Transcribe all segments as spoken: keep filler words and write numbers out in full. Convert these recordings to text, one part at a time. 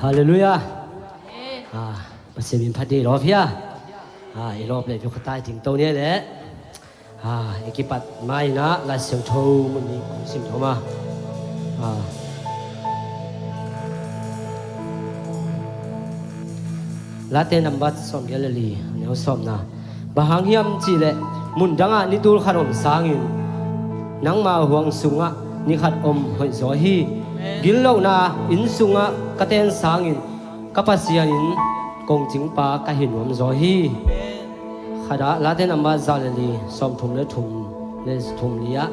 Halleluiah. Ah, Pasian min phat ding i lawp hia? Ah, i lawp leh biakhuatai ding to ni leh. Ah, i kipat ma-in ah Lai Siangtho mun nih kong sim thawm a. Ah. Late nambat sawmgiat le li, a neu sawmna. Bang hang hiam cih leh mun dangah ni tul khat om sangin nangma huang sungah ni khat om hoih zaw hi. Amen. Gillohna inn sungah ka ten sangin ka Pasian in kongcingpa ka hi nuam zaw hi. Amen. Khat ah Late nambat za le li, sawmthum le thum le thum li ah,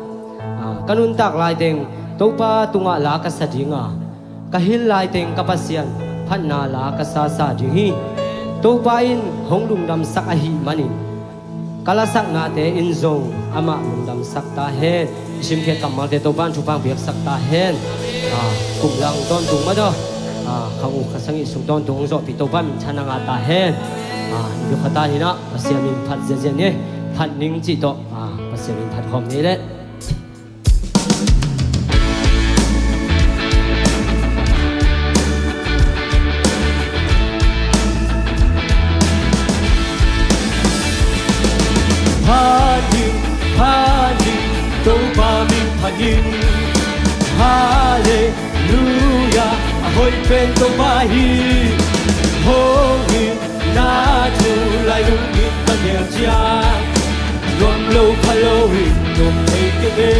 ah, ka nuntak laiteng Topa tungah la ka sa ding a, ka hil laiteng ka Pasian phatna la ka sasa ding hi. Topa in hong lungdamsak ahih manin ka lasaknate in zong amah lungdamsak ta hen. I simkhiat kammalte Topa in thupha piaksak ta hen. Ah, kum lang tawntung mah tawh, ah, kha uk kha sagih sung tawntung hong zawhpih Topa minthanna ngah ta hen. Ah, i biakhuatai in ah Pasian min phat ziahziah ni. Phat ning cih tawh, ah, Pasian min phat khawm ni leh. Phat ning, phat ning, Topa min phat ning. Halleluiah, a hoih pen Topa hi. Hong in na thu lai lungin ka ngen ciang, nuam lo pha lo in nuam thei kei ve.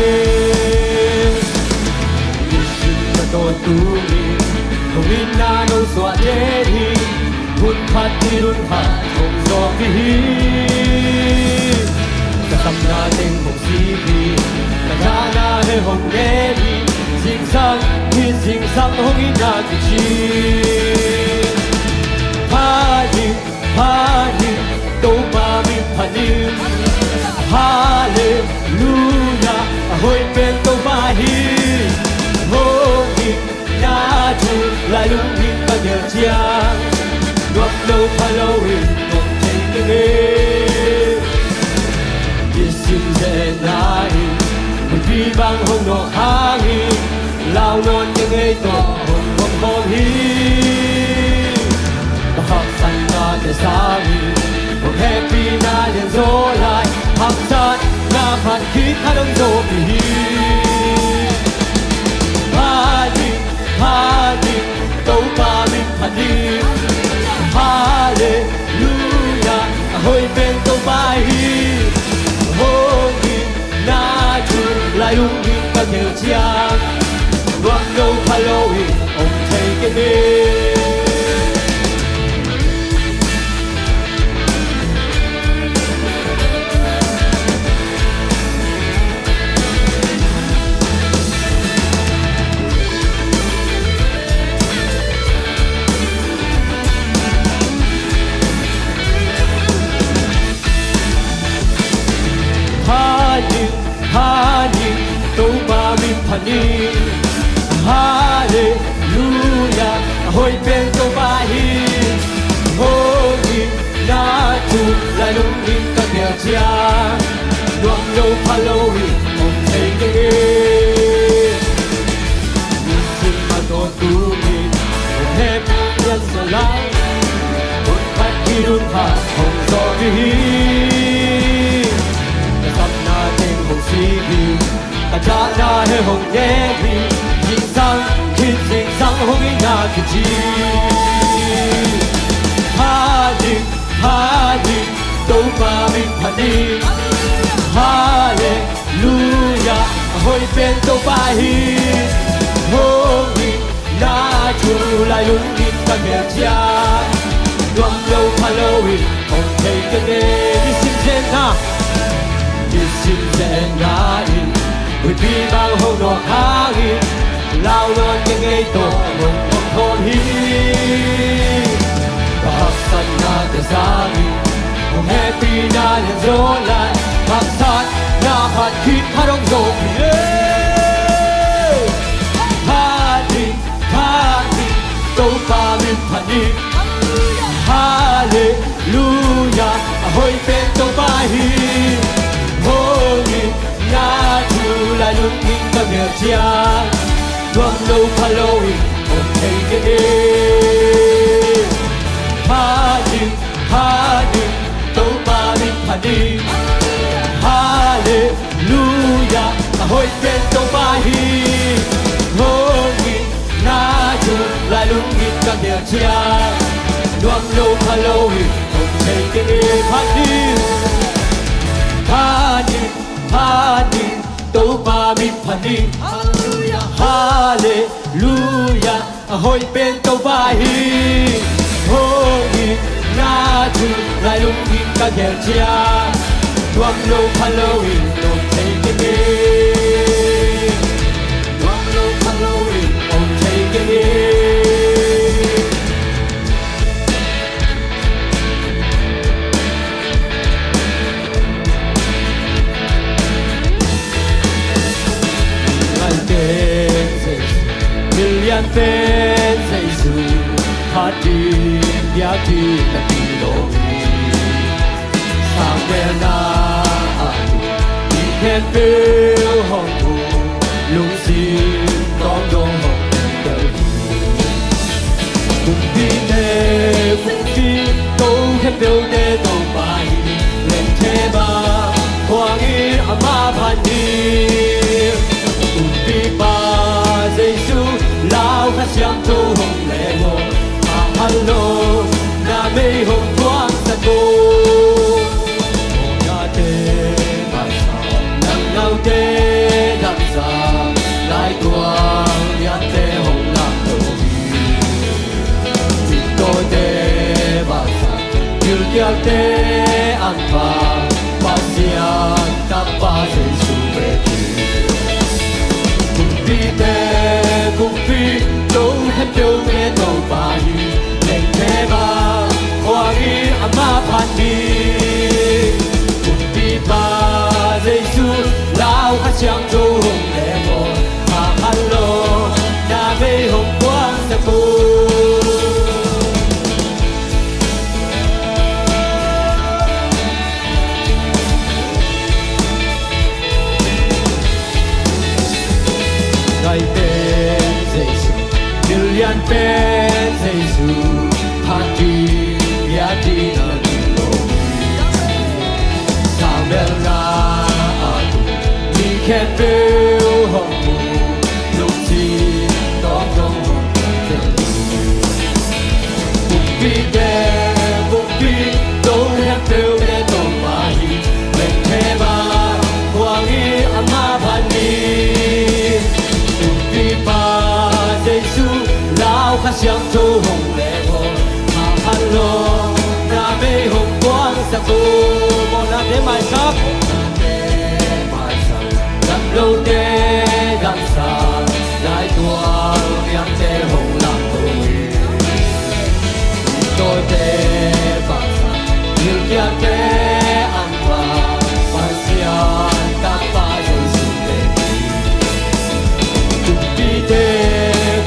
Nisim na tawntung in hong in na no suah den hi. Hun khat ni hun khat hong zawh hi. Ka sapna teng hong sik hi. Ka dahna he hong ngen hi. Zingsang hi, zingsang hong in na kici. Phat ning, phat ning, Topa min phat ning. Halleluiah, a hoih pen Topa hi. Hong in na thu lai lungin ka ngen ciang, nuam lo pha lo in nuam thei kei ve. Nisim zenna in huipi bang hong nawk hangin, lau nawn kei ngei tawh hong nuam khawm hi. Ka haksatnate sangin hong hehpihna lianzaw lai, haksatna khat khit khat hong zawhpih hi. Phat ning, phat ning, Topa min phat ning. Halleluiah, a hoih pen Topa hi. Hong in na thu lai lungin ka ngen ciang, nuam lo pha lo in om thei kei ve. Phat ning, phat ning, Topa min phat ning. Halleluiah, a hoih pen Topa hi. Hong in na thu lai lungin ka ngen ciang, nuam lo pha lo in om thei kei ve. Nisim a tawntung in hong hehpih lianzaw lai, hun khat ni hun khat hong zawh hi. Ka sapna teng hong sik hi. Ka dahna he hong ngen hi. Zingsang khit zingsang hong in na kici. Phat ning, phat ning, Topa min phat ning. Halleluiah, a hoih pen Topa hi. Hong in na thu lai lungin ka ngen ciang, nuam lo pha lo in om thei kei ve. Nisim zenna, nisim zenna in huipi bang hong nawk hangin, lau nawn kei ngei tawh hong nuam khawm hi. Ka haksatnate sangin hong hehpihna lianzaw lai, haksatna khat khit khat hong zawhpih hi. Phat ning, phat ning, Topa min phat ning. Halleluiah, a hoih pen Topa hi. Hong in na thu lai lungin ka ngen ciang, nuam lo pha lo in om thei kei ni. Phat ni, phat ni, Topa min phat ni. Halleluia, a hoih pen Topa hi. Hong itna thu lailung in ka geel ciang, nuam lo pha lo in hong thei kei ni. Phat ni, phat ni, phat ni, Topa min phat ni. Halleluia, halleluia, a hoih pen Topa hi. Hong itna thu lailung in ka geel ciang, nuam lo pha lo in hong thei kei ni. Nuam lo pha lo in hong thei kei ni. Ngai pen Jesu, milian pen Jesu, phat ding biak ding na ti lo hi. Sang belna ah mi khempeuh hong mu, lungsim tawng dong hong tel hi. Kumpite, kumpi, to khempeuhte Topa in lengthe bang, khuang in amah phat ni. Kumpipa Jesu, lau Kha Siangtho hong leng aw, a hal lo na mei hong kuang sak aw. Mawhnate, Naute damsa, laituang liante hong lam lo hi. Mittawte vaksa, gilkialte an pha, Pasian Tapa Jesu bek hi. Kumpite, kumpi, to khempeuhte Topa hi. Lengthe bang, khuang in amah phat ni. Kumpipa Jesu, lau Kha Siangtho hong leng aw, a hal lo na mei hong kuang sak aw. Ngai pen Jesu, milian pen Jesu, phat ding biak ding na ti lo hi. Sang belna ah mi khempeuh hong mu, lungsim tawng dong hong tel hi. Kumpite, kumpi, to khempeuhte Topa hi. Lengthe bang, khuang in amah phat ni. Kumpipa Jesu, lau Kha Siangtho hong leng aw, a hal lo na mei hong kuang sak aw. Mawhnate maisak. Damlote damsa, laituang liante hong lam lo hi. Mittawte vaksa, gilkialte an pha, Pasian Tapa Jesu bek hi. Kumpite,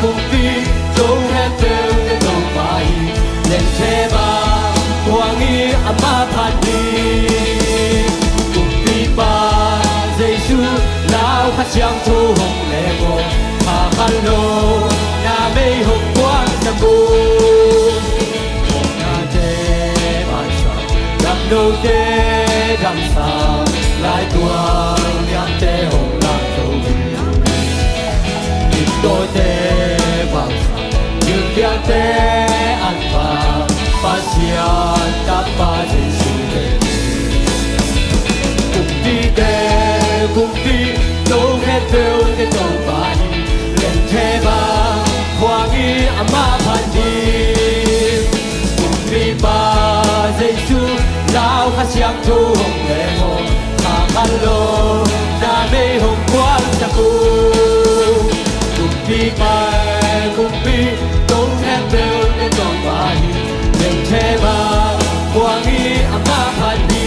kumpi, to khempeuhte Topa hi. Lengthe bang, khuang in amah phat ni. Kumpipa Jesu, lau Kha Siangtho hong leng aw, a hal lo na mei hong kuang sak aw. Mawhnate maisak, damlote damsa, laituang liante hong lam lo hi. Mittawte vaksa, gilkialte an pha, Pasian Tapa Jesu bek hi. Kumpite, kumpi, to khempeuhte Topa hi. Lengthe bang, khuang in amah phat ni. Kumpipa Jesu, lau Kha Siangtho hong leng aw, a hal lo na mei hong kuang sak aw. Kumpipa, kumpi, to khempeuhte Topa hi. Lengthe bang, khuang in amah phat ni.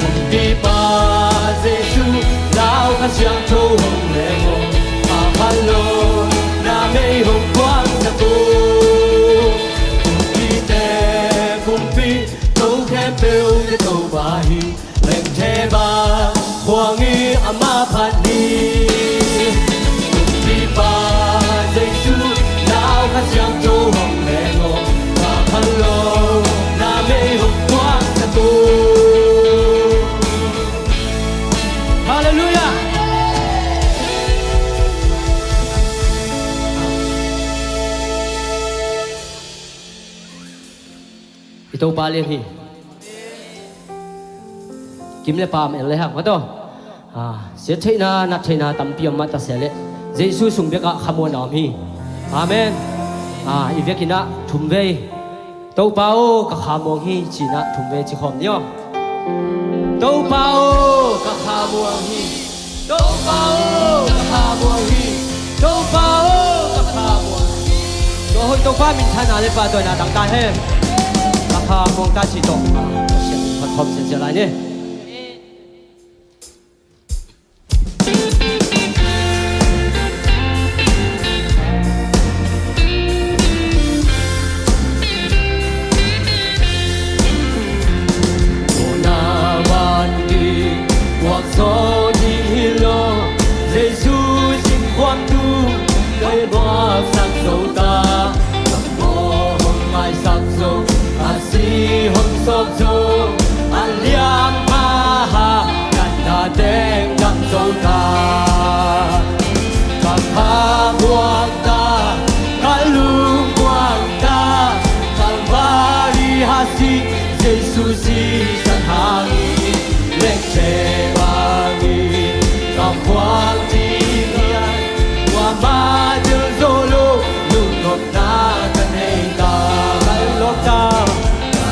Kumpipa Jesu, lau Kha Siangtho hong leng aw, a hal lo na mei hong kuang sak aw. Kumpite, kumpi, to khempeuhte Topa hi. Lengthe bang, khuang in amah phat ni. Kumpipa Jesu, Topa lian hi. Kim le pam en le hak mataw. Ah, siat theihna, nat theihna tampi om mah ta sia leh Jesu sung bekah khamuanna om hi. Amen. Ah, i vekinah thumvei, Topa aw, ka khamuang hi, cinah thumvei ci khawm ni aw. Topa aw, ka khamuang hi. Topa aw, ka khamuang hi. Topa aw, ka khamuang hi. Tua hoih Topa minthanna le pahtawina tang ta hen. Ka khamuang ta ci tawh. Ka siat phat khawm siasia lai ni. Ka khamuang ta, ka lungmuang ta, Kalvari hasi Jesu sisan hangin, lengthe bangin ka khuang ding hi. Kuamah tel zo lo lungnopna ka nei ta. Ka lawp ta, ka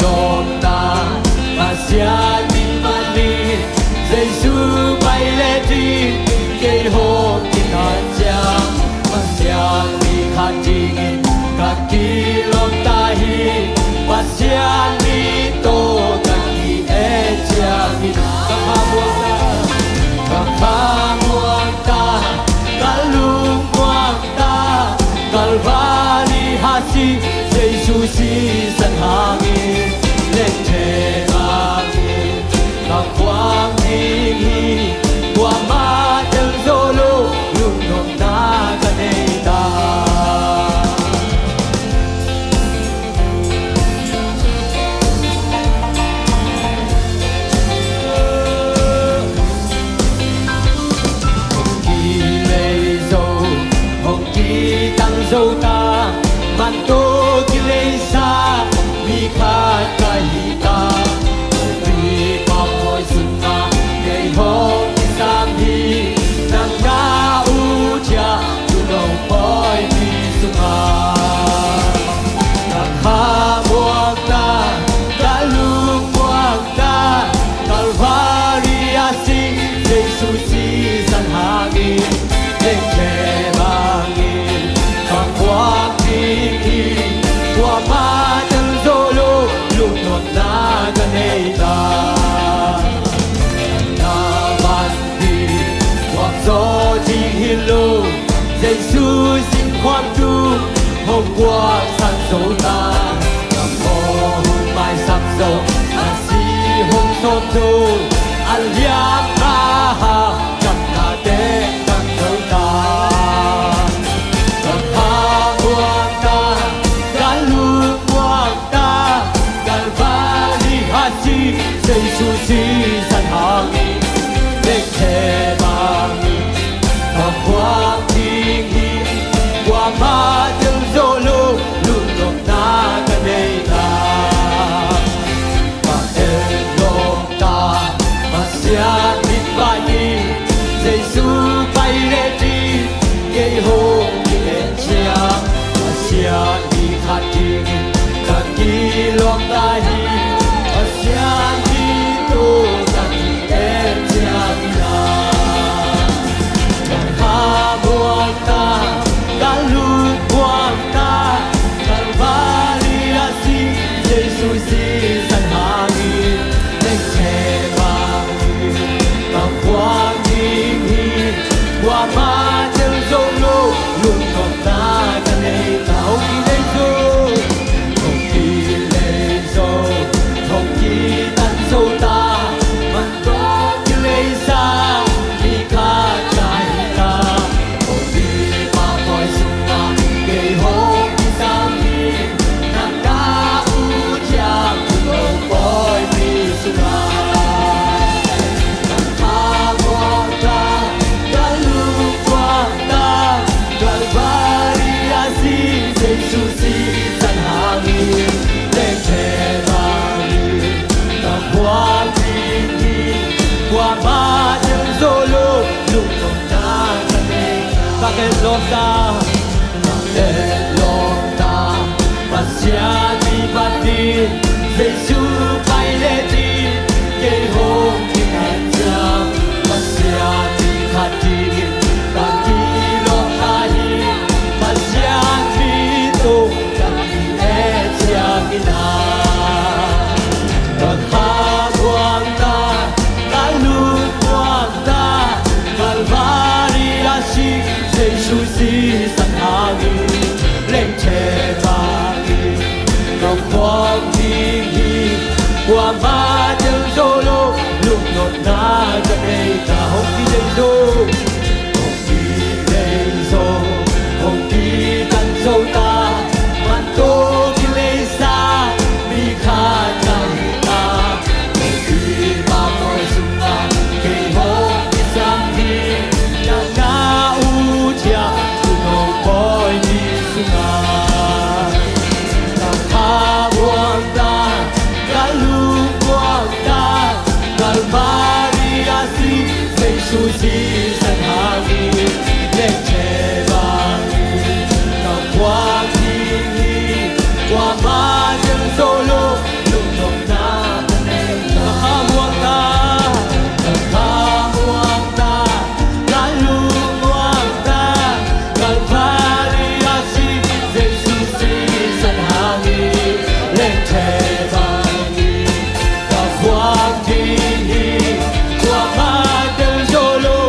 lawp ta, Pasian min manin Jesu pai le ding, kei hong kitan ciang Pasian mi khat dingin ka kilawm ta hi. Pasian mi tawh ka ki-et ciangin ka khamuang ta, ka khamuang ta, ka lungmuang ta, Kalvari hasi Jesu sisan hangin, lengthe bangin ka khuang ding hi. Kuamah tel zo lo lungnopna ka nei ta. Hong kilei zo, hong kitang zo ta, man tawh kileisa mi khat ka hi ta. Pi pa pawi sungah kei hong kisam hi, nang na uthia tulong pawipi sungah. Ka khamuang ta, ka lungmuang ta, Kalvari a si Jesu sisan hangin, lengthe bangin ka khuang ding hi. Kuamah tel zo lo lungnopna ka nei ta. Na van hi, kuak zo ding hi lo, Jesu sin khuam tung hong kuaksak zo ta. Ka paw hong maisak zo, a si hong sawm zo, a liamma hau, kamna teng tang zo ta. Ka khamuang ta, ka lungmuang ta, Kalvari a si Jesu sisan hangin, lengthe bangin ka khuang ding hi. Kuamah tel zo lo lungnopna ka nei ta. Ka et lawm ta, Pasian min panin Jesu pai le ding, kei hong ki-et ciang Pasian mi khat dingin ka kilawm ta hi. Pasian mi tawh ka ki-et ciangin ah, ka khamuang ta, ka lungmuang ta, Kalvari a si Jesu sisan hangin, lengthe bangin Kuamah ding zo lo, lungdamna ka nei. Ka ken lawm ta, ka ken lawm ta, Pasian mi phat in, Jesu pai le ding, kei hong kiat ciang, Pasian mi phat in, ka kilawm ta hi, Pasian mi tawh ka ki-et ciangin ah. Ka kha buang ta, ka lung buang ta, Kalvari a si Jesu sisan hangin, lengthe bangin ka khuang ding hi. Kuamah ding zo lo, lungnopna ka nei ta, hong kidei zo, hong kidei zo, hong kitan zo ta, man tawh kileisa mi khat ka hi ta. Kei pa pawi sungah kei hong kisam hi, na na u thia u no pawi ni sungah. Ka kha buang ta, ka lung buang ta, Kalvari a si Jesu sisan hangin, lengthe bangin ka khuang ding hi. Kuamah ding zo lo, lungdamna ka nei. Ka kha buang ta, ka kha buang ta, ka lung buang ta, Kalvari a si Jesu sisan hangin, lengthe bangin ka khuang ding hi. Kuamah ding zo lo,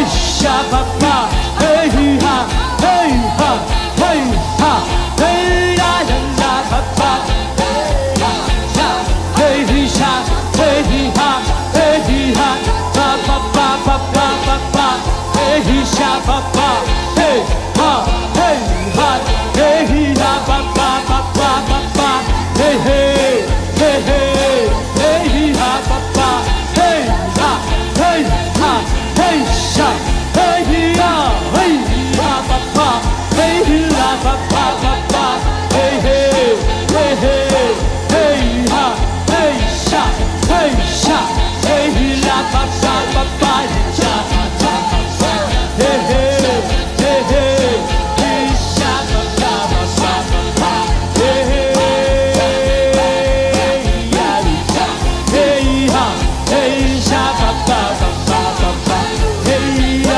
Sha pa pa, hey hi ha, hey ha, hey ha, hey ya ya ya pa pa, hey ha, hey hi sha, hey hi ha, hey hi ha, pa pa pa pa pa pa pa, hey hi sha pa pa, hey ha, hey ha, hey hi ha pa pa pa pa pa pa, hey hey, hey hey, hey hi ha pa pa, hey ha, hey ha, hey sha, hey hi ha, hey hi ha pa pa, hey hi ha pa pa pa pa, hey hey, hey hey, hey ha, hey sha, hey sha, hey hi ha pa pa pa pa, hey sha, hey hey, hey hey, hey sha pa pa pa pa pa, hey hey, hey ya, hey ha, hey sha pa pa pa pa pa pa, hey ya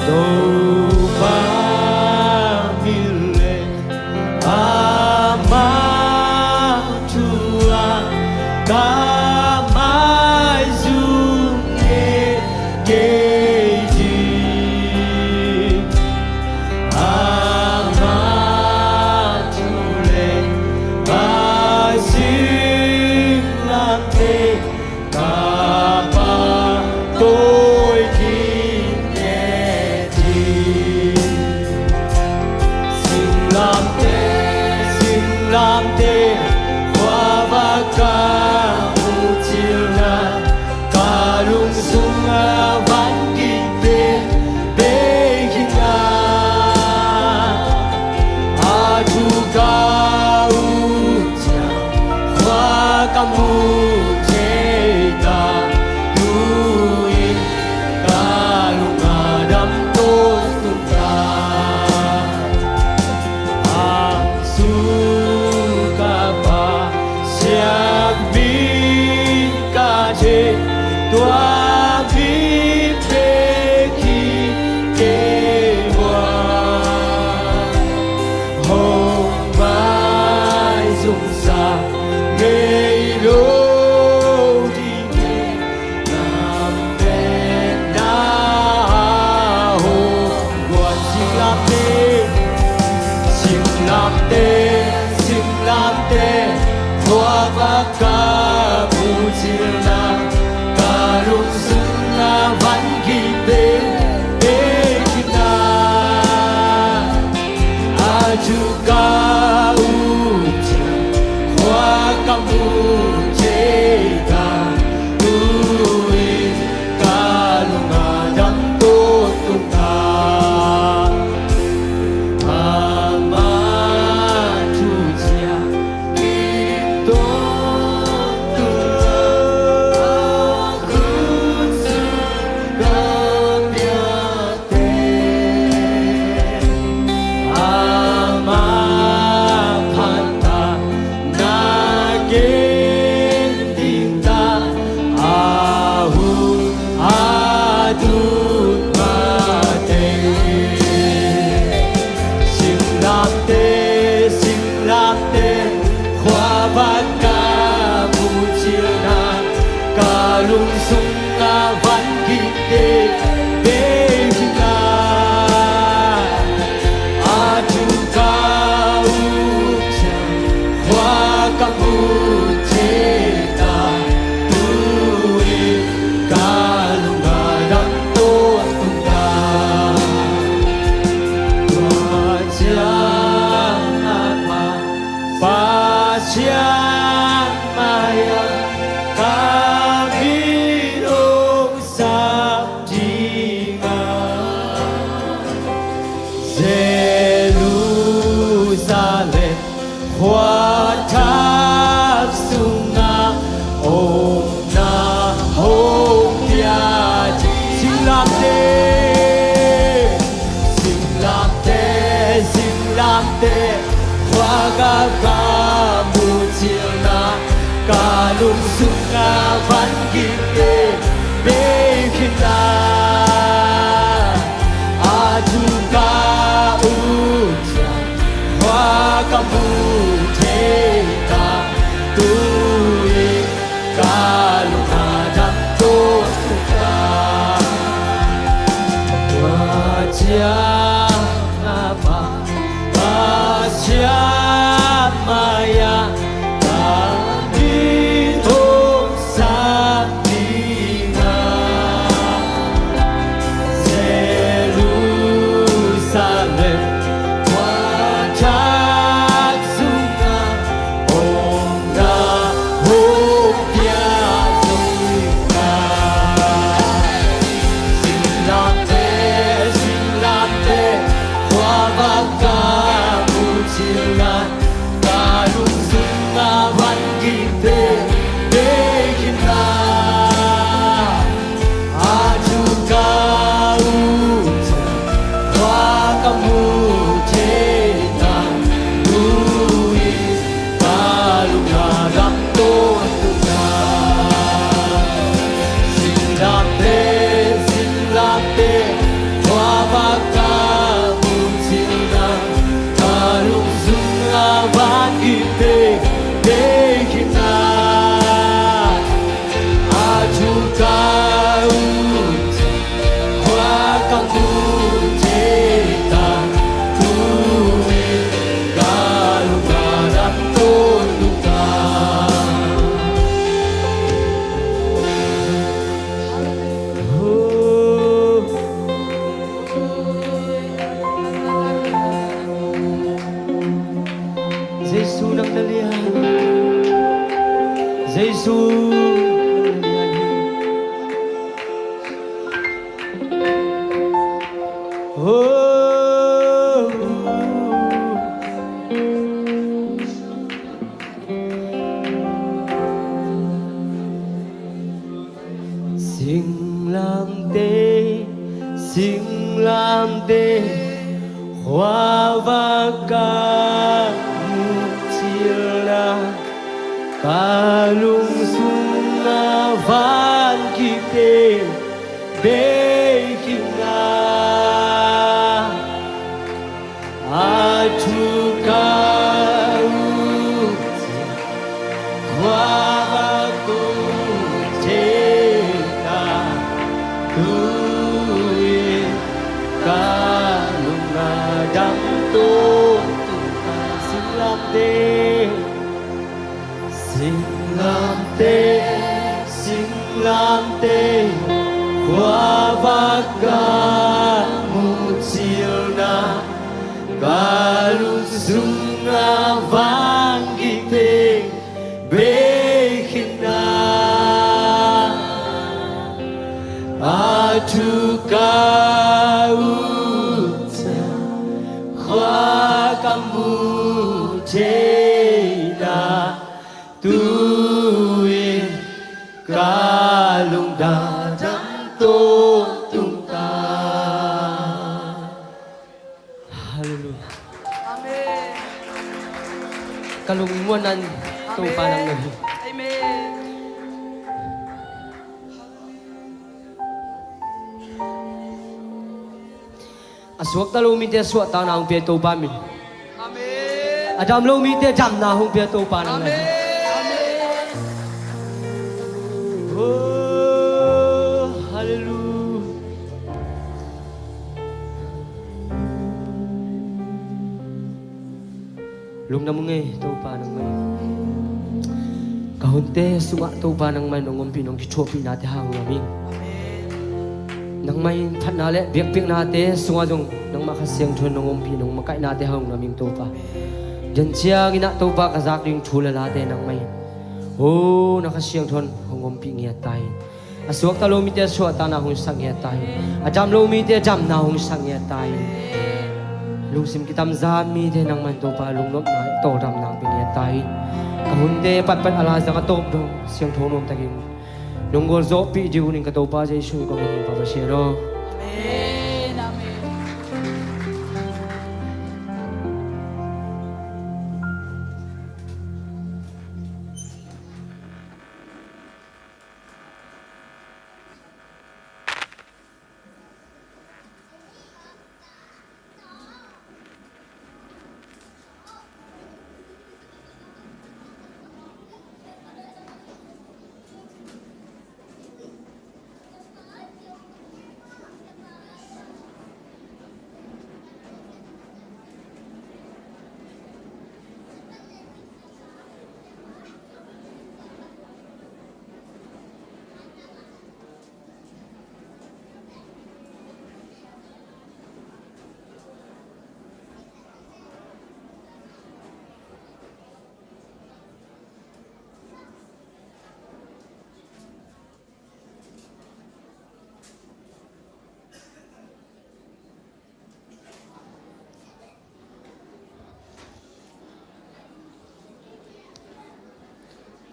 Topa min leh amah thu-a ka maizum ngei kei ding. Amah thu leh a singlamteh ka pahtawi ding ngei ding. Singlamteh, singlamteh, khuavak ka muhcilna, ka lungsung a van kipte bei khin a, a thu ka up ciang khua ka muh thei ta, tu-in ka lung a dam tawntung ta. A suk a pasian min ka thei, tua mi pek hi kei ua. Hong maizumsak ngei lo ding hi. Nam pen na hong guan. Singlamteh, singlamteh, singlamteh, khuavak ka muhcilna, ka lungsung a van kipte bei khin a, a thu ka up ciang khua ka muh thei ta, tu-in ka lung a dam tawntung ta. Amah thu ciang kip tawntung a, a khut sung ka pia teh, amah phatna na gen ding ta, a hun a tun mateng. Singlamteh, singlamteh, khuavak ka muhcilna, ka lungsung a van kipte bei khin a, a thu ka up ciang khua ka muh thei ta, tu-in ka lung a dam tawntung ta. Tua ciang amah Pasian mai-ah ka min hong sam ding. Singlamteh, singlamteh, khuavak ka muhcilna, ka lungsung a vangikte bei khin a, a thu ka ut ciang khuavak kong thei a, tu-in ka lung a dam tawntung a. Singlamteh, singlamteh, singlamteh, khuavak ka muhcilna, ka lungsung a vangikte bei khin a, a thu ka ut ciang khua ka muh thei a, tu-in ka lung a dam tawntung a. Halleluiah. Amen. Ka lungmuanna in Topa nang na hi. Amen. A suakta lo mite suahtakna hong pia Topa min. Amen. A dam lo mite damna hong pia Topa nang na hi. Amen. Oh, halleluiah. Lungdam ung ei Topa nangmah in. Ka hunte sungah Topa nangmah in hong ompih, nong kithuahpihnate hang lungdam ing. Nangmah in phatna le biakpiaknate sungah zong nangmah Kha Siangtho in nong ompih, nong makaihnate hang lungdam ing Topa. Dianciangin ah Topa ka zak ding thu le late nangmah in, oh, na Kha Siangtho in hong ompih ngiat ta in. A suakta lo mite suahtakna hong sak ngiat ta in. A dam lo mite damna hong sak ngiat ta in. Lungsim kitamzan mite nangmah in Topa lungnopna, tawldamna hong pia ngiat ta in. Ka hunte patpat a lai zang a tawp dong siangtho nuamtakin nong gualzawhpih ding un in ka Topa Jesuh in kong thum, Pa Pasian aw. Amen, amen.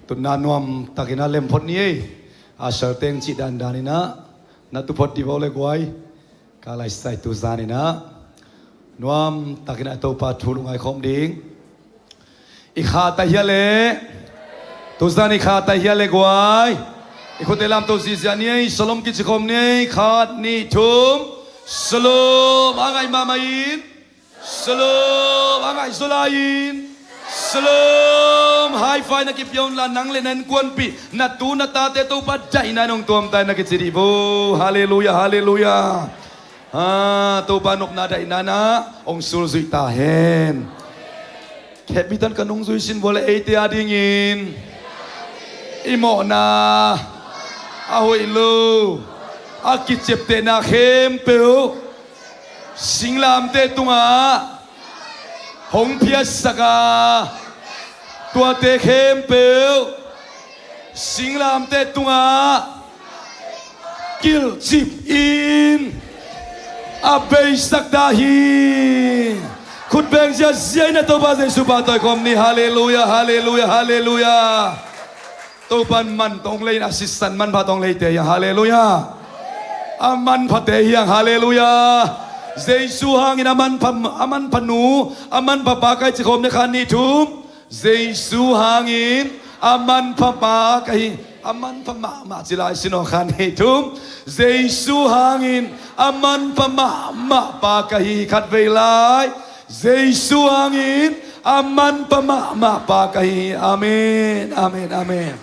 Tun na nuamtakin a lem phot ni ei. A sal teng cih dandan in ah na tu phot dih vo le guai. Ka laisai tu zan in ah nuamtakin a Topa thu lungngai khawm ding. I kha ta hia le? Tu zan i kha ta hia le guai? I khute lamto zizia ni ei. Shalom kici khawm ni ei. Khat, nih, thum. Shalom. A ngai mahmah in. Shalom. A ngai zaw lai in. Shalom. High five na kipia un la, nang le na innkuanpih, na tu na tate Topa daihna in hong tuam ta hen na kici dih vo. Halleluiah, halleluiah. Ha, Topa nopna daihna in ah hong sulzuih ta hen. Khepbit tan ka nungzui sin vua le eite adingin i mawhna, a hoih lo, a kiciaptehna khempeuh singlamteh tungah hong phiatsak a, tuate khempeuh singlamteh tungah kilhcip in a beisak ta hi. Khut beng ziazia in a Topa Jesuh pahtawi khawm ni. Halleluiah, halleluiah, halleluiah. Topan man tawh hong lei in a sisan manpha tawh hong leite hi hang. Halleluiah. A manphate hi hang. Halleluiah. Jesu hangin a manpha, a manpha nu, a manpha pa ka hi ci khawm ni. Khat, nih, thum. Jesu hangin a manpha pa ka hi. A manpha mahmah ci lai sin aw. Khat, nih, thum. Jesu hangin a manpha mahmah pa ka hi. Khatvei lai. Jesu hangin a manpha mahmah pa ka hi. Amen, amen, amen.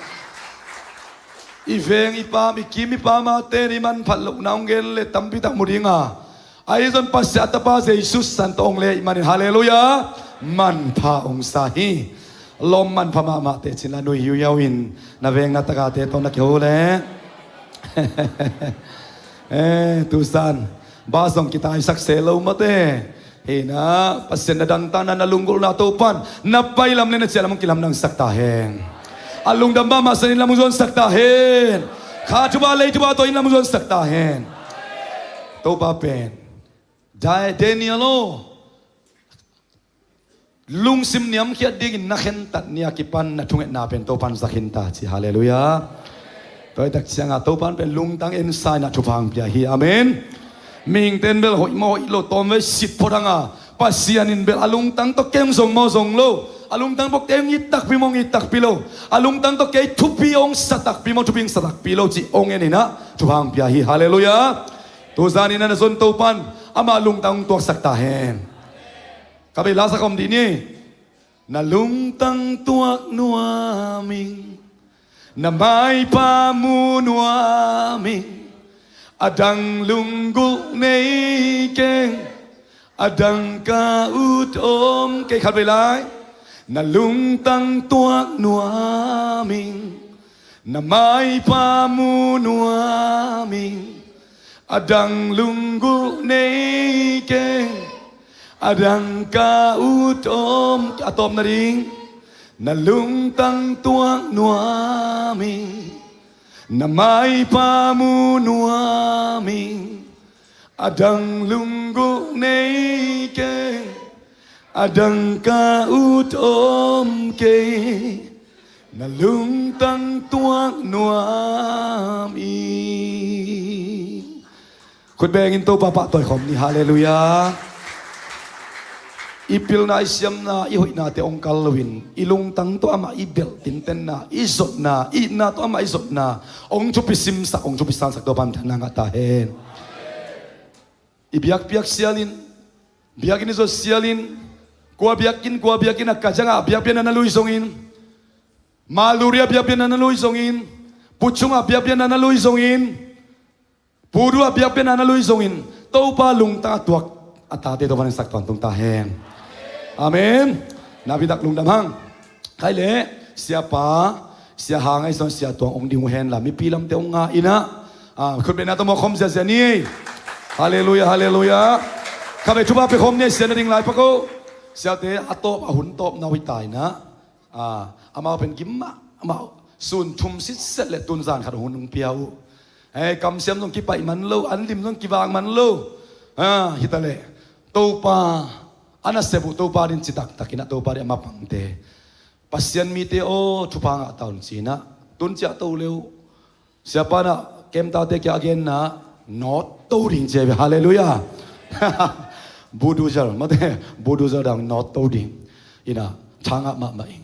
I veng i pam, i kim i pam a ten i manphat lohna hong gen le tampi tak mu ding a, ahi zong Pasian a Tapa Jesu san tawh hong lei ahih manin, halleluiah, manpha hong sa hi. Lawm manpha mahmah teh cin la nui hiuhiau in, na veng na takate tawh na kiho le. Eh, tusan ba zong kitaisak se lo mate. Hi na, Pasian na dangtakna, na lunggulhna Topan na pailam le na ciahlam hong kilamdangsak ta hen. A lungdam mahmah san inn lam hong zuansak ta hen. Kha thupha, lei thupha tawh inn lam hong zuansak ta hen. Topa pen Da-, Daniel aw, lungsim niamkhiat dingin na khentat ni a kipan na thungetna pen Topan za khin ta ci. Halleluiah. Tua hi tak ciangah Topan pen lungtang ensa in a thupha hong pia hi. Amen. Mihingte in bel hoih maw hoih lo, tawmvei sit phot hang a, Pasian in bel a lungtang tawh kei hong zong maw zong lo, a lungtang tawh kei hong it takpi maw hong it takpi lo, a lungtang tawh kei thupi hong sa takpi maw thupi hong sa takpi lo cih hong en in a thupha hong pia hi. Halleluiah. Tuzan in a na zon Topan amah lungtang hong tuaksak ta hen. Ka bei la sa khawm dih ni. Na lungtang tuak nuam ing, na maipha mu nuam ing, a dang lunggulh nei keng, a dang ka ut om kei. Khatvei lai. Na lungtang tuak nuam ing, na maipha mu nuam ing, a dang lunggulh nei keng, a dang ka ut om. A tawpna ding. Na lungtang tuak nuam ing, na maipha mu nuam ing, a dang lunggulh nei keng, a dang ka ut om kei, na lungtang tuak nuam ing. Khut bengin Topa pahtawi khawm ni. Halleluiah. I pilna, i siamna, i hoihnate hong kal loin i lungtang tawh amah i belh tintenna, i zotna, i itna tawh amah i zotna hong thupi simsak, hong thupi sansak Topa min thang ngah ta hen. I biakpiak sialin, biakinn i zot sialin, kua biakinn, kua biakinn a ka ciangah a biakpiakna na lui zongin, Maluri a biakpiakna na lui zongin, Puchung a biakpiakna na lui zongin, Pudu a biakpiakna na lui zongin, Topa lungtang a tuak a tate Topa in sak tawntung ta hen. Amen. Napi tak lungdam hang. Khai le, siapa, sia hang ahi zong sia tuang ong ding uh hen la, mipi lamte ong nga ina. Ah, khut bengna tawh mawk khawm ziazia ni. Halleluiah, halleluiah. Kha bei thupha pe khawm ni, sia na ding lai pak o. Siate a tawp, a hun tawp na uh hi ta ina. Ah, amau pen gim mah, amau sun thum sitset le tun zan khat hun hong pia uh. Hei, kamsiam zong kipaih man lo, an lim zong kivak man lo. Ah, hi ta leh Topa a nasep uh Topa din ci taktak ina, Topa din a mapangte. Pasian mite aw, thupha ngah ta un ci ina. Tun ciah to le uh. Siapa na kemtate kia a genna, nawt to ding ci a hi ve. Halleluiah. Buduzer, mate, buduzer dang nawt to ding. Ina, thangah mahmah ing.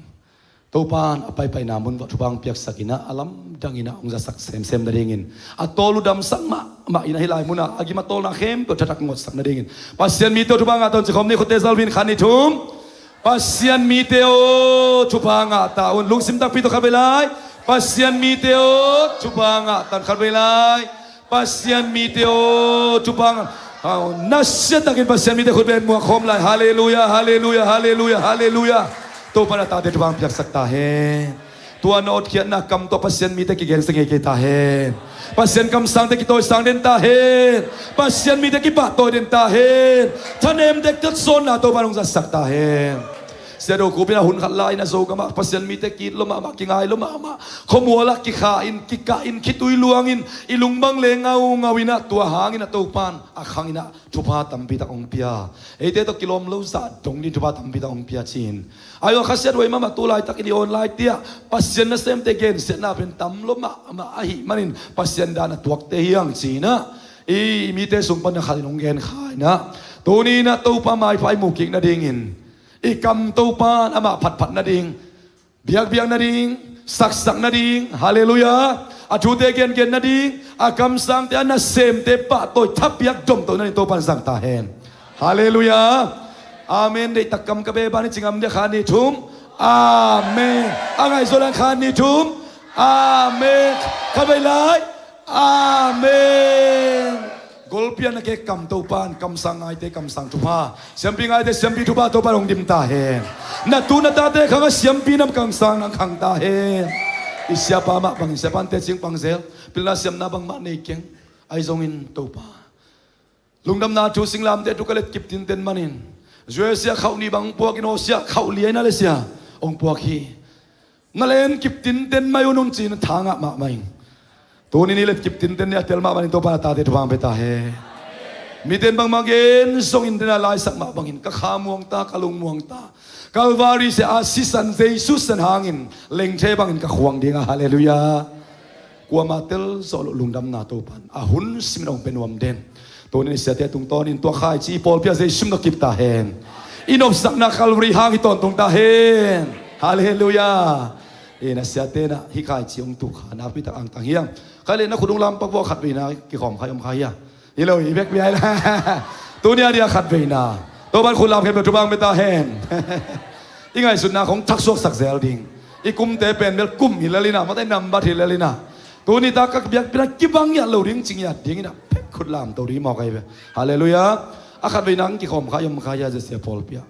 Topan a paipaina mun vah thupha hong piaksak ina, a lamdang ina hong zasak semsem nadingin, a tawl uh damsak mahmah ina, hih lai munah a gim a tawlna khempeuh thatak ngotsak nadingin Pasian mite aw, thupha ngah ta un ci khawm ni. Khutte zalvin khan ni thum. Pasian mite aw, thupha ngah ta un. Lungsim takpi tawh khat vei lai. Pasian mite aw, thupha ngah ta un. Khat vei lai. Pasian mite aw, thupha ngah ta un. Nasia takin Pasian mite khut beng muak khawm lai. Halleluiah, halleluiah, halleluiah, halleluiah. Topa na tate thupha hong piaksak ta hen. Tua na otkhiatna kam tawh Pasian mite kigensia ngei kei ta hen. Pasian kamsangte kitawisang den ta hen. Pasian mite kipahtawi den ta hen. Thanemte kitatsawnna Topa in hong zatsak ta hen. Sia Do Khup in a hun khat lai-in a Zogamah Pasian mite ki-it lua mahmah, kingai lua mahmah, khuamual ah kikha in, kikah in, khitui luangin, i lung bang le ngaungau in ah, tua hangin a Topa'n a khang in ah thupha tampi tak hong pia. Eite tawh kilawm lo zah dong dingin thupha tampi tak hong pia ci-in. Ai aw, khasiat huai mahmah, tu laitakin i online-ah Pasian nasemte gensiatna pen tam lua mahmah ahih manin Pasian dan a tuakte hi hang ci-in ah, i mite sung pan na khat in hong gen kha in ah, tuni in ah Topa maipha i mu kik nadingin, i kam Topa'n amah phatphat nading, biakbiak nading, saksak nading, halleluiah, a thute gengen nading, a kamsangte, a nasemte pahtawi thapiak domto nading Topa'n zang ta hen. Halleluiah. Amen. Deihtak kam ka be ban i ci ngam dia, khat, nih, thum. Amen. A ngaihsut leng, khat, nih, thum. Amen. Khatvei lai. Amen. Golpi a na kek kam Topa'n kamsang ngaite kamsang thupha, siampi ngaite siampi thupha Topa'n hong dim ta hen. Na tu na tate khang a siampi nam kamsang nam khang ta hen. I siapa mah bangin siapa in teci pang zel, pilna siamna bangmah nei keng. Ahi zongin Topa, lungdamna thu singlamteh thu ka let kip tinten manin, U S A khauh nih bang hong puak in, Asia khauh li-a i na le sia hong puak hi. Na len kip tinten mai un, un ci-in a tha ngah mahmah ing. Tuni ni let kip tinten ni a tel mah bangin Topa na tate thupha hong pia ta hen. Mite in bangmah gen zongin, den a laisak mah bangin ka kha muang ta, ka lung muang ta. Calvary sia a sisan, Jesu sisan hangin lengthe bangin ka khuang ding a, halleluiah. Kuamah tel zawh loh lungdamna Topa'n a hun simin hong pia nuam den. Tuni in siate tungtawnin tua khaici i pawlpi ah Jesu min tawh kip ta hen. I nopsakna Calvary hang hi tawntung ta hen. Halleluiah. Ina siate na hih khaici hong tukha nakpi tak angtang hi hang. Khai le na khut hong lam pak vua, khatveina kikhawm kha i om kha hi a. Hi lo, i bek bia hi la. Tuni a dia khatveina. Topa'n khut lam khempeuh thupha hong pia ta hen. I ngaihsutna khawng thaksuaksak zel ding. I kumte pen bel kum hi lel ina, mate nambat hi lel ina. Tuni ta ka biakpiakna kibang ngiat lo ding, ci ngiat ding ina, pek khut lamto ding mawk ahi ve. Halleluiah. A khatveina hong kikhawm kha i om kha hi a, Zesia pawlpi ah.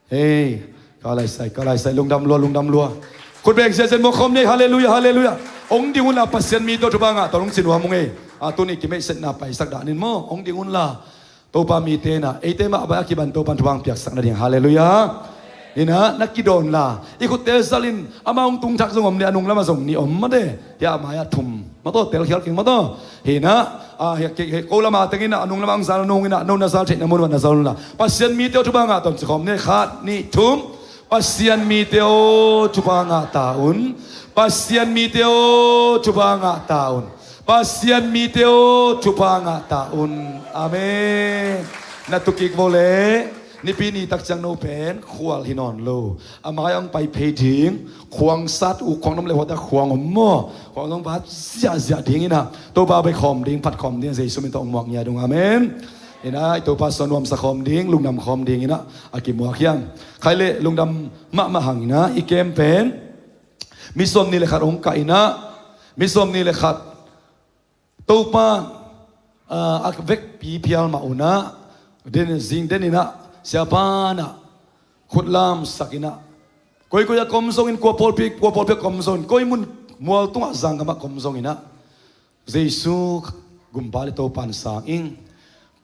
Hei, ka laisai, ka laisai, lungdam lua, lungdam lua. Khut beng siasen mawk khawm ni, halleluiah, halleluiah. Hong ding unla Pasian mite aw, thupha ngah ta un, hong ci nuam ung ei. A, tuni kimeihsetna paisak danin maw, hong ding unla. Topa mite na, eite mah a bai a kiban Topa'n thupha hong piaksak nading, halleluiah. Ina, na kidawn la, i khutte zalin, amah hong tungthak zong om ni, a nung lamah zong nih om mate. Hia a mai-ah thum, mataw, telkhial keng mataw. Hina, a, hia, ke, ke, ko lamah teng ina, a nung lamah hong zal nung ina, no na zal theihna mun uah na zal unla. Pasian mite aw, thupha ngah ta un, ci khawm ni, khat, nih, thum. Pasian mite aw, thupha ngah ta un. Pasian mite aw, thupha ngah ta un. Pasian mite aw, thupha ngah ta un. Amen. Na tu kik vo le, Nipi ni tak ciang no pen khual hi nawn lo. A mai-ah hong pai phei ding, khuang sat uh, khuang nam le huat a khuang om maw. Khuang zong vat ziahziah ding ina, Topa bei khawm ding, phat khawm ding, Jesu min tawh hong muak ngiat ung. Amen. Ina, i Topa suan nuamsa khawm ding, lungdam khawm ding ina, a kimuak hi hang. Khai le lungdam mahmah hang ina, i camp pen mi sawmnih le khat hong kah ina, mi sawmnih le khat Topa, ah, a vekpi phial mah un ah, den, zing den ina, siapa na khut lamsak ina, koikoi a kom zongin, kua pawlpi, kua pawlpi a kom zongin, koi mun mual tungah, zanggamah kom zong ina, Jesu gumpa le Topa'n sang ing.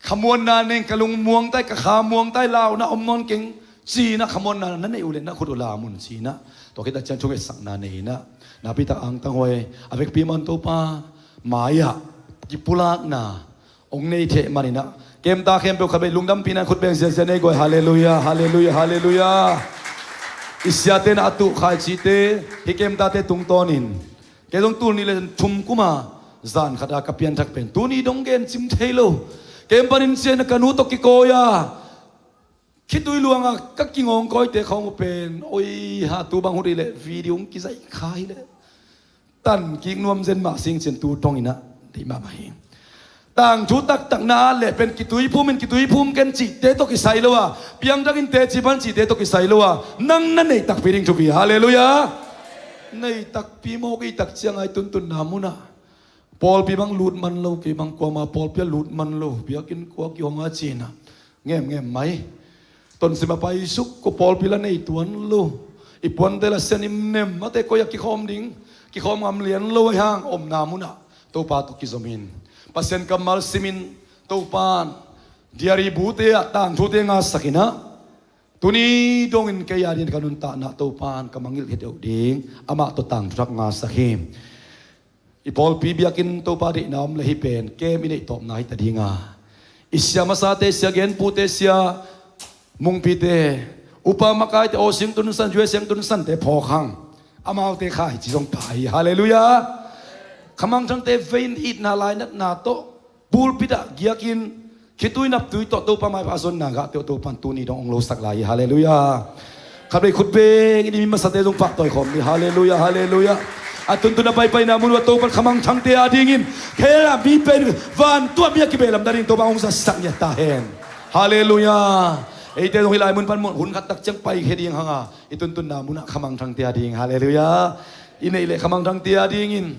Khamuanna nei ing, ka lung muang ta hi, ka kha muang ta hi, lau na om nawn keng, ci ina, khamuanna na neih uh leh na khut uh lam un, ci ina. Tua khit a ciang thungetsakna nei ina, nakpi tak angtang huai, a vekpi mah un Topa mai-ah kipulakna hong nei theh man ina, kemta khempeuh khat bei lungdampihna khut beng ziazia nei guai, halleluiah, halleluiah, halleluiah. I siate na a tuh khaicite, hih kemtate tungtawnin, kei zong tul nih le thum kum a zan khat a ka pianthak pen, tuni dong gen cim thei lo. Kem panin ciang ina ka nu tawh kikawi a, khitui luang a ka kingawng kawite khawng uh pen, oi ha, tu bang hut hi leh video hong kizaih kha hi leh, tan kik nuam zen mah sing cin, tu dong ina deih mahmah hi. Tangthu taktak na at leh pen, kituiphum in, kituiphum ken cihte tawh kisai lo a, piangthak in teci pan cihte tawh kisai lo a, nang na neih takpi ding thupi, halleluiah. Neih takpi mawk i tak ciang a, i tuntunna mun ah pawlpi bang lut man lo, kei bang kuama pawlpi ah lut man lo, biakinn kua kihong a, ci ina, ngemngem mai. Tonsim a paisuk, kua pawlpi la nei tuan lo, i puante la sia nimnem, mate, koi ah kikhawm ding, kikhawm ngam lian lo ahih hang, omna mun ah Topa tawh kizom in, Pasian kammal sim in, Topa'n diary bute ah tangthute ngasak ina, Tuni dongin kei a dingin ka nuntakna Topa'n ka mangngilh khia deuh ding, amah tawh tangthu thak ngasak hi. I pawlpi biakinn Topa deihna om le hih pen kem i neih tawpna hi ta ding a, i sia masate, sia genpute, sia mungpite, upa makaite, aw siangtho tunsan, U S siangtho tunsante phawk hang, amaute kha hi ci zong pha hi. Halleluiah. Khamangthangte vei in itna lainatna tawh pulpit ah giakin, khitui naptui tawh Topa maipha a zonna gahte uh Topa'n tuni dong hong losak lai hi. Halleluiah. Khatvei khut beng in i mi masate zong pahtawi khawm ni. Halleluiah, halleluiah. A tuntun a paipaina mun uh ah Topa'n khamangthangte a dingin, khel a mi pen vantung ah mi a kibehlap nading Topa hong zatsak ngiat ta hen. Halleluiah. Eite zong hih lai mun pan mun hun khat tak ciang paikhia ding hang a, i tuntunna mun ah khamangthangte a ding, halleluiah, i neih leh khamangthangte a dingin,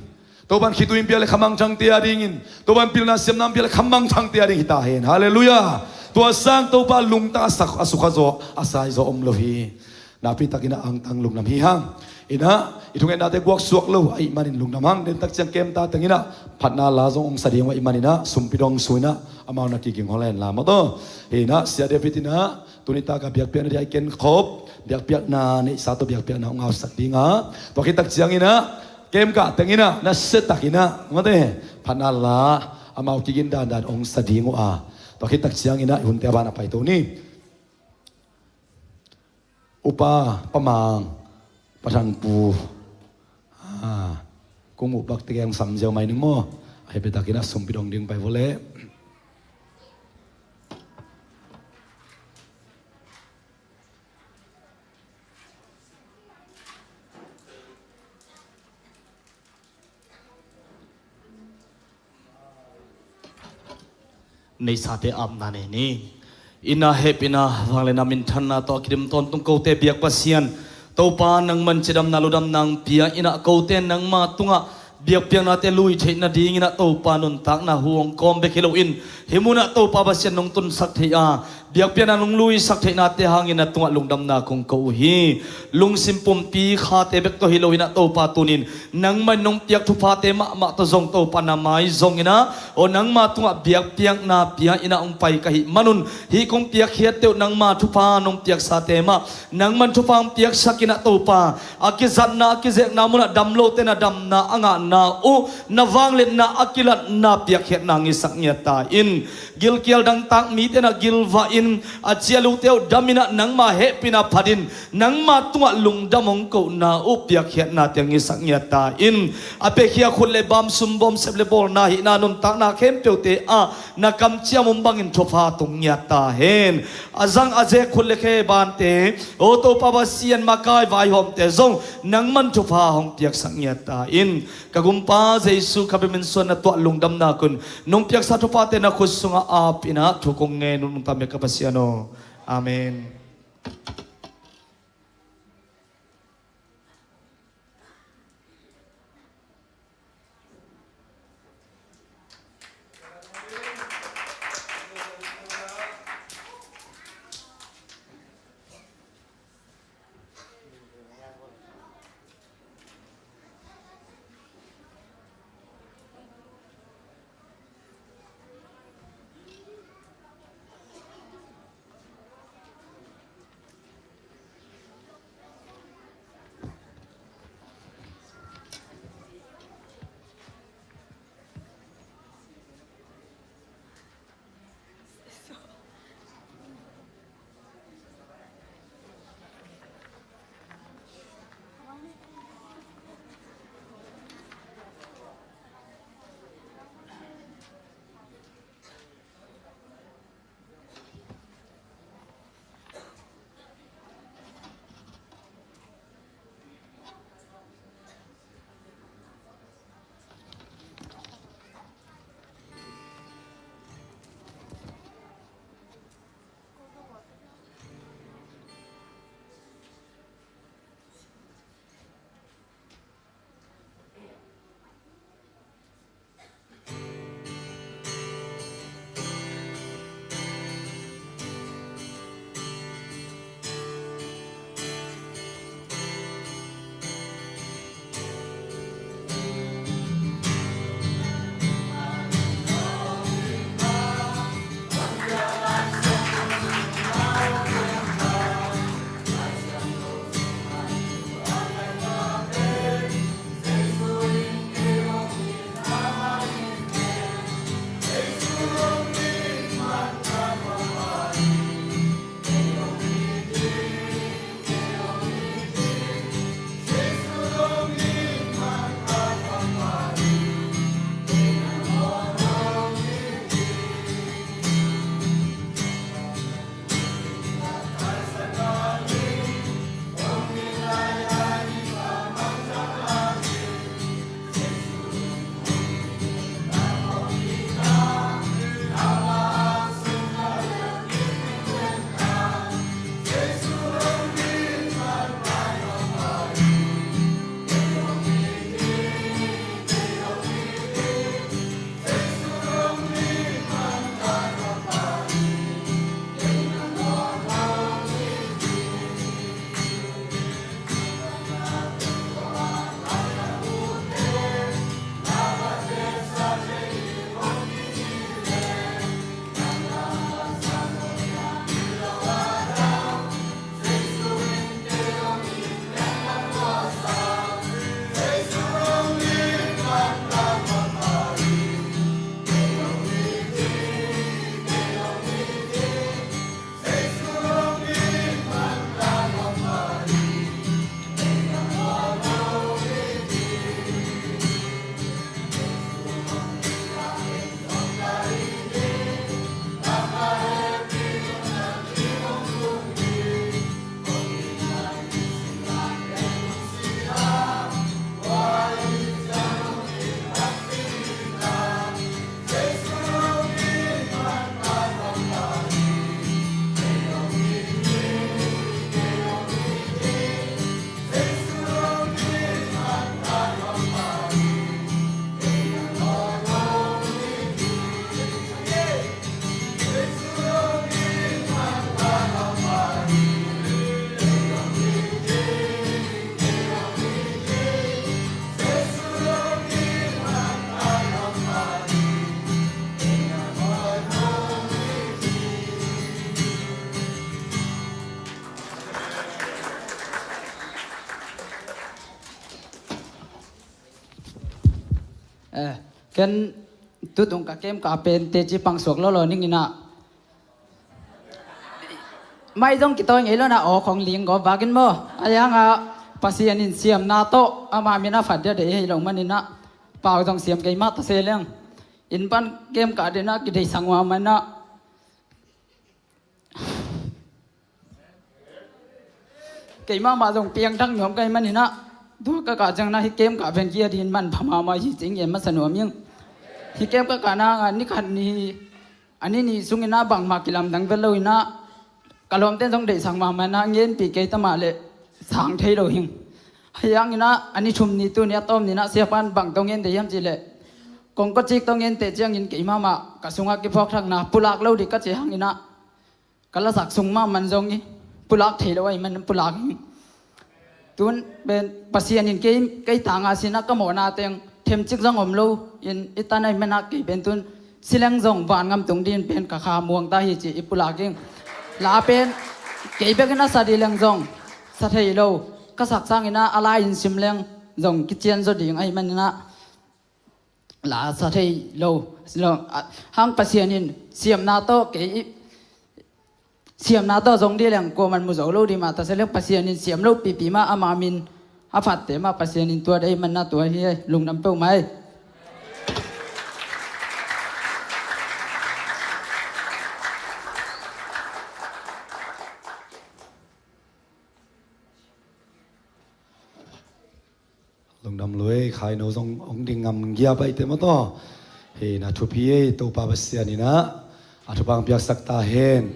Topa'n khitui in pia le khamangthangte a dingin, Topa'n pilna siamna in pia le khamangthangte a ding hi ta hen. Halleluiah. Tua sang Topa lungtang a sak, a sukha zaw, a sai zaw om lo hi. Nakpi takin ah angtang lungdam hi hang. In ah i thungetnate guak suak lo ahih manin lungdam hang. Dentak ciang kem ta teng in ah phatna la zong hong sa ding uh ahih manin ah sumpi dong su in ah amau na kiging hol hen la maw taw. In ah Sia David in ah tuni tak a biakpiakna dia i ken khop, biakpiakna neihsa tawh biakpiakna hong hausak ding a, tua khit tak ciangin ah kem kah teng in ah nasia takin ah mate phatna la amau kigin dandan hong sa ding uh a, tua khit tak ciangin ah i hunte a ban ah paito ni. Upa Pa Mang, Pa Thang Pu, a, kong muh bak tek hong sam ziau mai ning maw? A, hih bia takin ah sumpi dong ding pai vawleh. Neihsate apna nei ni. Inn ah hehpihna, vangliatna, minthanna tawh a kidim tawntung kote biak Pasian Topa, nangman cidamna ludamna hong pia in ah kote nangma tungah biakpiaknate lui theih nadingin ah Topa nuntakna hu hong kawm bek hi loin hih munah Topa Pasian nong tunsak theih a, biakpiakna nong luisak theihnate hangin na tungah lungdamna kong ko uh hi. Lungsim pumpi khate bek tawh hi loin ah Topa tunin nangmah in nong piak thuphate mahmah tawh zong Topa na mai zongin ah, aw nangma tungah biakpiakna pia in ah hong pai ka hih manun hih kong piakkhiat teuh nangma thupha nong piaksate mah nangman thupha hong piaksak in ah Topa, a kizatna a kizekna munah dam lote na damna a ngahna uh na vangliatna a kilatna piakkhiatna hong hisak ngiat ta in. Gilkial dangtak mite na gilvah in a cialute uh dam in ah nangma hehpihna phatin nangma tungah lungdam hong kohna uh piakkhiatna tiang hisak ngiat ta in. A piakhia khut le bam, sum bawm, sep le bawlna, hihna nuntakna khempeuhte ah na kamciam um bangin thupha tung ngiat ta hen. A zang a zek khut le khe bante, aw Topa Pasian, makai vaihawmte zong nangman thupha hong piaksak ngiat ta in. Ka gumpa Jesu ka biakinn suan na tuah lungdamna kun nong piaksa thuphate na khut sungah ap in ah thu kong ngen uh nungta mia ka Pasian aw. Amen. Ken tutung ka kem ka pen teci pangsuak lo lo ning inah. Mai zong kitawi ngei lo na aw khong ling gawp vakin maw. A yang a Pasian in siamna tawh ama min a phat dia deih hei lo man inah. Pau zong siam kei mah ta se leng. Inn pan kem ka dinah kideisang ua man inah. Keimah mah zong piangthak nuam ka hih man inah. Tua ka kah ciang na hih kem ka pen kia din man pha mahmah hi cing gen masa nuam ing. Hih kem ka kah na hangah ni khat ni a ni nih sung inah bangmah kilamdang vet lo inah. Ka lawmte zong deihsak mahmah inah ngenpih kei ta mah leh sang thei lo hing. Hih hang inah a ni thum ni tu ni a tawm ni inah siapan bang tawh ngen dei hiam cih leh. Kongkawcik tawh ngen teh ciangin keimah mah ka sungah kiphawkthakna pulak lo dih ka ci hang inah. Ka lasak sung mah man zong i pulak thei lo ahih man pulak hi. Tun pen Pasian in kei, kei tanga sinah ka mawhna teng themcik zong om lo in i tan ahih manah kei pen tun sileng zong van ngam tung din pen ka kha muang ta hi ci i pulak ing. La pen kei bekin a sa dih leng zong sa thei lo. Ka sak sanginah a lai in sim leng zong kician zaw ding ahih maninah la sa thei lo. Hang Pasian in siamna tawh kei i siamna tawh zong dih leng kuaman mu zo lo dih mah ta se leng Pasian in siam lo pipi mah ama min a phatte mah Pasian in tua dei manna tua hi. Lungdam peuh mai. Lungdam lui, khaino zong hong ding ngam gia baihte maw taw. Hei na thupi ei, Topa Pasian inah a thupha hong piaksak ta hen.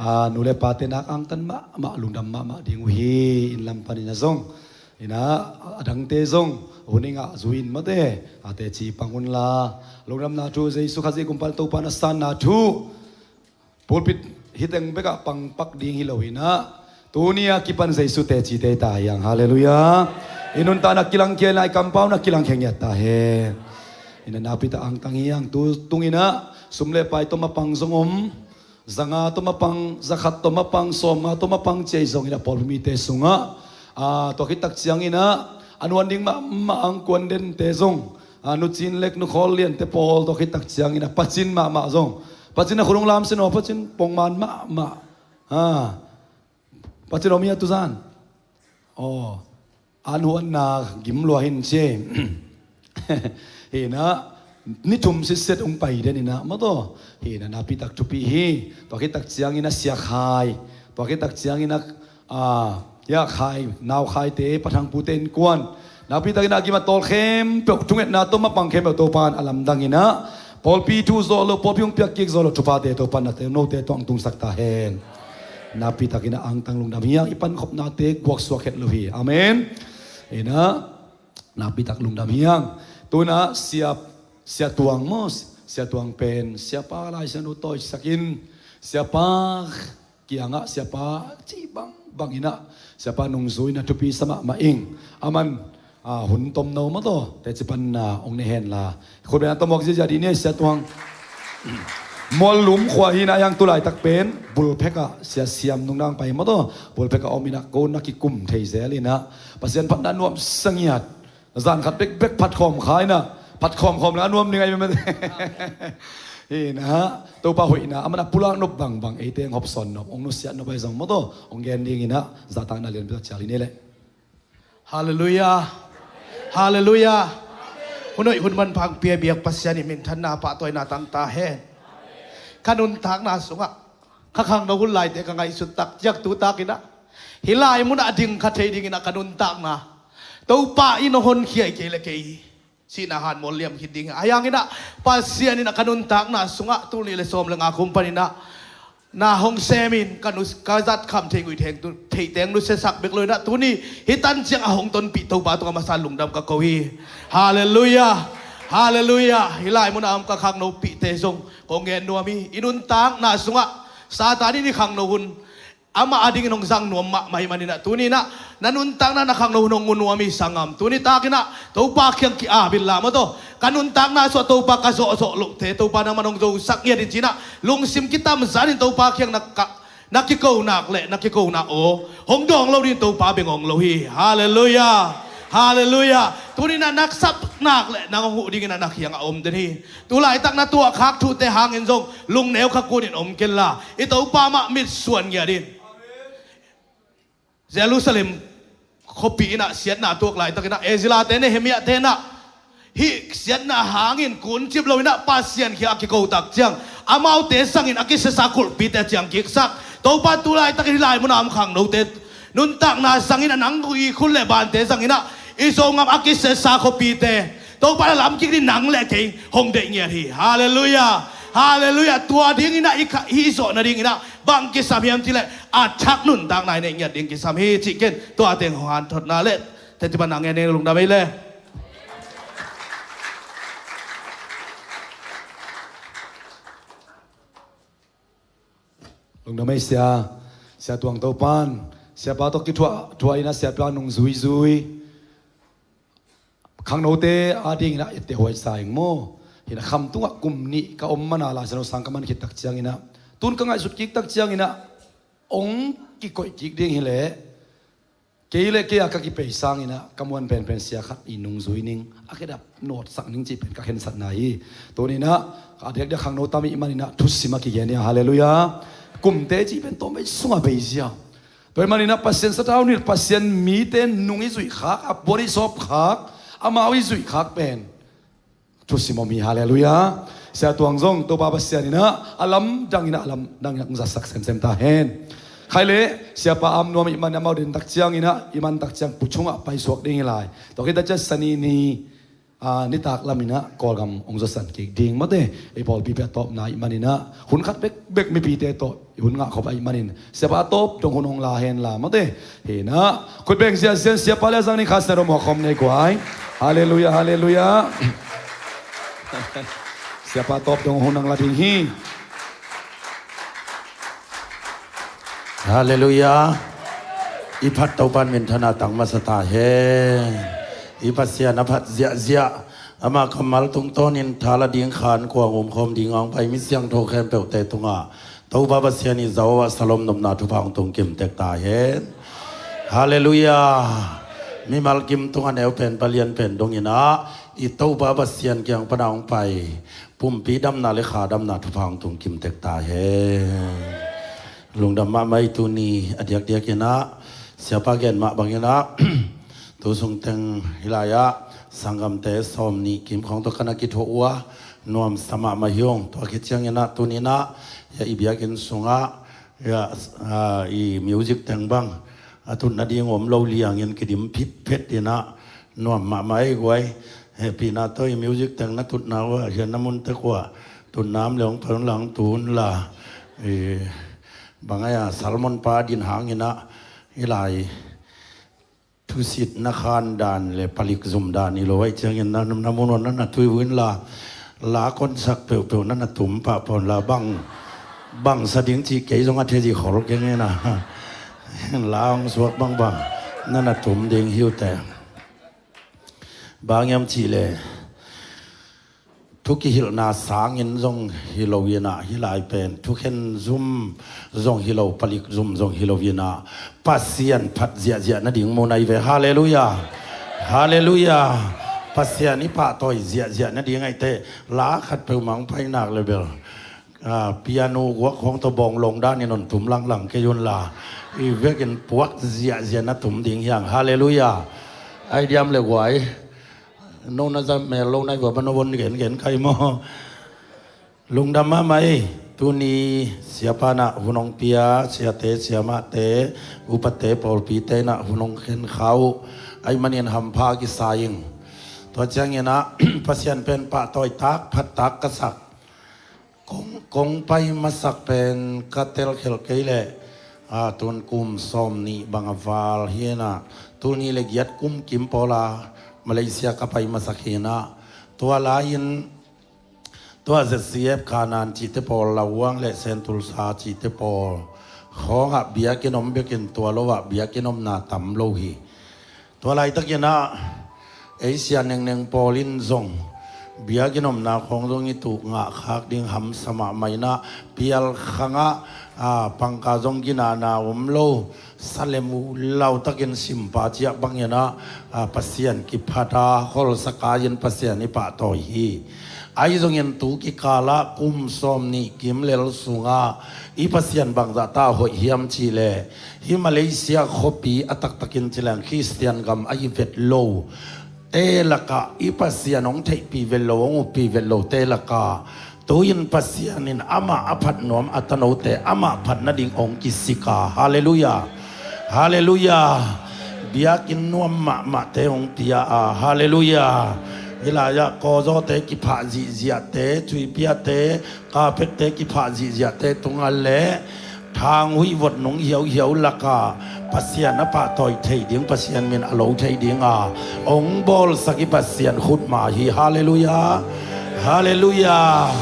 A nu le pate nak angtan mahmah lungdam mahmah ding uh hi. Inn lam paninah zong inah a dangte zong hun i ngah zui in mawte a teci pang unla lungdamna thu Jesu Khazih kumpan Topa na sanna thu pulpit hiteng bekah pangpak ding hi lo inah tuni a kipan Jesu teci tei ta hiang. Halleluiah. I nuntakna kilangkhia inah i kampau na kilangkhia ngiat ta hen. Inah nakpitak angtang hiang tu tunginah sum le pai tawh mapang zong om, zanga tawh mapang, zakhat tawh mapang, sawmnga tawh mapang ciai zong inah pawlpi mite sungah a tua khittak cianginah a nuan ding mahmah angkuan dente zong a nu Cin lek nu khawl liante pawl tua khittak cianginah pacin mahmah zong Pacin a khunung lam sin aw, Pacin pongman mahmah. Ha. Pacin om hi a tuzan. Aw. An huanna gim lua hin ci. Hinah ni thum sitset ung pai den inah maw taw. Hinah nakpitak thupi hi. Tua khittak cianginah siakhai. Tua khittak cianginah a, ya khai, nau khaite, pathang pute innkuan nakpitakin a gim a tawl khempeuh, thungetna tawh mapang khempeuh Topa in a lamdanginah pawlpi thu zawh lo, pawlpi hong piak kik zawh lo thuphate Topa in a note tawh hong tungsak ta hen. Nakpitakin a angtang lungdam hiang, i pankhopnate guaksuak het lo hi. Amen. Inah nakpitak lungdam hiang. Tunah sia, sia Tuang maw, sia Tuang pen siapa laisian uh tawisakin siapa kiangah siapa ci bangbang inah siapa nungzui na thupi sa mahmah ing. Aman a, hun tomno maw taw teci panna hong ne henla khutbena tawh mawk ziazia dih ni a sia Tuang. Muallum khua hinah hiang tulaitak pen bulphekah sia Siam nungna hong pai maw taw bulphekah om inah ko na kikum thei zel inah Pasian phatna nuam sangiat. Zan khat bekbek phatkhawm kha inah phatkhawm khawm le a nuam ning a i mete. Hinah Topa hoihna a man a pulak nop bangbang eite hong hopsawn nop hong nusiat nop ahi zong maw taw hong gen dinginah zahtakna lianpi tawh cial hi ni leh. Halleluiah. Halleluiah. Hun hoih hun manpha hong pia biak Pasian i minthanna pahtawina tang ta hen. Ka nuntakna sungah ka khangno hun laite ka ngaihsut tak ciak tu takinah hih lai munah ding kha thei dinginah ka nuntakna Topa in hong honkhia hi kei le kei sihna hanmual liam khit ding hi. A hianginah Pasian inah ka nuntakna sungah tul nih le sawm le nga kum paninah na hong semin ka, ka zatkham thei nguih theiteng nusiasak bek lo inah tuni hih tan ciang a hong tonpih Topa tungah masa lungdam ka ko hi. Halleluiah. Halleluiah. Hih lai munah om ka khangno pihte zong kong gen nuam hi. I nuntakna sungah Satan in i khangno hun amah adingin hong zang nuam mahmah hi maninah tuninah na nuntakna na khangno hun hong mu nuam hi sanggam. Tuni takinah Topa kiang ki-ap inla maw taw ka nuntakna suah Topa ka zawhzawh lohte Topa nangman hong zosak ngiat in cinah lungsim kitamzanin Topa kiang na ka, na kiko nak le na kikona aw hong dawng lo din Topa beng hong lo hi. Halleluiah. Halleluiah. Tuni-in ah na sap nak leh nang hong huh dingin ah na kiangah om den hi. Tu laitak na tuahkhak thute hangin zong lungneu kha kunin om kenla, i Topa mah mitsuan ngiat in. Jerusalem khuapi in ah siatna tuak laitakin ah Ezra-te, Nehemiah-te in ah hih siatna hangin kuncip loin ah Pasian kiang a kiko tak ciang, amaute zangin a kisiasa kulhpite ciang kiksak. Topa, tu laitakin hih lai munah om khangnote nuntakna zangin ah nang i khut le bante zangin ah i Zogam a kisiasa khuapite, Topa, na lam kik ding nang le kei hong deih ngiat hi. Halleluiah. Halleluiah. Tua dingin ah i kha-, hih zawh nadingin ah bang kisam hiam cih leh a thak nuntakna i neih ngiat ding kisam hi cih ken tua teng hong hanthotna le teti pan nang ngen ning. Lungdam ei le. Lungdam ei sia. Sia Tuang, Topan siapa tawh kithuah thuah in ah siapa nung zuizui. Khangnote adingin ah i tehuai sa ing maw. Hi in ah khamtungah kum nih ka om man a, Lai Siangtho sang ka man khit tak ciangin ah, tun ka ngaihsut kik tak ciangin ah hong kikoih kik ding hi leh, kei le kei a ka kipei sangin ah ka muan penpen sia khat i nung zui ning, a khedap nawtsak ning cih pen ka khensatna hi. Tuni-in ah a diakdiak khangno tam i hih manin ah thusim a kigen hi a. Halleluiah. Kumte cih pen tawm bei sungah bei zia. Tua ahih manin ah Pasian sathau nilh, Pasian mite nung i zuih khak, a puan i sawp khak, amau i zuih khak pen thusim om hi. Halleluiah. Sia Tuang zong Topa Pasian in ah a lamdang in ah, a lamdang in ah hong zatsak semsem ta hen. Khai le, siapa a om nuam i hih manin amau den tak ciangin ah, i man tak ciang Pu Chung ah paisuak ding hi lai. Tua khit tak ciang Sani ni, a, nitak lamin ah Kawlgam hong zawsan kik ding mawte. I pawlpi pen a tawpna i hih manin ah hun khat bekbek mipite tawh i hun ngah khop ahih manin siapa a tawp dong hun hong la hen la mawte. Hi in ah khut beng ziahziah in siapa le a zang ning kha sia dong muak khawm nei guai. Halleluiah, halleluiah. Siapa a tawp dong hun hong la ding hi. Halleluiah. I phat Topan minthanna tang masa ta hen. I Pasian a phat ziahziah. Ama kammal tungtawnin tha la ding khan kuang umkhawm ding a hong pai mi siangtho khempeuhte tungah Topa Pasian i zawh a salom nopna thupha hong tung kim tek ta hen. Halleluiah. Mimal kim tungah neu pen, palian pen dongin ah i Topa Pasian kiang pan a hong pai pumpi damna le kha damna thupha hong tung kim tek ta hen. Lungdam mahmah ei. Tuni a diakdiakin ah siapa gen mah bangin ah tu sungteng hih lai-ah sanggamte sawm nih kim khawng tawh ka na kithuah uh a, nuamsa mahmah hi ung. Tua khit ciangin ah tuni-in ah hih i biakinn sungah hih, a, i music teng bang a tut nading om lo liangin kidim phitphet in ah nuam mahmah ei guai. Hehpihna tawh i music teng na tutna uh ah, hih na mun tek uh ah tutna om le hong pai un la, hong tu un la. I, bang a, sermon pa din hangin ah hih lai thusit na khan dan le palik zum dan hi lo ahih ciangin na, na mun un na na tui uh inla, la konsak peuhpeuh na na tum pah pah un la, bang, bang sa ding cih kei zong a thei zi khol keng hi na. La hong suak bangbang na na tum ding hi uh teh. Bang hiam cih leh thu kihilhna sangin zong hi lo in ah, hih lai pen thukhen zum zong hi lo, palik zum zong hi lo in ah, Pasian phat ziahziah nading mu nai ve. Halleluiah. Halleluiah. Pasian i pahtawi ziahziah nading ahih teh la khat peuhmah hong pai nak le bel, a, piano guak khawng tawh bawng lawng danin hong tum langlang kei un la, i vekin puak ziahziah na tum ding hi hang. Halleluiah. Ai diam le guai. No na za mel lo nai vua, bang no von gen gen kai maw. Lungdam mahmah ei. Tuni siapa in ah hun hong pia, siate, siamahte, upate, pawlpite in ah hun hong khen kha uh ahih manin hampha a kisa ing. Tua ciangin ah Pasian pen pahtawi tak, phat tak ka sak. Kong, kong pai masak pen ka telkhelh kei leh, a, tun kum sawm nih bang a val hi in ah, tul nih le giat kum kim pawl a Malaysia ka pai masak hi in ah, tua lai-in tua Z C F Kanan cihte pawl, Labuan le Sentul Sa cihte pawl khawngah biakinn om bekin, tua lo-ah biakinn omna tam lo hi. Tua laitakin ah ei sia nengneng pawl in zong Biakinn omna khawng zong i tuh ngah khak ding hamsa mahmah in ah, pial khangah, a, pangka zong ginana om lo, sa le mu lautakin simpa ciah bangin ah, a, Pasian kiphat a, kholsa kai-in Pasian i pahtawi hi. Ahi zongin tu kikalah kum sawm nih kim lel sungah i Pasian bangzah ta hoih hiam cihleh, hih Malaysia khuapi a taktakin ci leng Khristian gam ahi vet lo te lakah i Pasian hong theihpih vet lo, hong uppih vet lo te lakah tu-in Pasian in amah a phat nuam a tanote amah phat nading hong kisik a. Halleluiah. Halleluiah. Biakinn nuam mahmahte hong pia a. Halleluiah. Hih lai-ah kawzawte kiphah zihziahte, tuipiate, kapekte kiphah zihziahte tungah le thang huih vot nung hiauhiau lakah Pasian a pahtawi thei ding, Pasian min a lo thei dinga hong bawlsak i Pasian khutma hi. Halleluiah. Halleluiah.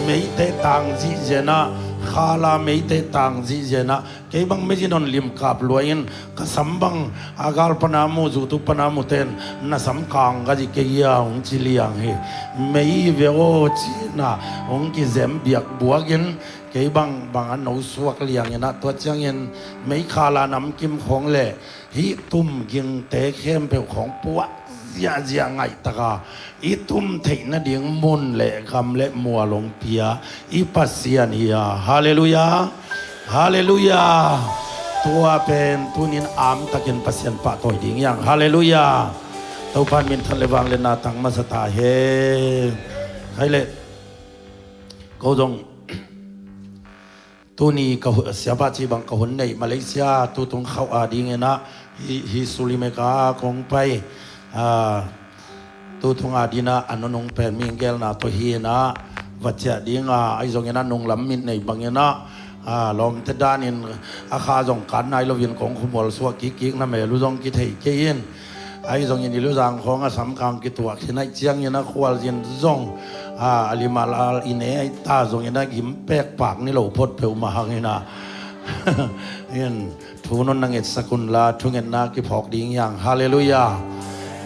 Meite tang zihzianah, khala meite tang zihzianah, kei bang mezin hon limkap lua in ka sam bang a gal pana mu, zutu pana mu ten na sam kang ka zi kei a hong ci liang hi. Mei ve aw cinah hong kizem biak buakin kei bang bang a no suak lianginah tua ciangin meikhala namkim khawng le hih tum gingte khempeuh khawng puah ziahziah ngaihtaka i tum theih nading mun le gam le mual hong pia i Pasian hi a. Halleluiah. Halleluiah. Tua pen tunin amtakin Pasian pahtawi ding hiang. Halleluiah. Topan minthan le vangliatna tang masa ta hen. Khai le ko zong tuni ka hu-, siapa ci bang ka hun neih Malaysia tutung khauh a dinginah hi, hi sulimeka kong pai, a, tutung a dinah a nunung pen minggelna tawh hinah va ciah dinga, ahi zonginah nunglam mit nei banginah, a, lawmte danin a kha zong kan nai loin kong khumual suah kikkik na mel uh zong kithei kei in. Ahi zongin i luzang khawng a samkang kituak hi naih ciangin a khualzin zong, a, a limalal i ne ahi ta zongin a gim pekpak ni lo phot peuhmah hangin a in thu nong na ngetsak unla thungetna kiphawk ding hiang. Halleluiah.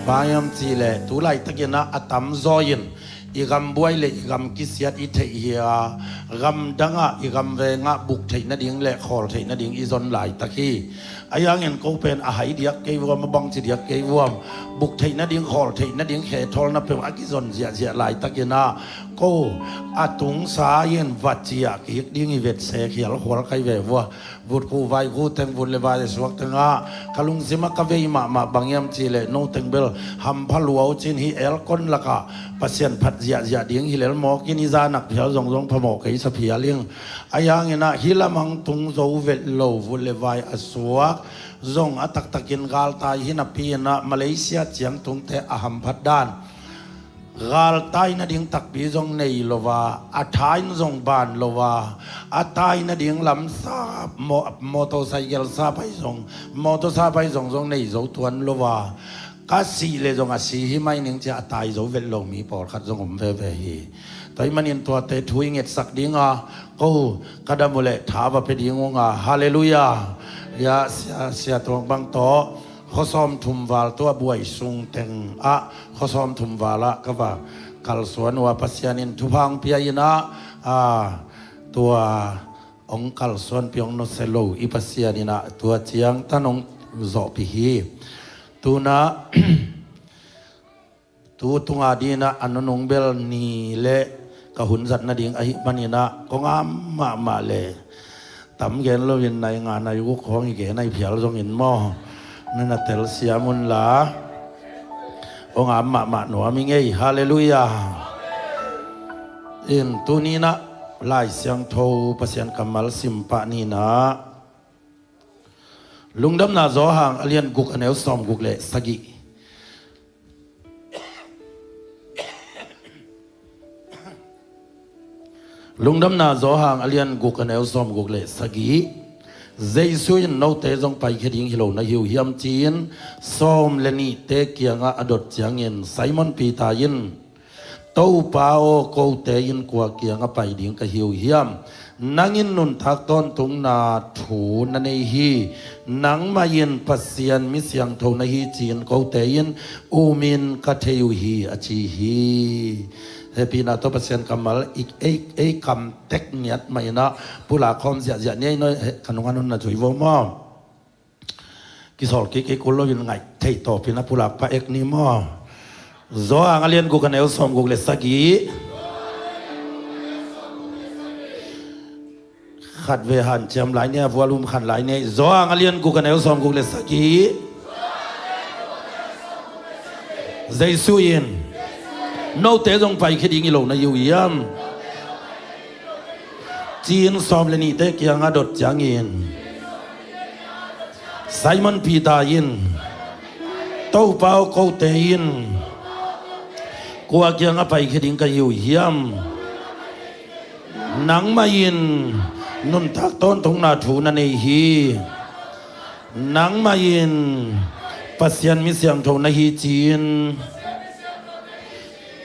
Bang hiam cihleh tu laitakin a a tamzaw in i gam buai le i gam kisiat i theih hi a, gam dangah i gam vengah buk theih nading le khawl theih nading i zon laitak hi. Ahi hangin ko pen a hai diak kei vuam, a bangci diak kei vuam, buk theih nading, khawl theih nading, khe thawlna peuh a kizon ziahziah laitakin ah ko a tungsa in va ciah kik ding i vetsek hial khual kai ve vua. Vut khu vai khu teng, vut le vai a suak tengah ka lungsim ah ka vei mahmah bang hiam cihleh no teng bel hampha lua uh cin, hih aircon lakah Pasian phat ziahziah ding hi lel mawk in i zanak phial zongzong phamawh kei sa phial ing. Ahi hangin ah hih lamang tung zo vet lo vut le vai a suak zong a taktakin galtai hi napi in ah Malaysia ciang tungte a hamphat dan. Galtai nading takpi zong nei lo a, a tha in zong ban lo a, a tai nading lam sap, mo-, motorcycle sap ahi zong, motor sap ahi zong zong nei zo tuan lo a, ka sih le zong a si hi mai ning cia a tai zo vet lo mi pawlkhat zong om veve hi. Tua ahih manin tuate thu i ngetsak ding a, ko ka dam uh leh tha va pia ding ung a. Halleluiah. Ya, sia, sia tuang bang tawh khuasawm thum val tua buai sung teng ah khuasawm thum val ah ka va kalsuan uh a, Pasian in thupha hong pia in ah, a, tua hong kalsuanpih hong nusia lo i Pasian in ah tua ciang tan hong zawhpih hi. Tuna tu tunga dinah a nunung bel ni le ka hun zat nading ahih manin ah kong am mahmah le tam gen loin nai nga nai guk khawng i gen ahi phial zongin maw, na na telsiam unla hong am mahmah nuam i ngei. Halleluiah. In tuninah Lai Siangtho Pasian kammal simpah ninah Lungdamna Johan a lian guk a neu sawm guk le sagih. Lungdamna Johan a lian guk a neu sawm guk le sagih. Jesu in note zong paikhia ding hi lo na hi uh hiam ci-in sawm le nihte kiangah a dot ciangin Simon Peter in Topa aw, kote in kua kiangah pai ding ka hi uh hiam? Nang in nuntak tawntungna thu na nei hi. Nangmah in Pasian mi siangtho na hi ci-in kote in umin ka thei uh hi, a ci hi. Hehpihna tawh Pasian kammal i, ei, ei kam tek ngiat mah in ah pulak khawm ziahziah ni ei, no, he, ka nung a nun na zui vo maw? Kisawl kik kik kul lo in ngaih theih tawpin a pulak pah ek ni maw? Johan a lian guk a neu sawmguk le sagih. Khat ve hanciam lai ni, a vualum khan lai ni. Johan a lian guk a neu sawmguk le sagih. Jesu in, note zong paikhia ding hi lo na hi uh hiam? Ci-in sawm le nihte kiangah dot ciangin Simon Peter in, Topa aw, kote in kua kiangah paikhia ding ka hi uh hiam? Nangmah in nuntak tawntungna thu na nei hi. Nangmah in Pasian mi siangtho na hi ci-in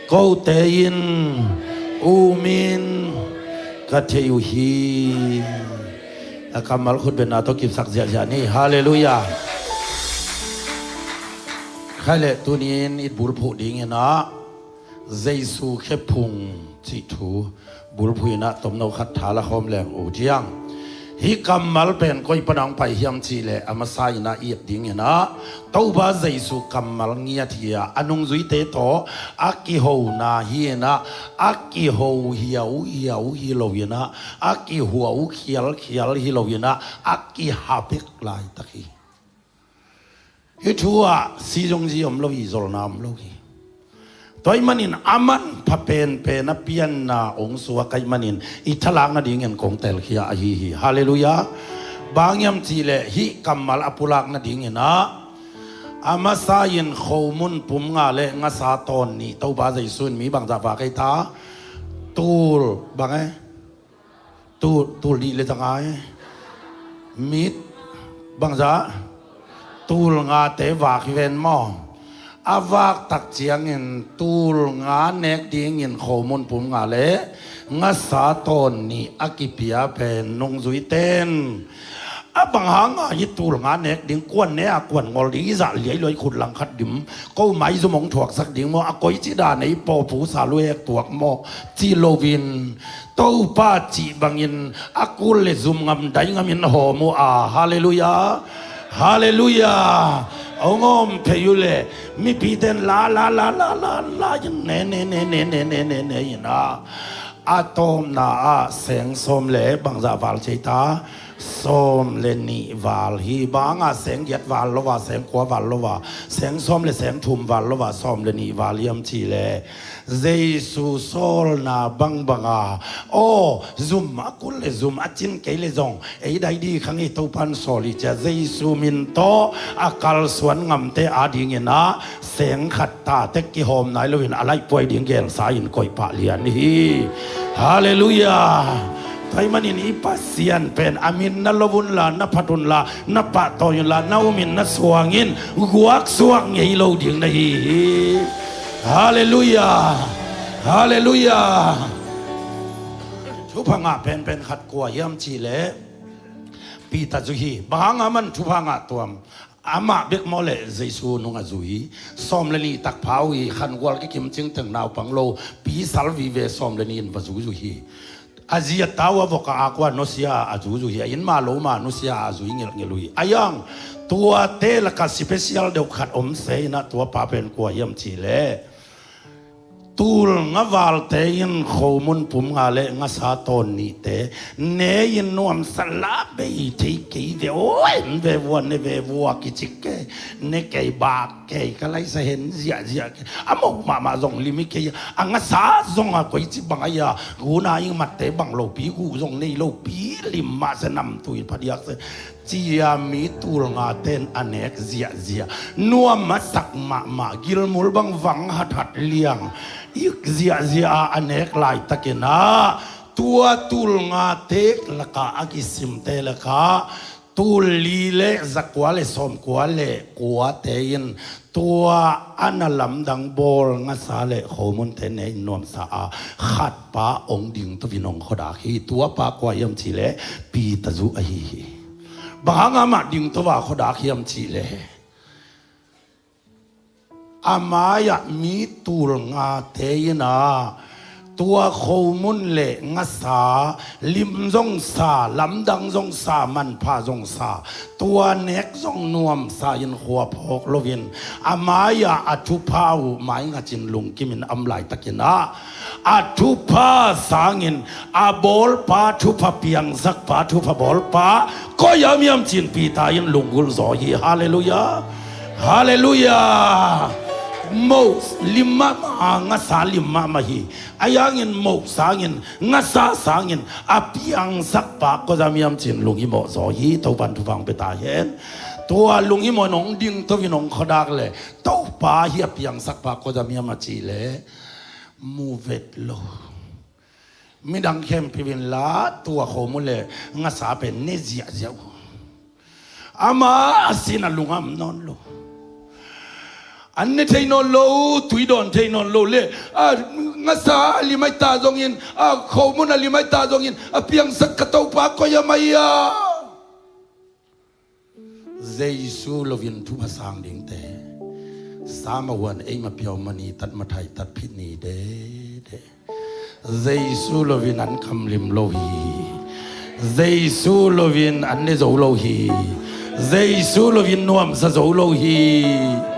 kote in umin ka thei uh hi. A kammal khutbetna tawh kipsak ziahziah ni. Halleluiah. Khai leh tuni-in i bulphuh dingin ah Jesu khephung cih thu bulphuh in ah tomno khat tha la khawm leng uh ciang. Hih kammal pen koi pan hong pai hiam cih leh a masa in ah i et dingin ah Topa Jesu kammal ngiat hi a, a nungzuite tawh a kihona hi in ah, a kiho hiau hiau hi lo in ah, a kihua uh khial khial hi lo in ah, a kiha bek laitak hi. Hih thu ah si zong zi om lo hi, zolna om lo hi. Tua ahih manin a manpha penpen a pianna hong suak ahih manin i thalak nadingin kong telkhia ahi hi. Halleluiah. Bang hiam cih leh hih kammal a pulak nadingin ah a masa in khomun pum nga le ngasa tawn nih Topa Jesu in mi bangzah vak ei ta? Tul bang e? Tul, tul nih le za nga e? Mit bangzah? Tul ngate vak hi ven maw? A vak tak ciangin tul nga nek dingin khomun pum nga le ngasa tawn nih a kipia pen nungzuite in a bang hanga hih tul nga nek ding, kuan ne a kuan ngol ding, i zah liailuai khut langkhat dim, ko maizum hong thuaksak ding maw, a koici dan ei pawpu sa luek tuak maw, ci loin Topa cih bangin a kul le zum ngam dai ngamin hawm uh a. Halleluiah. Halleluiah. Hong hawm phei uh leh mipite in la la la la la la in ne ne ne ne in ah, a tawpna ah seng sawm le bangzah val ci ei ta? Sawm le nih val hi. Bang hanga seng giat val lo a, seng kua val lo a, seng sawm le seng thum val lo a, sawm le nih val hiam cih leh Jesu sawlna bangbang a, aw, zum a kul le zum, a cin kei le zong ei dai ding hi kha ngei, Topa in sawl hi ci a, Jesu min tawh a kalsuan ngamte adingin ah seng khat ta tek kihawm nai loin a laihpuai ding gelsa in koih pah lian hi. Halleluiah. Tua ahih manin i Pasian pen a min na lo unla, na phat unla, na pahtawi unla, na um in, na suang in, guak suak ngei lo ding na hi hi. Halleluiah. Halleluiah. Thupha ngah penpen khat kua hiam cih leh Peter zui hi. Bang hanga aman thupha ngah tuam? Amah bek maw leh Jesu nung a zui hi. Sawm le nih tak pha uh hi, khangual kikim cingteng naupang lo, pi sal vive sawm le nih in va zuzui hi. A zi a tau a vok a ak uh a nusia a zuzui hi. A inn ma lo ma nusia a zui ngelhngel uh hi. A yang tuate lakah special deuh khat om se in ah, tua pa pen kua hiam cih leh tul nga valte in khomun pum nga le ngasa tawn nihte ne in nuamsa la bei thei kei ve, aw, en ve vua, ne ve vua, kicik kei, ne kei, bak kei, ka laisa hen ziahziah kei, a mo mahmah zong lim hi kei, a ngasa zong a koici bang a ia, guna ing matte bang lopi, gu zong nei lopi, lim mah se, namtui phadiak se, ci-a mi tul ngate in a nek ziahziah, nuam a sak mahmah, gilmul bang vang hathat liang, ik ziahziah a a nek laitakin ah, tua tul ngate lakah a kisimte lakah Tul li le zakua le sawmkua le kuate in tua a na lamdang bawl ngasa le khomunte ne in nuamsa a, khatpa ong dingto in ong khuadak hi. Tuapa kua hiam cih le Peter zu ahi hi. Bang hang amah dingto a khuadak hiam cih le a mai-ah mi tul ngate in a, tua khomun le ngasa, lim zong sa, lamdang zong sa, manpha zong sa, tua nek zong nuamsa in khua phawk loin a mai-ah a thupha uh mai ngacin lungkimin a om laitakin a, a thupha sangin a bawlpa, thupha piangsakpa, thupha bawlpa koi a miam cin Peter in lunggulh zaw hi. Halleluiah. Halleluiah. Moh lim mahmah, ngasa lim mahmah hi. A yangin moh sangin, ngasa sangin a piangsakpa koi a miam cin lunghimawh zaw hi. Topan thupha ong pia ta hen. Tua lunghimawh in ong dingto in ong khuadak le Topa hi a piangsakpa koi a miam a cih le mu vet lo. Midang khempeuh in la tua khomun le ngasa pen ne ziahziah uh. Ama a sin a lungam nawn lo. An ne thei nawn lo, tui dawn thei nawn lo le, a ngasa a limai ta zongin, a khomun a limai ta zongin a piangsak ka Topa koi a mai a. Jesu loin thupha sang dingte, sama huan eima piau mani tat mathai tat phit ni dede. Jesu loin an kamlim lo hi. Jesu loin an ne zo lo hi. Jesu loin nuamsa zo lo hi.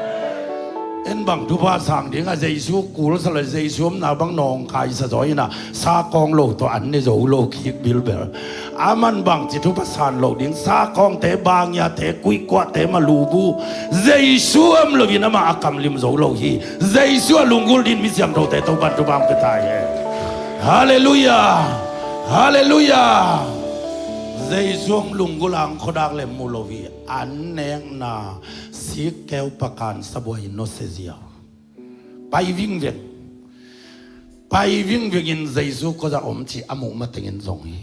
En bang thupha sang ding a Jesu kulsa lo, Jesu omna bang nawngkaisa zaw ina, sakawng lo tawh an ne zo lo kik bilbel. Aman bangci thupha san loh ding, sakawngte, bangiate, kuihkuahte, malubu, Jesu om loin amah a kamlim zo lo hi. Jesu a lunggulh din mi siangthote Topan thupha ong pia ta hi. Halleluiah. Halleluiah. Jesu ong lunggulh a ong khuadak le mu lo hi. An nekna sikkeu pakan sabuai nawsia ziau. Pai vingveng. Pai vingvengin Jesu koi a om cih a muh matengin zong hi.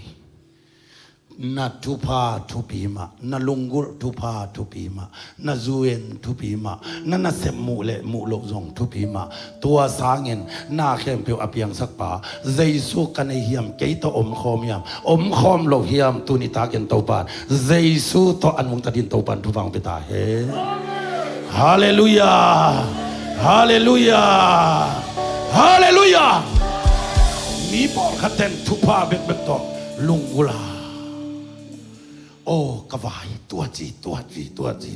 Na thupha thupi mah, na lunggulh thupha thupi mah, na zu-en thupi mah, na nasep muh le muh loh zong thupi mah. Tua sangin na khempeuh a piangsakpa Jesu ka nei hiam, kei tawh omkhawm hiam, omkhawm lo hiam, tuni takin Topan Jesu tawh a nungta din Topan thupha ong pia ta hen. Halleluiah. Halleluiah. Halleluiah. Mi pawlkhat ten thupha bekbek tawh lunggulh a, aw ka vai, tua ci, tua ci, tua ci,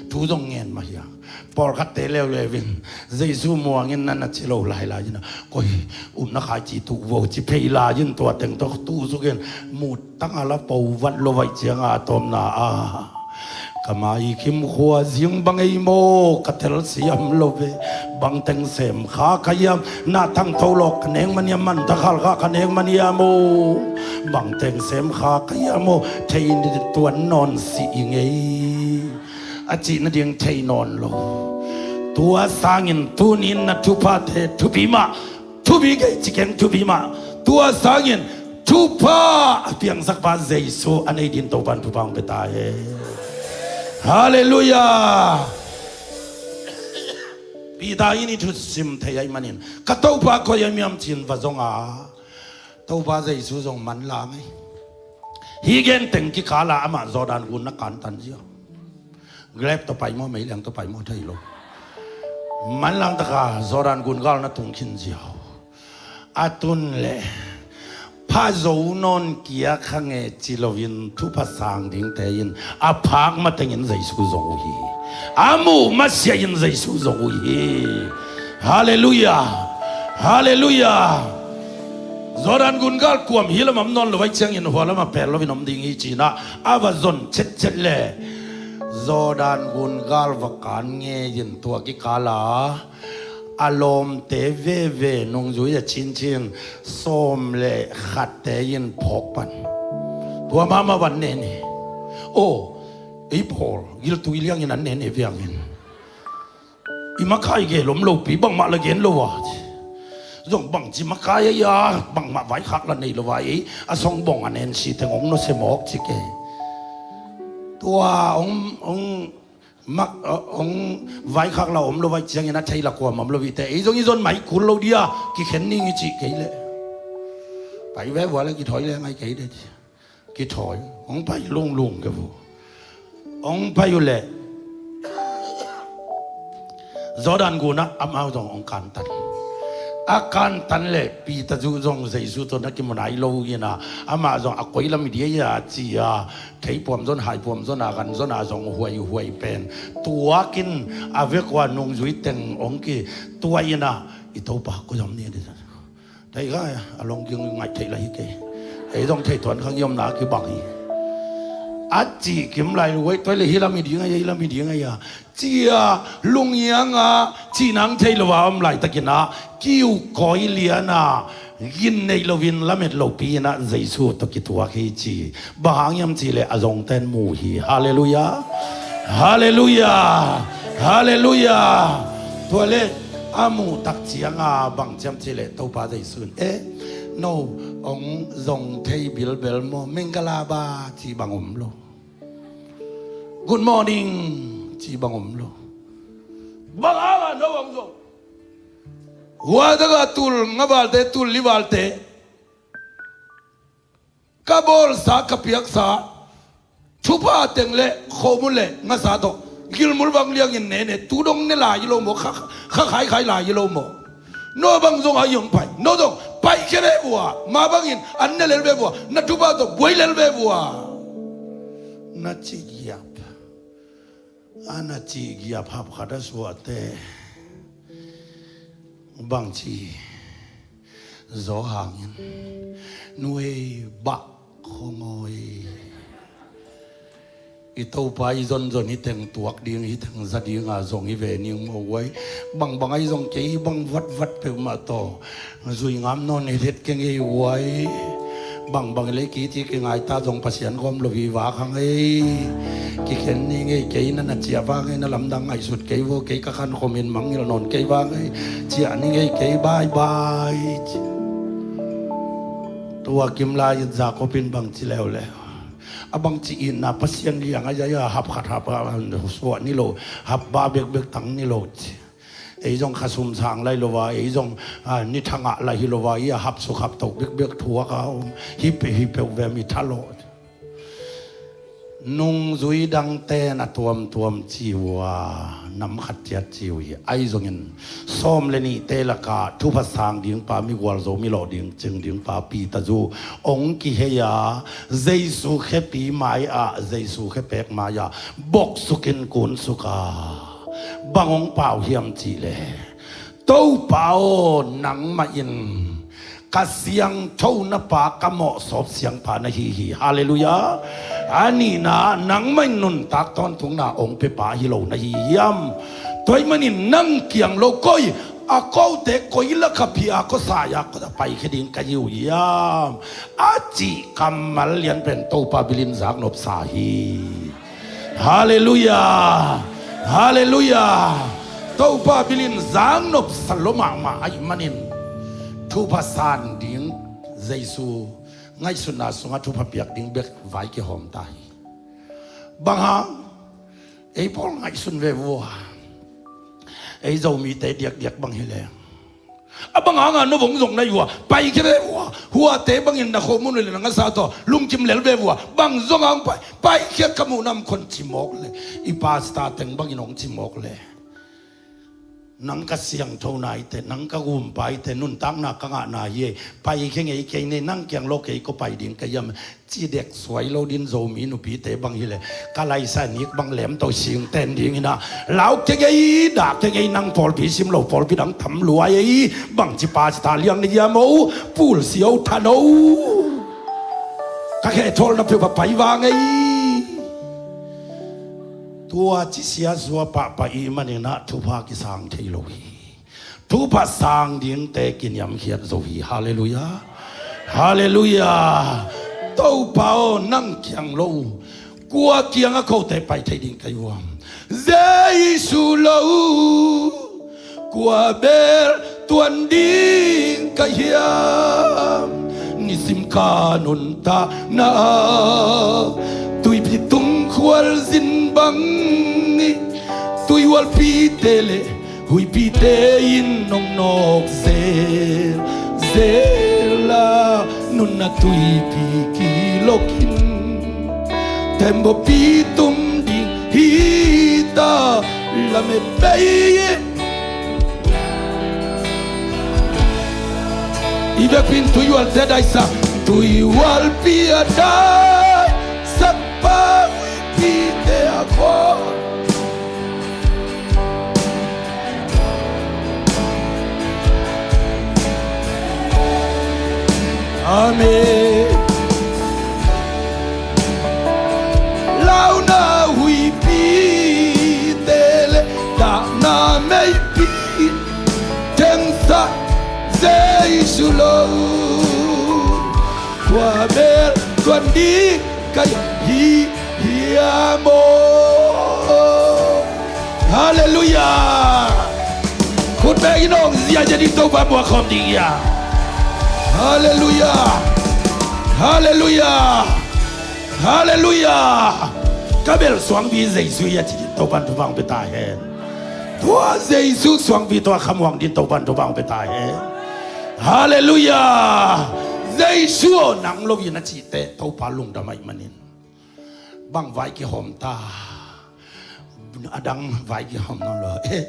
thu zong ngen mah hi a. Pawlkhatte leuleu in Jesu muangin na na ci lo lailai in a, koi upna khaici tuh vo ci phei lai in tua teng tawh tuh sukin mut tang a la po vat lo vaih cianga a tawpna a, ka mai khim khua zing bang ei maw, ka telsiam lo ve. Bang teng sem kha ka hiam, na thangtho lawk ka nek man hiam, man takhal kha ka nek man hiam aw. Bang teng sem kha ka hiam aw, thei tuan nawn si i ngei. A cih nading thei nawn lo. Tua sangin tuni in na thuphate thupi mah, thupi kei ci keng, thupi mah. Tua sangin thupha a piangsakpa Jesu a nei din Topan thupha ong pia ta hen. Halleluiah. Peter in i thusim thei ahih manin ka Topa koi a miam cin va zong a, Topa Jesu zong manlang ei. Hih gen teng kikal a amah Jordan gun na kantan ziau. Grab tawh pai maw, meiliang tawh pai maw thei lo. Manlang taka Jordan gun gal na tung khin ziau. A tun le pha zo nawn kia kha nge ci loin thupha sang dingte in a phak matengin Jesu zong uh hi. A muh masiah in Jesu zong uh hi. Halleluiah. Halleluiah. Jordan gun gal kuam hi lamah om nawn lo ahih ciangin hua lamah pel loin om ding hi ci-in ah a va zon cetcet le Jordan gun gal va kan ngei-in tua kikal a a lawmte veve nungzui a cincin sawm le khatte in phawk pan. Tua mahmah van nene. Aw, ei pawl giltui liangin an nene viangin i makai gel om lopi bangmah la gen lo a ci. Zong bangci makai a ia bangmah vaikhak la nei lo a ei a songbawng a nensi teng ong nusia mawk ci kei. Tua hong, hong mak, hong vaikhak lo om lo vai ciangin a thei la kuamah om lo vite, ei zong i zon mai kul lo dia, kikhen ning i cih kei leh. Pai ve vua le kithawi le ngai kei de ci. Kithawi, hong pai lunglung ke vu. Hong pai uh leh Jordan gunah amau zong hong kantan. A kantan leh Peter zuh zong Jesu tawh na kimu nai lo inah, amah zong a koi lam i dia ia ci a, thei puam zon, hai puam zon a, gan zon a zong huaihuai pen tuakin a vekua nungzui teng hong kituah inah, i Topa koi zong ni a di zon. Thei ka a long ging ngaih theih la hi kei. Ei zong thei tuan kha ngiamna kibang hi. A cih kim lai luai tuai le hi lam i ding a, hi lam i ding a, cia lungiang a cih nang thei lo a om laitakin ah kiu koi lian a gin nei loin lamet lopi inah Jesu tawh kituak hi ci. Bang hang hiam cih leh a zongten mu hi. Halleluiah. Halleluiah. Halleluiah. Tua le a muh tak cianga bang ciam cih leh Topa Jesu in, eh, no hong zong thei bilbel maw, minggalaba ci bang om lo. Good morning ci bang om lo. Bang hanga no hong zong? Hua taka tul nga valte, tul li valte ka bawlsa, ka piaksa thupha teng le khomun le ngasa tawh gilmul bang liangin nene, tu dong ne lai hi lo maw, kha, kha khaikhai lai hi lo maw? No bang zong a i hong pai, no zong paikhia ve vua, mah bangin an ne lel ve vua, na thupha tawh buai lel ve vua. Na cih giap, a na cih giap hap khat a suahte bangci zaw hangin, nuei bah khongawi. I Topa i zonzon hi teng tuak ding, hi teng za dinga zong hi ve ning maw uai. Bangbang a i zong kei hi bang vatvat peuhmah tawh zui ngam nawn hethet kei ngei uai. Bangbang le kiti kingaita zong Pasian gawm lo hi vak hang ei. Kikhen ni ngei kei, na na ciah vak ngei, na lamdang ngaihsut kei vo, kei ka khan khomin mangngilh nawn kei vak ngei. Ciah ni ngei kei, bye bye. Tua kim lai-in Jacob in bangci leuleu, a bangci itna Pasian liang a, ia, ia hap khat hap a suah ni lo, hap ba bekbek tang ni lo ci. Ei zong khasum sang lai lo a, ei zong, ah, ni thangah lai hi lo a, ia hap suk hap to bekbek thuak a om hi peuh hi peuh ve, mi tha lo. Nungzui dangte na tuamtuam ci uh a, nam khat ciat ci uh hi. Ahi zongin sawm le nihte lakah thupha sang dingpa, migual zo mi lawh ding cing dingpa Peter zu hong kihei a, Jesu khepi mai-ah, Jesu khepek mai-ah boksukin kunsuk a, bang hong pau hiam cihleh, Topa aw, nangmah in ka siangthona pa, ka mawhsawp siangpa na hi hi. Halleluiah. A nihna, nangmah in nuntak tawntungna hong pepa hi lo na hi hiam? Tua ahih manin nang kiang lo koi, a kote koi lakah phi a, kua sa-a, kua sa paikhia ding ka hi uh hiam? A cih kammal lianpen Topa bilin zaknopsa hi. Halleluiah. Halleluiah. Topa bilin zaknopsa lo mahmah ahih manin thupha san ding Jesu ngaihsutna sungah thupha piak ding bek vai kihawm ta hi. Bang hang? Ei pawl ngaihsun ve vua. Ei Zomite diakdiak bang hileh, a bang hanga no bang zong na hi uh a, paikhia ve vua. Huate bangin na khomun uh le na ngasa tawh lungkim lel ve vua. Bang zong hang pai, paikhia ka muh nam khon ci mawk le, i pastor teng bangin hong ci mawk le, nang ka siangthona hi teh, nang ka gumpa hi teh, nuntakna ka ngahna hi ei, paikhia ngei kei ne, nang kiang lo kei kua pai ding ka hiam? Ci dek suai lo din Zomi nupite bang hileh, ka laisa nik bang lemto sing ten ding inah, lau kei ngei, dah kei ngei, nang pawlpi sim lo pawlpi dang tam luai ei. Bangci pastor liang na hiam o, pulsio than o. Ka khe thawl na peuh va pai vang ei. Tua ci sia zua pahpah i hih maninah thupha kisang thei lo hi. Thupha sang dingte kiniamkhiat zo hi. Halleluiah. Halleluiah. Topa aw, nang kiang lo kua kiangah kote pai thei ding ka hi uh hiam? Jesu lo kua bel tuan ding ka hi hiam? Nisim ka nuntakna tuipi tung Hualzin bang i tuihualpite le huipite in nong nawk zel zel a, nunna tuipi kilokin tembaw pi tum ding hi ta, lamet bei e. I biakpi in tuihualte daisak, tuihualpi a daisak pa huipite a khawl. Amen. Launa huipite le dahna meipi tengsa Jesu lo, tua bel tuan ding ka hi hiam aw? Halleluiah. Khut beng in hong ziahziah ding, Topa muak khawm ding hi a. Halleluiah. Halleluiah. Halleluiah. Ka bel suangpi Jesu hi a ci ding Topa in thupha hong pia ta hen. Tua Jesu suangpi tawh a khamuang ding Topa in thupha hong pia ta hen. Halleluiah. Jesu aw, nang lo in a cihte Topa lungdam ahih manin bang vai kihawm ta? A dang vai kihawm nawn lo. Eh,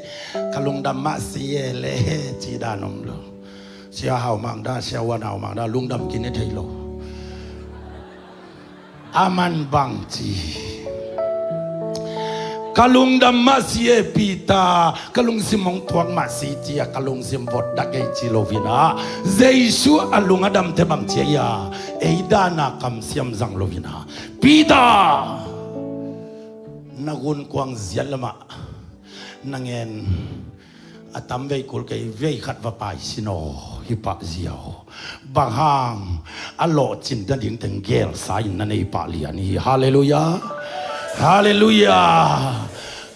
ka lungdam mah si e le, ci dan om lo. Sia Hau Mang Da, Sia Wan Hau Mang Da, lungdam kine thei lo. A man bang ci, ka lungdam mah si e Peter, ka lungsim hong tuak mah si ci a, ka lungsim vot dak ei ci lo hi na. Jesu a lung a damte bang ci a, ei dan a kamsiam zang lo hi na. Peter, na gunkuang ziat lamah na ngen a tam vei kul kei, vei khat va pai sin aw, hi pah ziau. Bang hang? A lawhcin nading teng gelsa in na nei pah lian hi. Halleluiah. Halleluiah.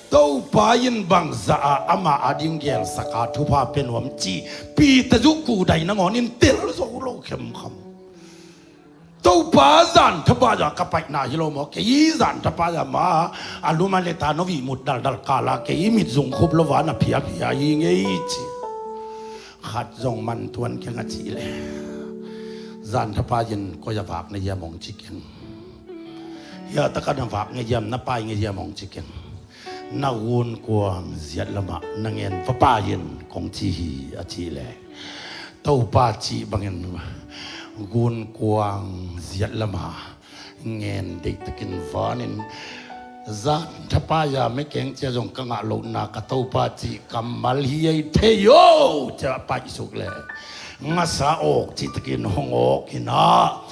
Topa in bangzah a amah ading gelsak a thupha pia nuam cih Peter zuk kudai nangawn in tel zo lo khem kham. Topa, zan thapai-a ka paihna hi lo maw? Kei zan thapai-a ma a lum a let a na vih mut daldal kal a kei mit zung khup lo a na phiaphia hi ngei ci. Khat zong man tuan keng a cih leh, zan thapai-in koi-ah vak na hiam hong ci keng. Hia tak a na vak ngei hiam, na pai ngei hiam hong ci keng. Na gunkuang ziat lamah na ngen va pai in kong ci hi a cih leh, Topa cih bangin gunkuang ziat lamah ngen deihtakin vanin, zan thapai-a mekeng cia zong ka ngah lohna ka Topa cih kammal hi ei thei aw, cia paihsuk leh ngasa awk cihtakin hong awk hi na.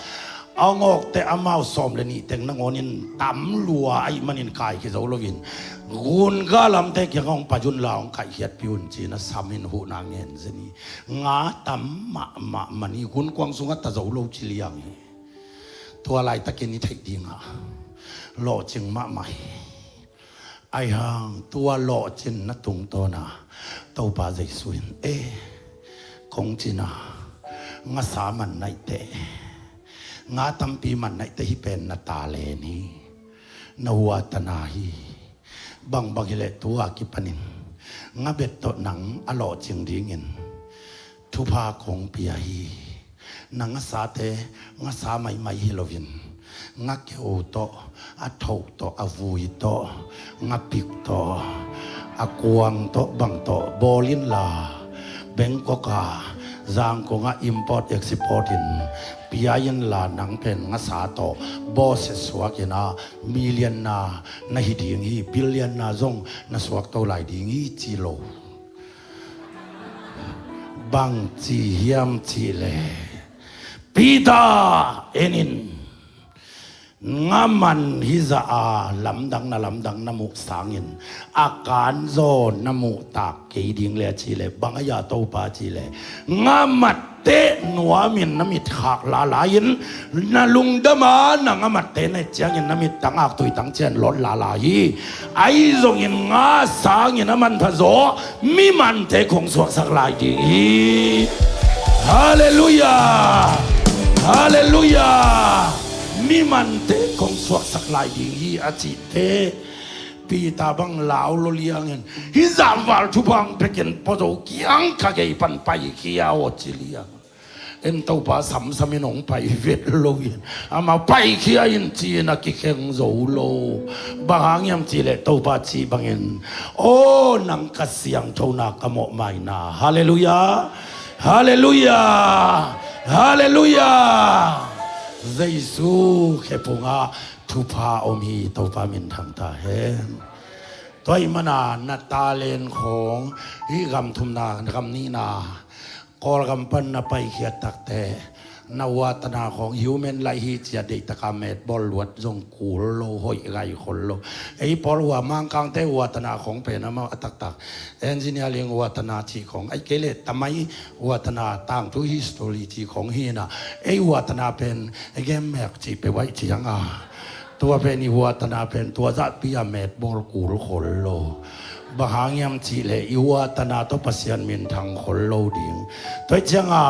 A ngawkte amau sawm le nih teng nangawnin tam lua ahih manin kaikhia zo loin, gun galamte kiangah hong pai un la hong kaihkhiatpih un ci-in a samin huhna ngen zen hi. Nga tam mahmah man hi, gunkuang sungah ta zo lo ci liang hi. Tua laitakin i theih dingah lawhcing mahmah hi. Ahi hang tua lawhcinna tungtawna Topa Jesu in, e, kong cina, ngasa man naihte, nga tampi man naihte, hih pen na talent hi, na huatana hi. Bangbang hileh tua kipanin nga bet tawh nang a lawhcing dingin thupha kong pia hi. Na ngasate ngasa maimai hi loin, nga keu tawh, a thoh tawh, a vui tawh, nga pik tawh, a kuang tawh, bang tawh bawl inla, Bangkok a, Zangkong ah import export in pia inla, nang pen ngasa tawh bawsia suak in a, million na na hi ding hi, billion na zong na suak to lai ding hi ci lo. Bang ci hiam cih leh, Peter, en in, nga man hi zah a lamdang na, lamdang na muh sangin a kanzaw na muh tak kei ding le a cih leh, bang a hia Topa cih leh, nga mat teh nuamin na mit khak lala in, na lungdam a, na nga matte na et ciangin na mit tang aktui tang cian lawt lala hi. Ahi zongin nga sangin a manpha zaw mi mante kong suaksak lai ding hi. Halleluiah. Halleluiah. mimante kong suaksak lai ding hi a cihte Peter bang lau lo liangin, hih zamval thupha hong pekin pua zo kiang ka gei pan paikhia aw ci liang. En Topa samsam in hong pai vet lo in, amah paikhia in ci-in a kikheng zo lo. Bang hang hiam cihleh Topa cih bangin, aw nang ka siangthona ka mawhmaina. Halleluiah. Halleluiah. Halleluiah. Jesu khephungah thupha om hi. Topa minthang ta hen. Tua ahih mana na talent khawng, hih gam thumna gam nihna Kawlgam pan na paikhiat takte, na watana khawng human lai hi cia deihtaka metbawl luat zong kul lo, hoih gai khol lo. Ei pawl hua Mangkangte watana khawng pen amau a taktak engineering watana cih khawng, ei kei leh tamai watana tangthu history cih khawng hi na, ei watana pen game mek cih pe vaih cianga. Tua pen i huatana pen tua zahpi a metbawl kul khol lo. Bang hang hiam cihleh i huatana tawh Pasian minthang khol lo ding. Tua hi cianga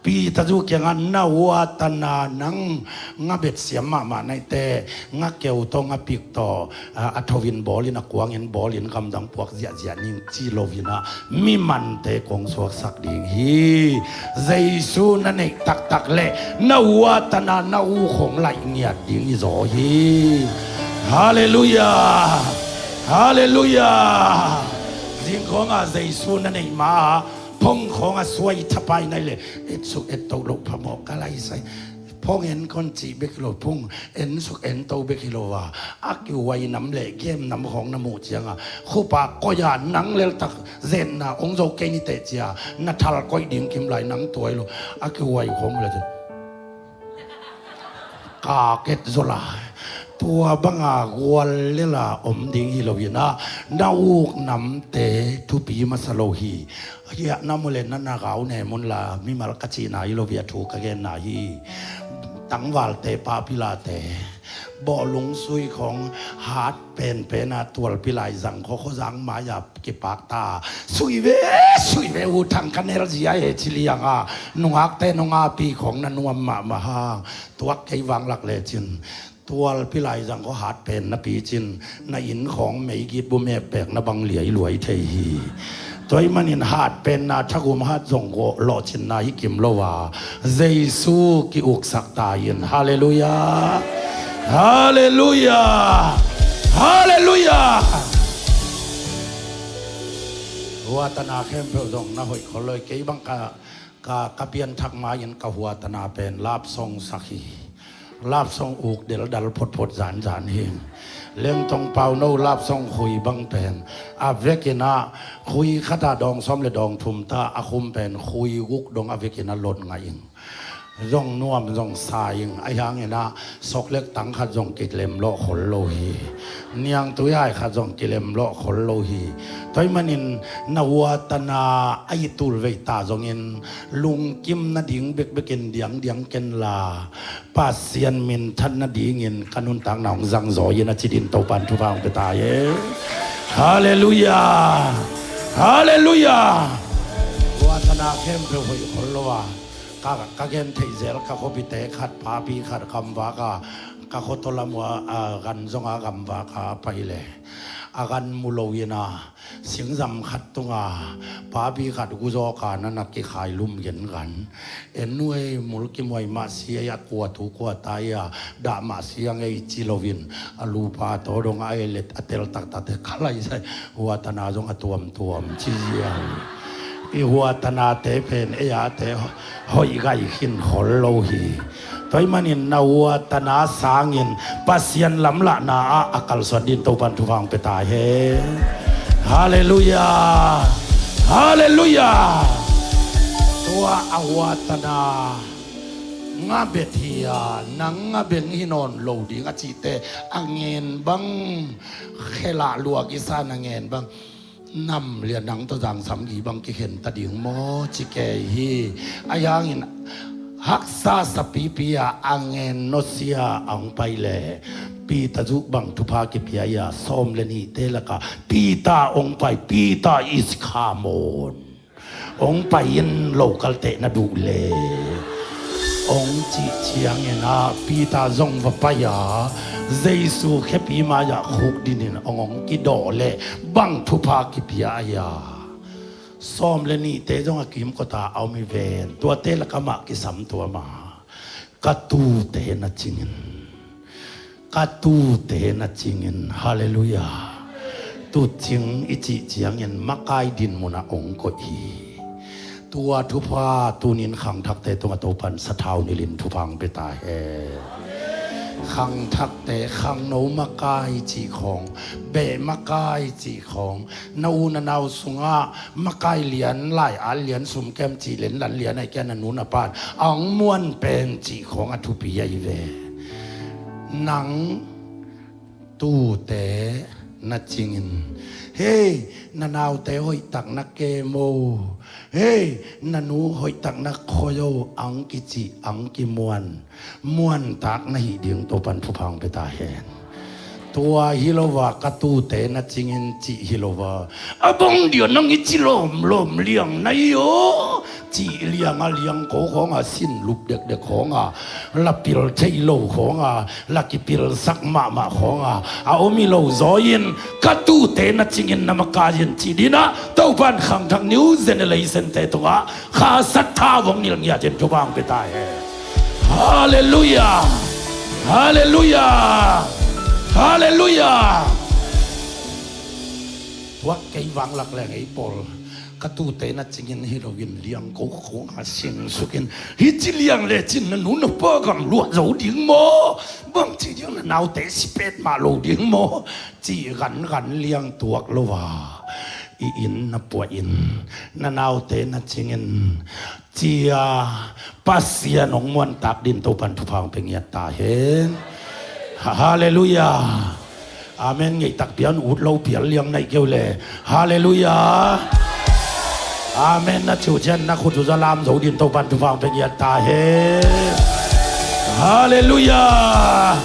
Peter zu kiangah na huatana nang nga bet siam mahmah naite, nga keu tawh nga pik tawh a, a thovin bawlin a kuangin bawlin gamdang puak ziahziah ning ci loin ah, mi mante kong suaksak ding hi. Jesu na neih taktak leh na huatana na u khawng laih ngiat ding i zaw hi. Halleluiah. Halleluiah. Zingkhawnga Jesu na neih ma-a phongkhawnga suai thapai nai leh etsuk etto loh phamawh ka laisai. Phong en kon cih bek hi lo, phung ensuk ento bek hi lo a, a kihuai nam le game nam khawng na muh cianga khupa koih a nang leltak zenna hong zo kei niteh cia na thal koih ding kimlai nang tuai lo. A kihuai khawng le ka ket zaw lai. Tua banga gual lela om ding hi loin ah, na uk namte thupi masa lo hi. Hiah na mu le na na gau ne mun la mimal ka cihna hi lo, bia thu ka genna hi. Tangvalte papilate bawhlung sui khawng hat penpen a tualpi lai zang khaw khaw zang mai-a kipak ta. Sui ve, sui ve, u thang ka nel zia he ci lianga nungakte nungapi khawng na nuam mahmah hang. Tuak kei vanglak lecin tualpi lai zang khaw hat pen na picin na inn khawng meigit bu mekpek na bang liai luai thei hi. Tua ahih manin hat penna thagum hat zong gawh lawhcinna hi kim lo a, Jesu ki-uksak ta in. Halleluiah. Halleluiah. Halleluiah. Huatana khempeuh zong na hoih khol lo hi. Kei bang ka, ka, ka pianthak ma-in ka huatana pen lapsong sak hi. Lapsong uk deldal photphot zanzan hi. Lengtong Pauno lapsong khui bang pen a vekin ah khui khat a dawng sawm le dawng thum ta, a khum pen khui guk dong a vekin ah lot ngah ing. Zong nuam zong sa ing. Ahi hangin ah soklek tang khat zong kilem lawh khol lo hi. Niangtui hai khat zong kilem lawh khol lo hi. Tua ahih manin na huatana a i tul vei ta zongin lungkim nading bekbekin diangdiang ken la, Pasian minthan nadingin ka nuntakna hong zangzaw in a ci din Topan thupha hong pia ta hi. Halleluiah. Halleluiah. Huatana khempeuh hoih khol lo a, ka, ka gen theih zel ka khuapite khat, papi khat gamvak a, ka khuataw lam uh a, a gan zonga gamvak a pai le a gan mu lo in a, singzam khat tunga papi khat guzawka na na kikhai lum gen gan. En nuai mulkimuai mah si a, kua thu kua tai a, dah mah si a ngei ci loin a lupa taw dong a, ei let a tel taktakte ka laisai huatana zong a tuamtuam ci zia. I huatanate pen ei ate hoih gai khin khol lo hi. Tua ahih manin na huatana sangin Pasian lamlahna ah a kalsuan din Topan thupha hong pia ta hi. Halleluiah. Halleluiah. Tua a huatana nga bet hi a, nang nga beng hi nawn lo ding a cihte a ngen bang, khelah luak i san a ngen bang, nam lian nang tawh zangsam gi bang kikhen ta ding maw ci kei hi. Ahi hangin haksa sapipi a a ngen nawsia a hong pai le Peter zuh bang thupha kipia hi a, sawm le nihte lakah Peter hong pai. Peter is come on. Hong pai in local teh na duh le. Hong cih ciangin ah Peter zong va pai a, Jesu khepi mai-ah khukdin in hong hong kidawh leh bang thupha kipia a hia? Sawm le nihte zong a kimkot a a om hi ven. Tuate lakah mah kisam tuam a, ka tuute na cingin, ka tuute na cingin. Halleluiah. Tuucing i cih ciangin makai din munah hong koih hi. Tua thupha tunin khangthakte tungah Topan sathau nilhin thupha hong pia ta hen. Khangthakte, khangno makai cih khawng, beh makai cih khawng, na u na nau sungah makai lian, lai-at lian, sumkem cih lian, lan lian, ahih kei leh na nu na pan a hong muan pen cih khawng a thupi ahi ve. Nang tuute na cingin, hei, na naute hoihtak na kem o, hei, na nu hoihtak na khoi o, ang kicih, ang kimuan, muantak na hih ding Topan thupha hong pia ta hen. Tua hi lo a, ka tuute na cingin cih hi lo a, a bang dia nang i ci lawmlawm liang na hi aw, cih liang a, liangko khawng a, sin lup dekdek khawng a, la pil thei lo khawng a, la kipilsak mahmah khawng a, a om hi lo zaw in, ka tuute na cingin na makai in cih dinah Topan khangthak new generation-te tungah kha sathau hong nilh ngiat in thupha hong pia ta hen. Halleluiah. Halleluiah. Halleluiah. Tuak kei vanglak leng ei pawl, ka tuute na cingin hi loin liangko khawng a singsukin, hih ci liang lecin na nu na pa gam luah zo ding maw? Bangci ding na naute si petmah lo ding maw? Cih gangan liang tuak lo a, i inn na puah in, na naute na cingin, ci-a Pasian hong muantak din Topan thupha hong pia ngiat ta hen. Halleluiah. Amen. Ngeih takpi a, ut lo pial liang na hi kei uh leh. Halleluiah. Amen na cih uh ciang na khut uh za lam zo din Topan thupha hong pia ngiat ta hen. Halleluiah.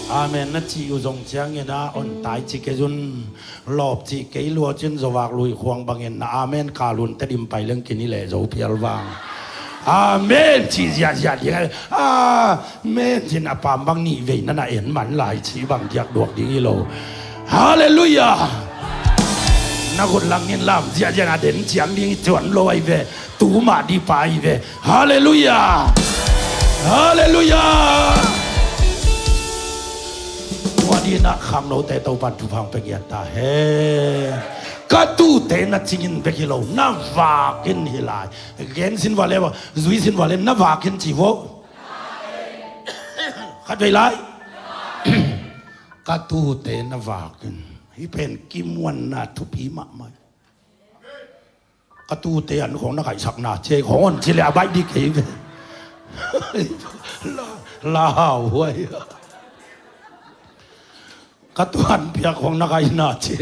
Amen na cih uh zong ciangin ah, on tai ci kei un. Lawp cih kei lua cin, Zovak lui khuang bangin na amen kal un, Tedim pai leng kini leh zo phial vang. Amen cih ziahziah ding. Amen cin a pam bang nih vei na na en man lai cih bang diak duak ding hi lo. Halleluiah. Na khut langin lam ziahziah na den ciang ding hi, cuan lo ahi ve. Tu mah ding pa hi ve. Halleluiah. Halleluiah. Tua dinah khangnote Topan thupha hong pia ngiat ta hen. Ka tuute na cingin bek hi lo, na vakin hi lai. Gen sin vale, zui sin vale, na vakin ci vo. Khat vei lai. Ka tuute na vakin. Hih pen kimuanna thupi mahmah. Ka tuute an khawng na kaihsakna ci khawng on ci leh a baih ding kei ve. La, la hau huai. Ka tuan piak khawng na kaihna ci.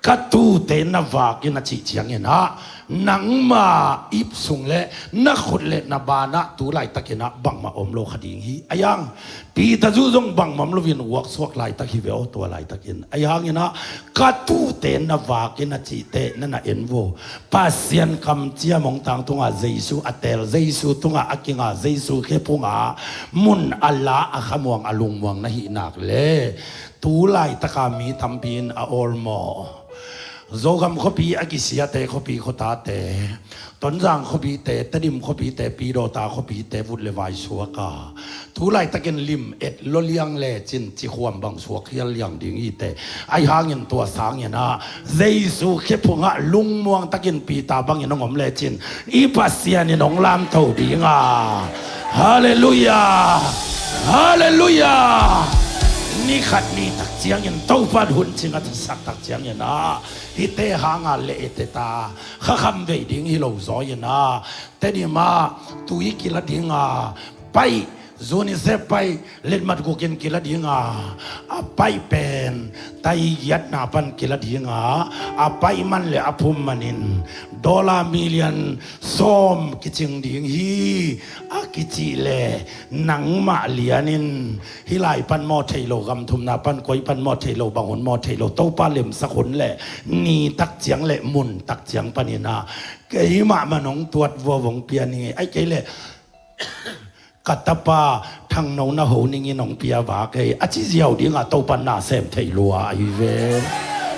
Ka tuute na vakin a cih ciangin ah, nangma ip sung le na khut le na banah tu laitakin ah bangmah om lo kha ding hi. A yang Peter zu zong bangmah om loin uaksuak laitak hi ve aw, tua laitakin. Ahi hangin ah, ka tuute na vakin a cihte na na en vo. Pasian kamciam hong tangtungah Jesu a teel, Jesu tungah a kinga, Jesu khephungah mun a la a khamuang a lungmuang na hih nak leh, tu laitaka mi tampi in a awlmawh Zogam khuapi a kisiate khuapi khuatate, Tonzang khuapite, Tedim khuapite, Pidawta khuapite vut le vai suak a, tu laitakin lim et lua liang lecin cikhuam bang suak khial liang ding hi teh. Ahi hangin tua sangin ah Jesu khephungah lungmuang takin Peter bangin hong om lecin i Pasian in hong lamto ding a. Halleluiah. Halleluiah. Ni khat ni tak ciangin Topan hun cing a thasak tak ciangin ah, hihte hanga leh ete ta kha kham vei ding hi lo zaw in ah, Tedim ah tui kila ding a, paih UNICEF paih letmat gukin kila dinga, a paih pen taigiatna pan kila dinga, a paih man le a phum manin dollar million sawm kicing ding hi. A kicih le nangmah lianin hih lai pan maw thei lo, gamthumna pan koi pan maw thei lo, bang hun maw thei lo, Topa lemsak hun le ni tak ciang le mun tak ciang paninah keimah man hong tuat vua, hong pia ni ngei. Ai kei le ka tapa Thangno na ho ningin hong pia vak ei a ci ziau dinga Topa na sem thei lua ahi ve.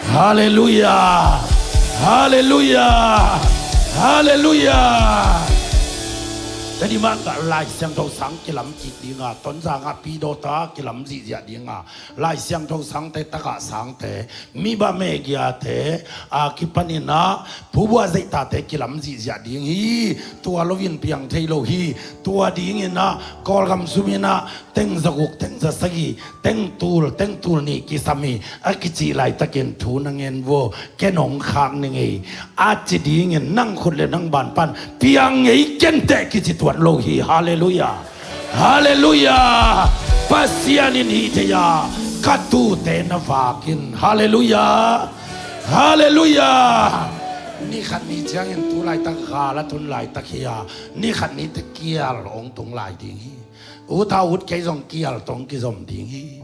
Halleluiah. Halleluiah. Halleluiah. Tadi mah ka Lai Siangtho sang kilam kik dinga, Tonzang ah pidawta kilam zihziah dinga, Lai Siangtho sangte, taka sangte, miba megiate a kipaninah phubuah zeitate kilam zihziah ding hi. Tua loin piang thei lo hi. Tua dinginah Kawlgam suminah teng zaguk, teng zasagi, teng tul, teng tul nih kisam hi a kicih laitakin thu na ngen vua, ken hong khak ni ngei a ci dingin nang khut le nang ban pan piang ngei kenteh kici tuan lo hi. Halleluiah. Halleluiah. Pasian in hih thei-a ka tuute na vakin. Halleluiah. Halleluiah. Ni khat ni ciangin tu laitak gal a tun laitak hi a, ni khat ni te kial hong tung lai ding hi. Ut a ut kei zong kial tong kizom ding hi.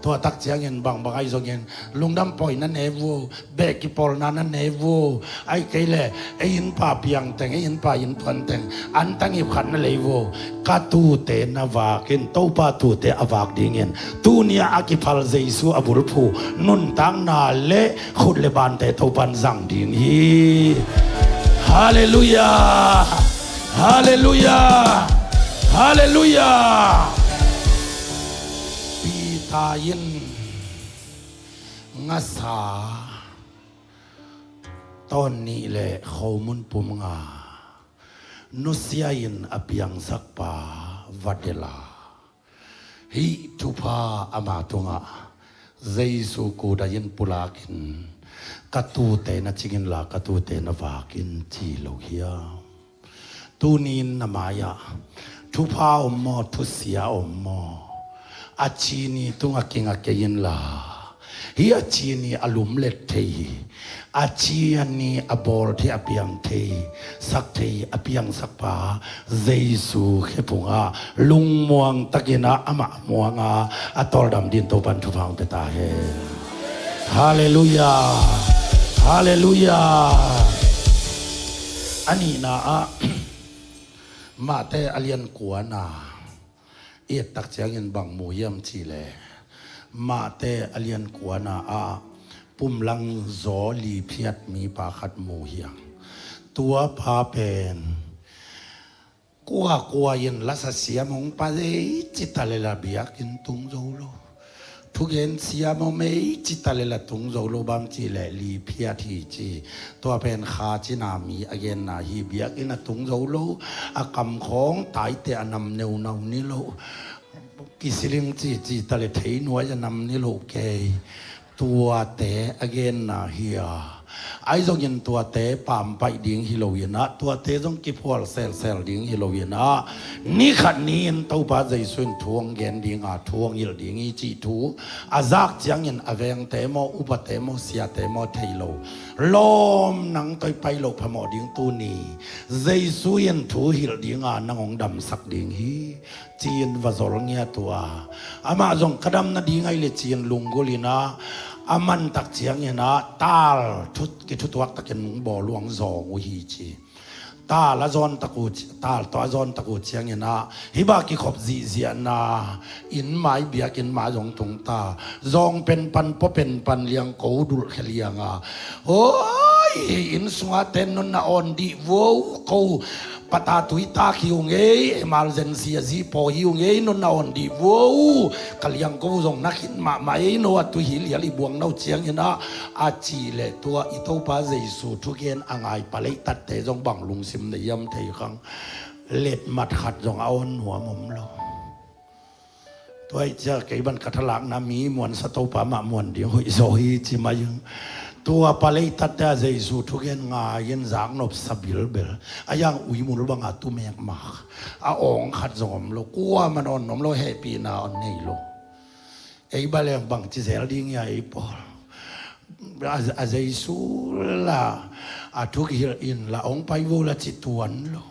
Tua tak ciangin bangbang ahi zongin lungdam pawi na ne vua, beh kipawlna na ne vua, ai kei le ei innpa piangteng, ei innpa inntuanteng antang ip khat na lei vua. Ka tuute na vakin, Topa tuute a vak dingin tuni-ah a kiphal Jesu a bulphu nuntakna le khut le bante Topan zang ding hi. Halleluiah. Halleluiah. Halleluiah. Peter in ngasa tawn nih le khomun pum nga nusia in a piangsak pa va delh a, hih thupha ama tungah Jesu kudai in pulakin, ka tuute na cing inla ka tuute na vakin ci lo hiam? Tuni-in na mai-ah thupha om maw, thusia om maw? A ci ni tungah kinga kei inla, hih a ci ni a lumlet thei hi. A ci ni a bawl thei, a piang thei, sak thei, a piangsak pa Jesu khe phungah lungmuang takinah amah muanga a tawldam din Topan thupha hong pia ta hen. Halleluiah. Halleluiah. A nihna ah Mate a lian kuana i et tak ciangin bang mu hiam cihleh, Mate a lian kuana ah pumlang zaw li phiat mipa khat mu hiang. Tua pa pen kuakua in lasa siam hong pa, ei cita lela biakinn tung zo lo. Thugen siam om, ei cita lela tung zo lo, bang cihleh li phiat hi ci. Tua pen Kha Cina mi a genna hi. Biakinn a tung zo lo, a kamkhawng taite a nam neunau ni lo, kisiling ci cita le theinuai a nam ni lo kei. Tuate a genna hi a, ahi zongin tuate pampaih ding hi lo inah, tuate zong kiphual selsel ding hi lo inah, ni khat ni-in Topa Jesu in thu hong gen dinga, thu hong hilh ding hi cih thu a zak ciangin a vengte maw, upate maw, siate maw thei lo, lawm nang toi pai loh phamawh ding tuni Jesu in thu hilh dinga nang hong damsak ding hi. Ci-in va zol ngiat uh a, amah zong ka dam nading ahi le ci-in lunggulh inah, a mantak cianginah tal thu, kithutuak takin nung bawl uh hong zawng uh hi ci. Tal a zawntak uh ci, tal tawh a zawntak uh cianginah hih bang kikhop zihziahna inn mai, biakinn mai zong tungta, zawng penpan, pua penpan, liangko dulhkhia lianga, oi, inn sunga ten nunna awn dih vua uh, ko pata tuitak hi ung ei, emergency a zihpaw hi ung ei, nunna awn dih vua uh, ka liangko zong na khin mahmah ei, no a tui hi lial i buang no cianginah, a cih leh tua i Topa Jesu thugen a ngai paleitatte zong bang lungsim nei hiam thei khang. Letmat khat zong a awn nuam om lo. Tua ih ciah kei ban ka thalakna mi muansa Topa mah muan ding hoih zaw hi ci mai ing. Tua pa leitatte a Jesu thugen ngai-in zaknop sa bilbel. A yang uimul banga tumek mak. A awng khat zong om lo. Kuamah nawn om lo, hehpihna om nei lo. Ei baleng bangci zel ding ia ei pawl. A, a Jesu la a thuk hilh in la hong pai vo la ci tuan lo.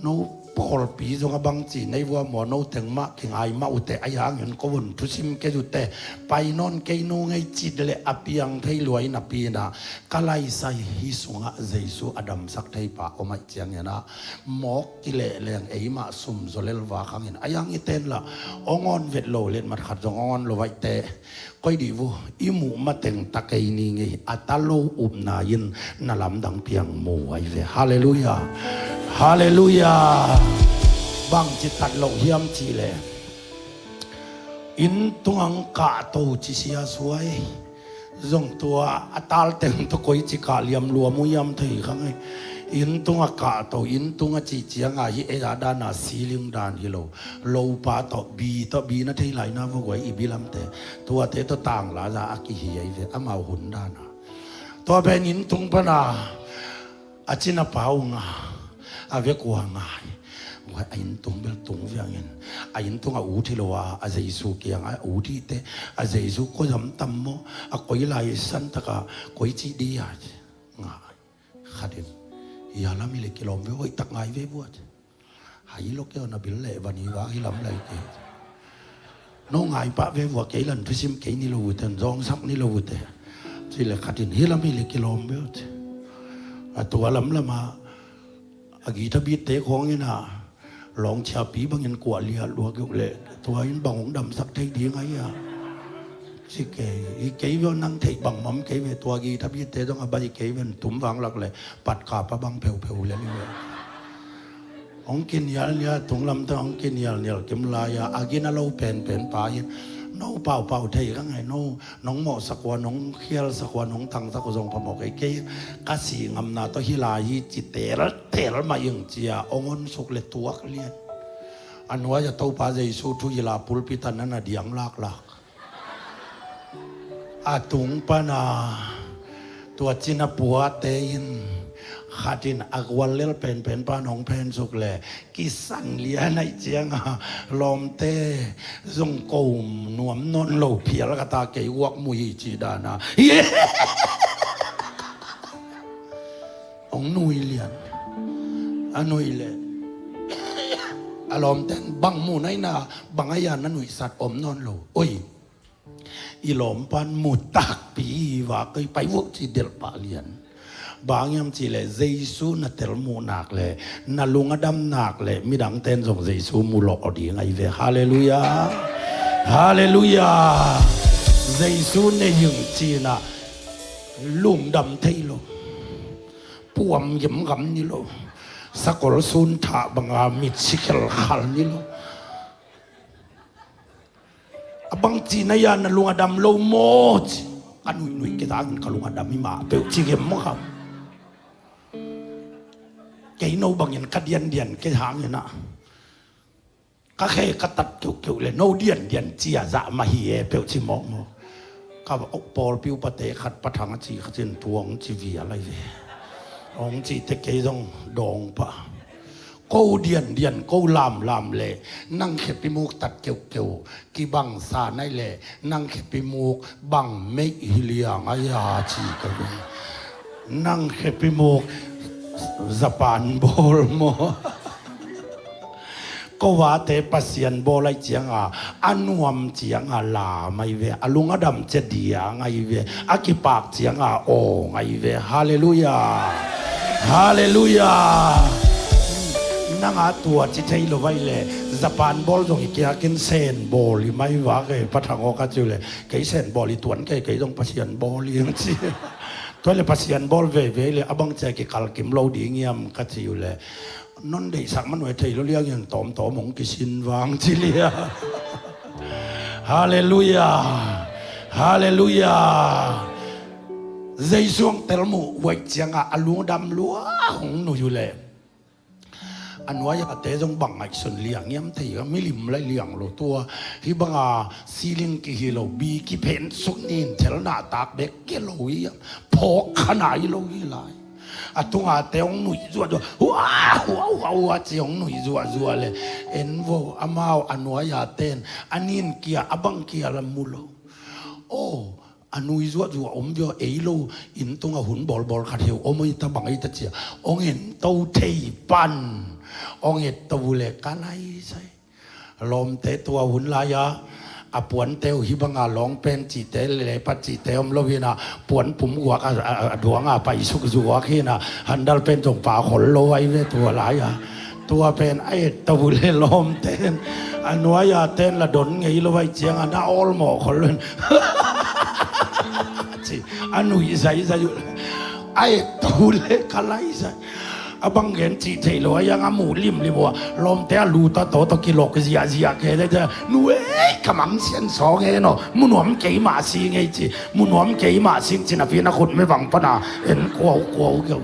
No pawlpi zong a bangci nei vua maw, no teng mah kingai mah uh teh, a yangin ko vun thusim kei uh teh, pai nawn kei nung ei cih leh a piang thei lua in a pi in ah, ka laisai hi sungah Jesu a damsak thei pa om ahih ciangin ah, mawk kileh leng ei mah sum zaw lel vak hangin a yang i ten lah hong awn vet lo, letmat khat zong hong awn lo vaih teh. Koi dih vu, i muh mateng ta kei ni ngei, a ta lo upna in na lamdang piang mu ai ve. Halleluiah. Halleluiah. Bangci tat loh hiam cih leh, inn tungah hong kahto ci sia suai. Zong tua a talteng tawh koici kah liam luam uh hiam thei kha ngei. Inn tungah kahto, inn tungah cih ciangah hih ei a dana ceiling dan hi lo. Lopa tawh, bi tawh, bi na thei lai na va guai i bilamte. Tuate tawh tangla za a kihi ai ve, amau hun dana. Tua pen inn tung pana a cina pau nga, a vekua ngai. Guai a inn tung bel tung viangin, a inn tung a ut hi lo a, a Jesu kiang a ut hi te, a Jesu ko zam tam maw, a koi lai san taka, koi ci di a, ngai. Khatin, hia lam hi le kilawm ve, hoih tak ngai ve buat. Hai lo kei na bil leh van hi va hi lam lai kei. No ngai pah ve vua kei lan thusim kei ni lo ute, zawngsak ni lo ute. Ci le khatin hi lam hi le kilawm ve ute. A tua lam lama a gita bit te khawng ina lawng ciapi bangin kuah liah luak uh le tua in bang hong damsak thei ding ai a. Ci kei, hi kei ve nang theih bang mam kei ve tua gita bit te dong a bai kei ve tum vang lak le pat kapa bang pheupheu le li ve. Hong kinial nial, tunglam tang hong kinial nial kim lai-a, a gina lo penpen pa in, no paupau thei ka ngai, no nong mawhsak ua, nong khialsak ua, nong tangsak ua zong phamawh kei, kei ka si ngamna tawh hi lai hi ci teltel mah ing cia, hong honsuk le tuak lian. A nuai-a Topa Jesu thu hila pulpit a nana diang laklak. A tung pana tua cina puate in khatin a guallel penpen pan hong phensuk le kisan lian aih cianga lawmte zong ko nuam nawn lo phial kata kei uak mu hi ci dana. Hong nui lian. A nui le a lawmten bang mu naina bang a yan na nuihsat om nawn lo. Oi. I lawmpan mu takpi hi vak kei pai vok ci delh pah lian. Bang hiam cih leh Jesu na tel muh nak leh na lung a dam nak leh midang ten zong Jesu mu lawh ding ahi ve. Halleluiah. Halleluiah. Jesu nei ing cinah lungdam thei lo. Puam gemgam ni lo. Sakol sun thah banga mit si khelkhal ni lo. A bangci na yan na lung a dam lo maw ci. Ka nuihnuih kei tangin ka lung a dam hi mah peuh ci gem maw kam. Kei no bangin ka diandian kei hangin ah ka khe ka tat keuhkeuh le no diandian cia zah mah hi e peuh ci mawkmawk. Ka pawlpi upate khat Pa Thang a ci kha cin tuang ci vial ahi ve. Hong cihte kei zong dawng pah. Ko diandian ko lamlam le nang khepi muk tat keuhkeuh kibang sa nai le nang khepi muk bang meih hi liang a ya ci ka ve. Nang khepi muk Japan bawl maw? Ko vate Pasian bawl aih cianga a nuam cianga lam ahi ve, a lung a dam cia diang ahi ve, a kipak cianga awng ahi ve. Halleluiah. Halleluiah. Nanga tua ci thei lo vai le Japan bawl zong i kiakin sen bawl i mai vak e, Pa Thang aw ka ci uh le kei sen bawl i tuan kei, kei zong Pasian bawl i ang ci. Tua le Pasian bawl veve le a bang cia kikal kim lo ding hiam ka ci uh le non deihsak manuai thei lo liangin tawmtawm hong kisin vang ci lia. Halleluiah. Halleluiah. Jesu hong tel muh uaih cianga a lungdam lua hong nui uh le A nuai-ate zong bang ngaihsun liang hiam thei ka, milim lai liang lo tua. Hih banga siling kihi lo, bi kiphen suk nin, thelna tak bek kia lo hiam, phawk kha nai lo hi lai. A tungate hong nuih zuahzuah, hua hua hua ci hong nuih zuahzuah le, en vo, amau a nuai-a ten a nin kia a bang kia la mu lo. Aw, a nui zuahzuah om via ei lo, inn tunga hun bawlbawl khat heu om ei ta bang ei ta cia, hong en to thei pan, hong et to uh le ka lai sai. Lawmte tua hun lai-a a puante uh hih banga lawng pen cihte le lepat cihte om lo hi na, puan pum guak a, a, a duanga paisuk zuak hi na, handal pen zong pa khol lo ai ve tua lai-a. Tua pen a et to uh le lawmten a nuai-a ten la don ngei lo ai cianga na awlmawh khol lo in ci a nuih zaizai uh le a et to uh le ka lai zai. A bang gen cih thei lo a, yang a muh limlim uh a, lawmte a lu ta tawtaw kilawk ziahziah kei le, nu ei ka mang sian saw ngei no, mu nuam kei mah si ngei ci, mu nuam kei mah sing ci napi na khut me bang pana en kuaukuau keu.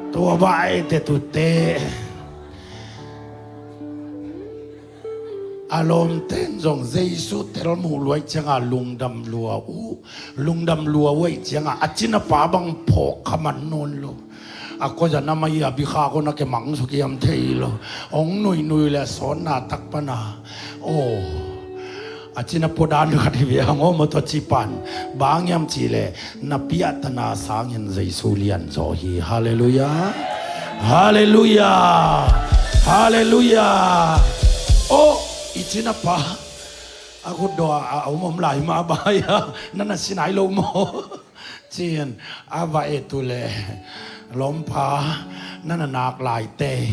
Tua ba ai te tute. A lawmten zong Jesu tel muh luai cianga lungdam lua uh, lungdam lua uh ai cianga a cina pa bang phawk kha man nawn lo. A koza na mai a bikha ko na ke mang suk hiam thei lo. Hong nuihnui le a sawnna tak pana. Aw, a cina puadan khat hi ve hang aw maw tua ci pan. Bang hiam ci le na piahtana sangin Jesu lian zaw hi. Halleluiah. Halleluiah. Halleluiah. Aw, i cina pa a khutdaw a om om lai mah a bai a, na na si nai lo maw? Cin a va et uh le, lawmpa, na na nak lai tei.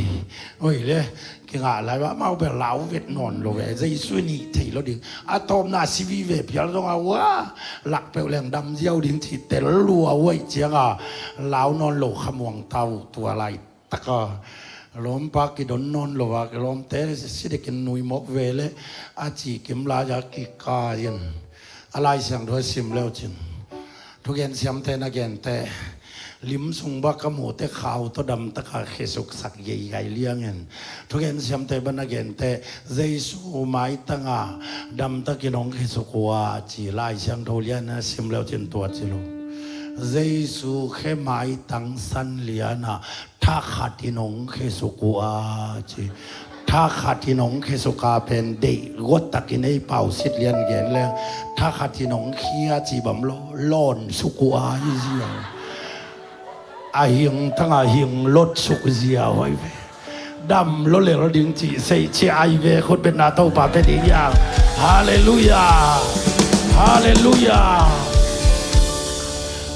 Oi le, kingah lai va mau bel lau vet nawn lo ve, Jesu nih thei lo ding. A tawpna si vive pial zong a ua lak peuh leng dam ziau ding ci tel lua uh ai cianga lau nawn lo khamuang ta uh tua lai taka lawmpa kidon nawn lo a, lawmte si dekin nui mawk ve le a ci kim lai a kika in a Lai Siangtho sim leu cin. Thugen siamte na gente lim sung bak ka muhte khau tawh damtaka khesuksak geigai liangin. Thugen siamte bana gente Jesu maitanga damtakin hong khesuk uh a ci Lai Siangtho lian a sim leu cin tua ci lo. Jesu khe maitang san liana thakhatin hong khesuk uh a ci. Thakhatin hong khesuk a pen deih gotakin ei pau sit lian gen leng thakhatin hong khia ci bam lo, lawn suk uh a hi zia. A hing tanga hing lot suk zia hoi ve. Dam lo lel ding ci sei ci ai ve khut betna Topa pe ding ia. Halleluiah. Halleluiah.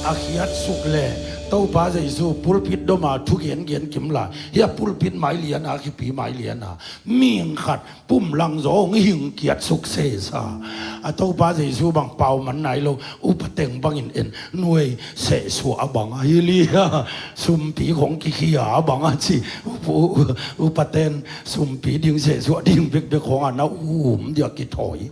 A khiat suk le Topa Jesu pulpit doma thugen gen kim lai. Hia pulpit mai liana, khipi mai liana, mihing khat pum lang zaw hong hing kiat suk sesa. A Topa Jesu bang pau man nai lo, upa teng bangin en nuai sehsuah a bang a hi lia. Sumpi khong kikhia a bang a ci. Upa, upa ten sumpi ding sehsuah ding bekbek khong a na um dia kithawi.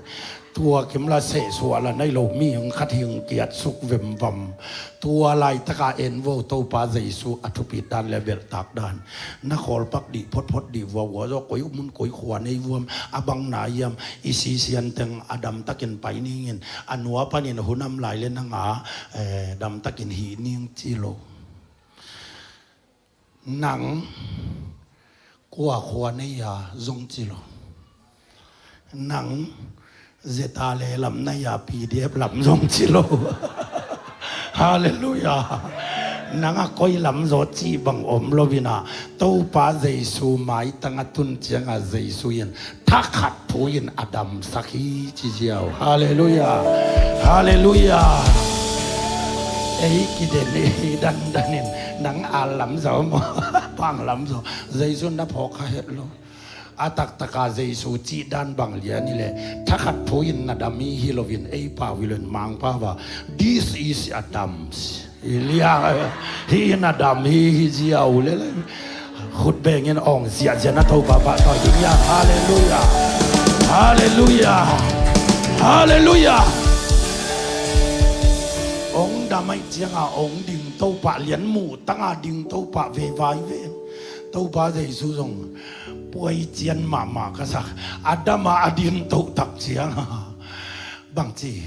Tua kim la sehsuah la nai lo mihing khat hing kiat suk vemvam. Tua laitaka en vo Topa Jesu a thupit dan le belhtak dan. Na khawlpak dih photphot dih vuavua zaw koi mun koi khua nei vuam a bang na iam i sisian teng a damtakin pai ningin a nua panin hunam lai le nanga, eh, damtakin hih ning ci lo. Nang kua khua nei a zong ci lo. Nang zeta le lam nei a P D F lam zong ci lo. Halleluiah. Nang a koi lam zaw ci bang om lo ina Topa Jesu maitang a tun cianga Jesu in thakhat phu in a damsak hi ci ziau. Halleluiah. Halleluiah. Ei kiden ei dandanin nang a lam zaw maw? Pang lam zaw. Jesu na phawk kha het lo. A taktaka Jesu cih dan bang lian hi le thakhat phu in na dam hi hi loin ei pau hi loin mangpa va. This is a dam. Hi liang hi na dam hi hi ziau le le. Khut bengin awng ziahziah na Topa pahtawi ding ia. Halleluiah. Halleluiah. Halleluiah. Awng dam aih cianga awng ding Topa lian muh tanga ding Topa vevai ven. Topa Jesu zong puai cian mahmah ka sak. A dam a, a din toh tak ciang bangci,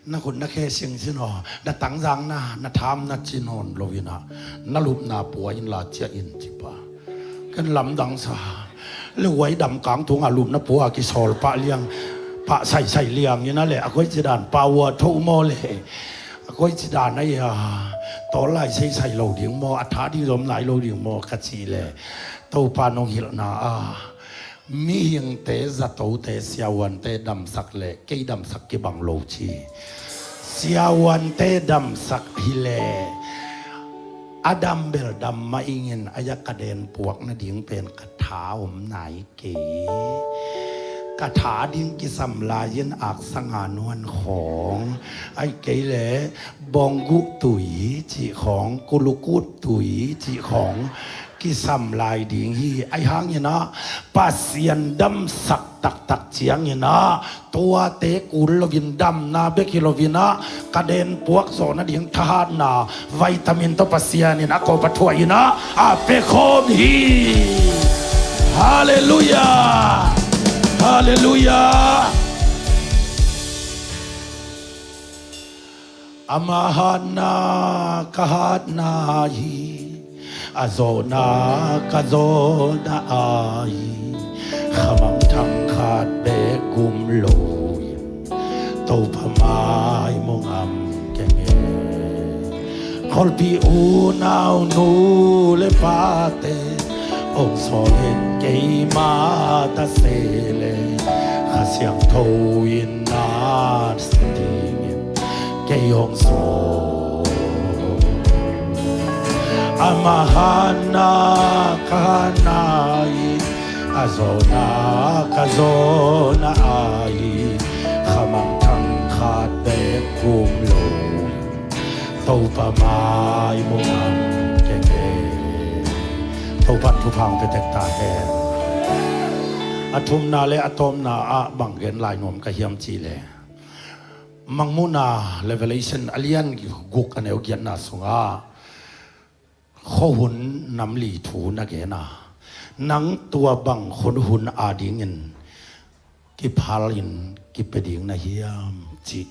na khut na khe singsin aw, na tangzang na, na tham na ci nawn lo in ah, na lupna pua in la ciah in ci pa. Ken lamdang sa. Le huai dam kang tungah lupna pua a kisawl pah liang, pah saisai liang in a le, a koi ci dan pah ua tho maw le, a koi ci dan a ia, tawl lai seisai lo ding maw, a tha ding zom nai lo ding maw ka ci le, Topa nong hilhna a, mihingte, zatote, siavuante damsak le kei damsak kibang lo ci. Siavuante damsak hi le, a dam bel dam mah ingin, a ia ka den puak nading pen ka tha om nai kei. Ka tha ding kisam lai-in aksa nga nuan khawng, ai kei le bawngguh tui cih khawng, kulukut tui cih khawng kisam lai ding hi. Ai hangin ah Pasian damsak taktak ciangin ah, tuate kul loin, damna bek hi loin ah, ka den puak zawh nading thahatna vitamin tawh Pasian in a kawp a thuah in ah, a pia khawm hi. Halleluiah. Halleluiah. Ama hatna ka hatna hi, a zawhna ka zawhna ahi, khamang thang khat bek gum loin, Topa mai mu ngam keng e. Kholpi unau nu le pate, ong sawlin keima ta se le, Kha Siangtho in na sa dingin kei ong sawl. Ama hatna ka hatna hi, a zawhna ka zawhna ahi, khamang thang khat bek gum lo, Topa mai mu ngam keng e. Topa thupha ong pia tek ta hen. A thumna le a tawpna ah bang gen lai nuam ka hiam cih le, Mangmuhna, Revelation, a lian guk, a neu giatna sungah khuahun nam li thu na gen a, nang tua bang khuahun adingin kiphal in kipia ding na hiam cih,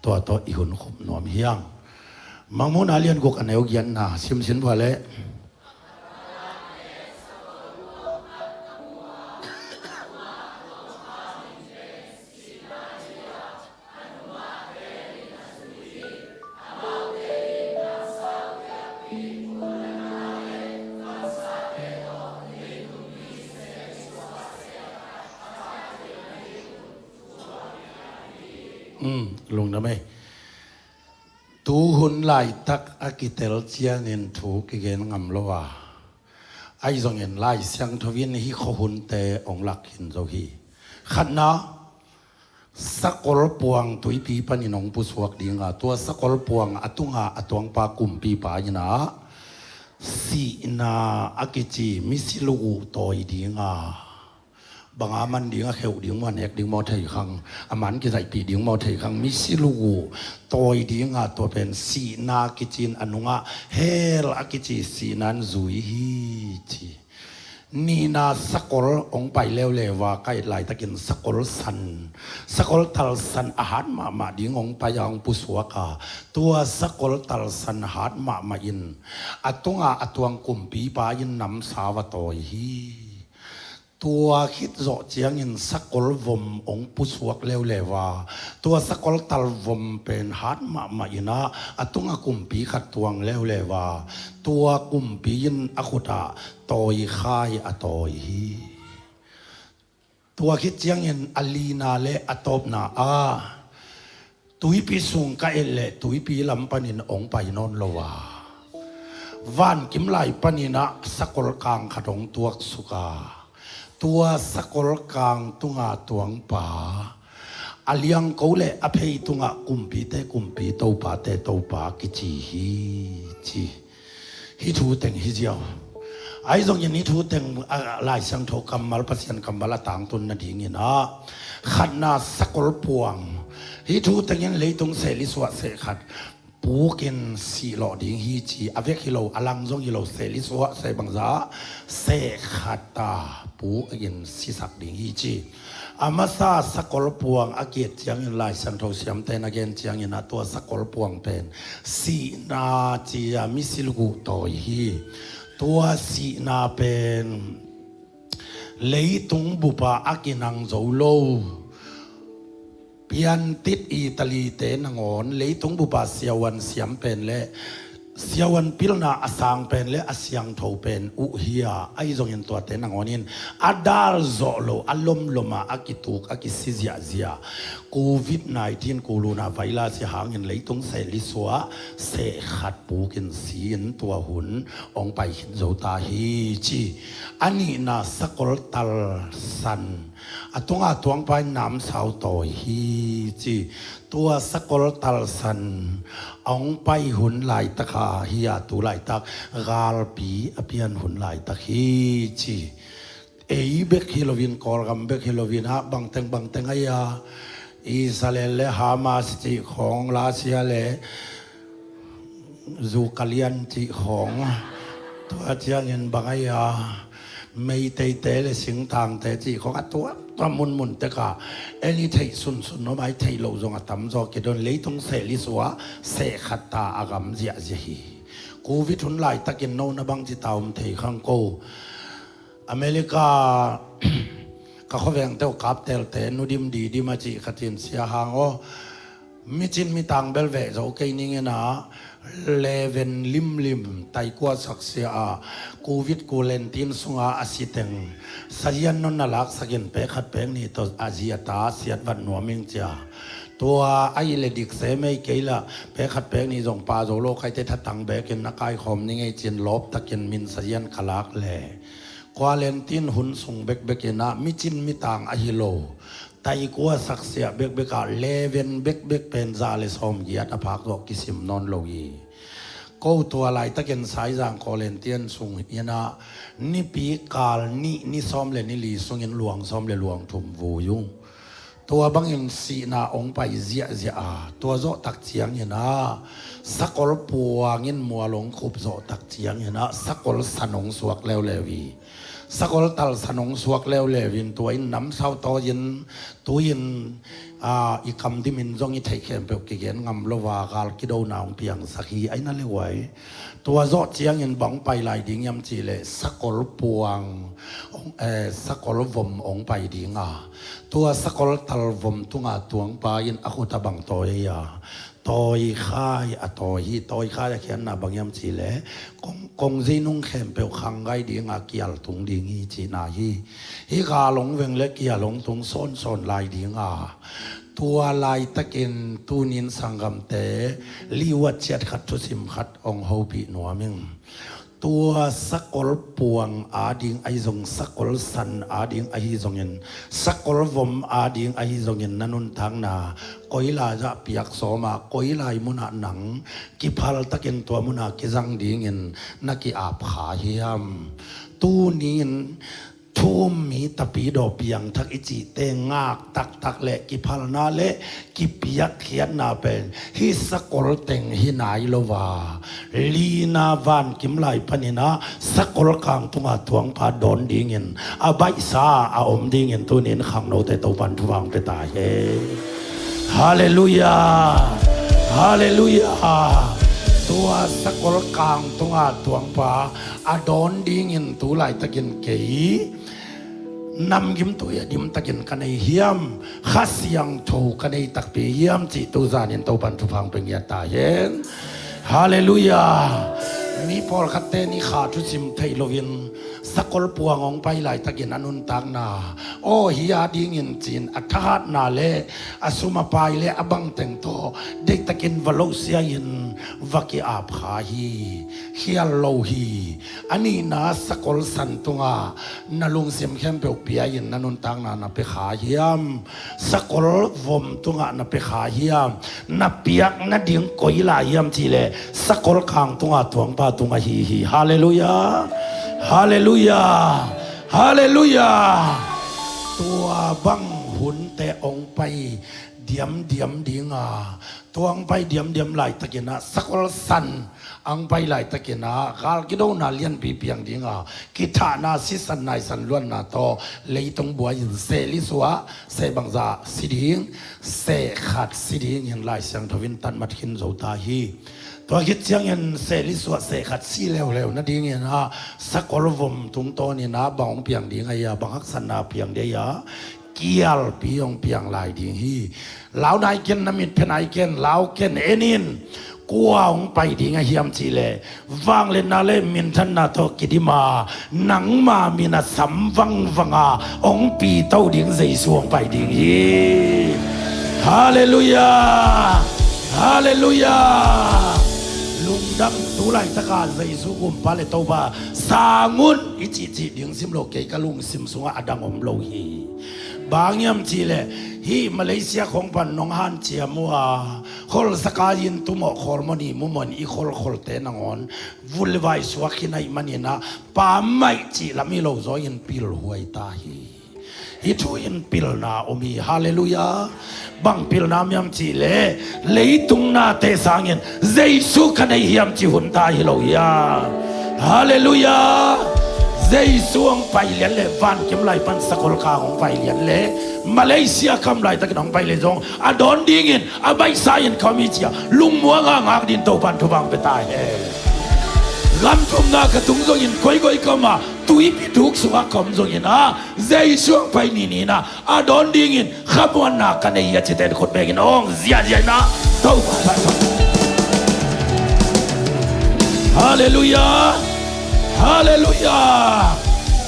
tua tawh i hun khup nuam hi hang. Mangmuhna a lian guk, a neu giatna simsim vua leh. Um, lungdam ei. Tuhun laitak a kitel ciangin thu kigen ngam lo a, ahi zongin Lai Siangtho in hih khuahunte ong lak khin zo hi. Khatna, sakol puang tuipi panin ong pusuak ding a, tua sakol puang a tunga a tuangpa kumpipa in a, sihna a kici misi luguh tawi ding a, bang a man ding, a kheuh ding maw, a nek ding maw thei khang, a man kizaihpih ding maw thei khang, misi luguh tawi ding a, tua pen sihna kici in, a nungah hell a kici sihna in zui hi ci. Nihna, sakol ong pai leuleu a, ka et laitakin sakol san, sakol tal san a hat mahmah ding ong pai a, ong pusuak a, tua sakol tal san hat mahmah in a tunga a tuang kumpipa in namsau a tawi hi. Tua khit zawh ciangin sakol vom ong pusuak leuleu a, tua sakol tal vom pen hat mahmah in a, a tunga kumpi khat tuang leuleu a, tua kumpi in a khut ah tawikhai a tawi hi. Tua khit ciangin a lina le a tawpna ah, tuipi sung ka et leh tuipi lam panin ong pai nawn lo a, vankim lai panin ah sakol kang khat ong tuaksuk a, tua sakol kang tunga tuangpa, a liangko le a phei tungah kumpite kumpi, topate topa kici hi ci. Hih thu teng hi ziau. Ahi zongin hih thu teng, a, Lai Siangtho kammal, Pasian kammal a tangtun nadingin ah, khatna, sakol puang. Hih thu tengin leitung seh li suah seh khat, pukin sihlawh ding hi ci. A vek hi lo, a lang zong hi lo, seh lisuah, seh bangzah, seh khat a pukin sisak ding hi ci. A masa sakol puang a kiet ciangin Lai Siangtho siamte na gen ciangin a tua sakol puang pen sihna ci a misi luguh tawi hi. Tua sihna pen leitung bupa a kinang zo lo piantit Italy-te nangawn leitung bupa siavuan siam pen le siavuan pilna a sang pen le a siangtho pen uh hi a, ahi zongin tuate nangawnin a dal zawh lo a lomloma a kituk a kisi ziahziah covid nineteen kuluna virus hi hangin leitung seh lisuah seh khat pukin si-in tua hun hong pai khit zo ta hi ci. A nihna sakol talsan a tunga tuangpa in namsau tawi hi ci. Tua sakol talsan a hong pai hun laitak a hi a, tu laitak galpi a pian hun laitak hi ci. Ei bek hi loin, Kawlgam bek hi loin ah bangteng bangteng ahi a, Israel le Hamas cih khawng, Russia le Zukalian cih khawng, tua ciangin bang ahi a, Meiteite le singtangte cih khawng a tua, tua munmun tekah en i theih sunsun om a, i theih loh zong a tamzaw kidon, leitung seh lisuah seh khat ta a gam ziahziah hi. Covid hun laitakin no na bangci ta om thei khang ko. America ka khuavengte uh kaptelte nudim didim a cih khatin sia hang aw, micin mitang bel veh zo kei ning in ah leven limlim taikua saksia a covid quarantine sunga a siteng sazian non na laksakin pek khat pek nih tawh a ziata siat vat nuam ing cia. Tua a i le dik se mei kei lah pek khat pek nih zong pa zo lo kaite thatang bekin na kaikhawm ning ei cin lawptakin min sazian ka lak le quarantine hun sung bekbekin ah micin mitang ahi lo taikua saksiah bekbekah leven bekbek pen za le sawmgiat a phak zawh kisim nawn lo hi. Ko tua laitakin Saizang quarantine sung in ah nipi kal nih ni sawm le ni li sungin luang sawm le luang thum vui ung. Tua bangin sihna hong pai ziahziah a, tua zawhtak ciangin ah sakol puangin mual hong khup zawhtak ciangin ah sakol san hong suak leuleu hi. Sakol talsan hong suak leuleu in tua in namsau tawi in tu-in ah i kam dimin zong i theih khempeuh kigen ngam lo a gal kidona hong piangsak hi. Aina le uai, tua zawh ciangin bang pai lai ding hiam cih leh sakol puang hong, eh, sakol vom hong pai ding a, tua sakol tal vom tunga tuangpa in a khut a bang tawi a, tawikhai a tawi hi. Tawikhai a khiatna bang hiam cih leh kong, kong zeinung khempeuh khanggai dinga kial tung ding hi cihna hi. Hih gal hong veng le kial hong tung sawnsawn lai dinga, tua laitakin tunin sanggamte liuat ciat khat thusim khat hong hopih nuam ing. Tua sakol puang ading ahi zong, sakol san ading ahi zongin, sakol vom ading ahi zongin na nuntakna koi lai-ah piak sawm a, koi lai munah nang kiphaltakin tua muna kizang dingin na ki-ap kha hiam? Tunin thu-um mi tapidaw piangthak i cihte ngak taktak le kiphalna le kipiakkhiatna pen hih sakol teng hi nai lo a, lina vankim lai panin ah sakol kang tunga tuangpa dawn dingin a baihsa a om dingin tunin khangnote Topan thupha hong pia ta hen. Halleluiah. Halleluiah. Tua sakol kang tunga tuangpa a dawn dingin tu laitakin kei namgimtui a dimtakin ka nei hiam, Kha Siangtho ka nei takpi hiam cih tu zanin Topan thupha hong pia ngiat ta hen. Halleluiah. Mi pawlkhatte nih Kha thusim theih loin sakol puang hong pai laitakin a nuntakna aw hi a dingin cin a thahatna le a sum a pai le a bangteng tawh deihtakin va lohsia-in va ki-ap kha hi. Khial lo hi. A nihna sakol san tungah na lungsim khempeuh pia-in na nuntakna na pia kha hiam? Sakol vom tungah na pia kha hiam? Na piak nading koi lai hiam cih leh sakol kang tungah tuangpa tung ahi hi. Halleluiah. Halleluiah. Halleluiah. Tua bang hunte hong pai diamdiam dinga, tua hong pai diamdiam laitakin ah, sakol san hong pai laitakin ah, gal kidona lianpi piang dinga, kithahna sisan naisan luanna tawh leitung buai in seh li suah, seh bangzah si ding, seh khat si dingin Lai Siangtho in tanmat khin zo ta hi. Tua khit ciangin seh li suah seh khat si leuleu nadingin ah, sakol vom tungtawnin ah bang hong piang ding a hia, bang haksatna piang ding a hia, kialpi hong piang lai ding hi. Lau nai ken, na mitphiat nai ken, lau ken, en in. Kua hong pai ding a hiam cihleh, vangliatna le minthanna tawh kidim a, nangma min a sam vangvang a hong pito ding Jesu hong pai ding hi. Halleluiah. Halleluiah. Lungdam. Tu laitaka Jesu Gumpa le Topa sang un i cihcih ding sim lo, kei ka lungsim sungah a dang om lo hi. Bang hiam cihleh, hih Malaysia khong pan nong hanciam uh a, kholsaka in tumawh khawlmawh ni mumawh in i kholkholte nangawn vun le vai suak khin ahih manin ah, pammaih cih lam hi lo zaw in pilhuai ta hi. Hih thu in pilna om hi. Halleluiah. Bang pilna om hiam cihleh, leitung nate sangin Jesu ka nei hiam ci hun ta hi lo hia. Halleluiah. Jesu hong pai lian leh, vankim lai pan sakol kang hong pai lian leh, Malaysia kam laitakin hong pai leh zong, a dawn dingin a baihsa in ka om hi ci-a lungmuang a ngak dingin Topan thupha hong pia ta hen. Gam thumna ka tung zongin, koikoi ka om a, tuipi thuk sungah ka om zongin ah, Jesu hong pai ni ni-in ah, a dawn dingin khamuanna ka nei hi a cite in khut bengin hong ziahziah in ah, Topa phat. Halleluiah. Halleluiah.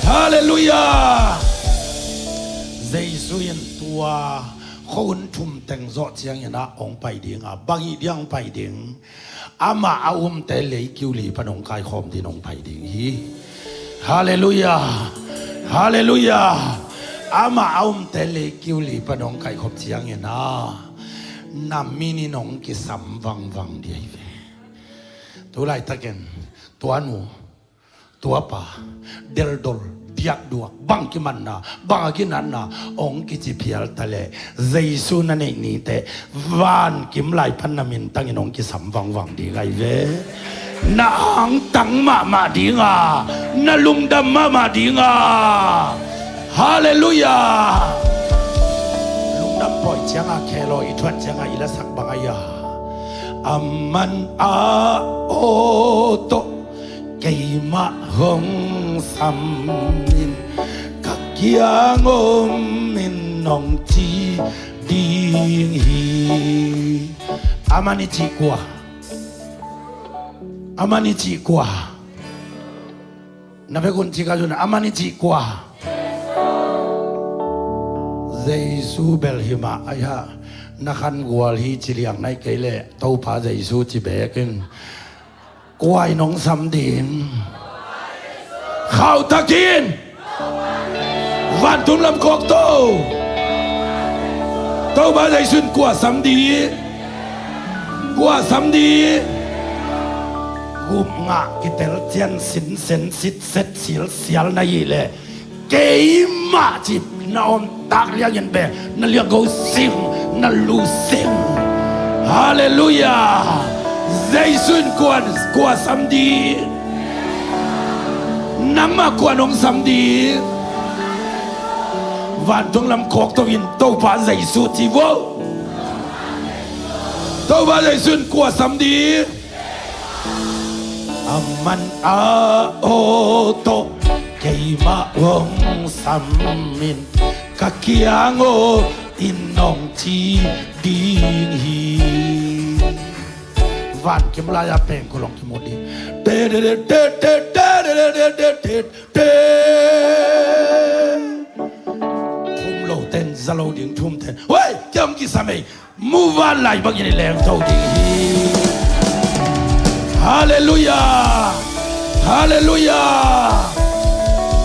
Halleluiah. Jesu in tua khuahun thum teng zawh ciangin ah hong pai ding a, bang hih dia hong pai ding? Amah a umte lei kiu li pan hong kaikhawm dingin hong pai ding hi. Halleluiah. Halleluiah. Amah a umte lei kiu li pan hong kaikhawm ciangin ah, na min in hong kisam vangvang ding hi ve. Tu laitakin tua nu, tua pa, deldol, diakduak, bang kimanna, bang a ginatna hong kici phial ta leh, Jesu na neih ni teh, vankim lai pan na mintangin hong kisam vangvang ding ahi ve. Na angtang mahmah ding a, na lungdam mahmah ding a. Halleluiah. Lungdam pawi ciangah, khe law i thuat ciangah i lasak bang ahi a, a man a aw tawh keimah hong sam in, ka kiang om in hong ci ding hi. A man i cih kua? A man i cih kua? Na vekun ci ka zun, a man i cih kua? Jesu bel hi mah ahi a, na khan gual hi ci liang nai kei leh, Topa Jesu ci beek in. Kua in hong sam ding? Khauhtakin vantung lam khawk to. Topa Jesu in kua sam ding? Kua sam ding? Gupngah kitel cian sinsen sitset silsial na hih leh, keimah cih na om tak liangin bek, na liangko sing, na lu sing. Halleluiah. Jesu in kua, kua sam ding? Nangmah kua in hong sam ding? Vantung lam khawk to in, Topa Jesu ci vo. Topa Jesu in kua sam ding? A man a aw tawh keimah hong sam in, ka kiang om in hong ci ding hi. Vankim lai-a pengkul hong kimu ding. Te, te, te, te. Thum lo ten, za lo ding thum ten. Wei, kiang kisam ei. Muvanlai bangin i lengto ding hi. Halleluiah. Halleluiah.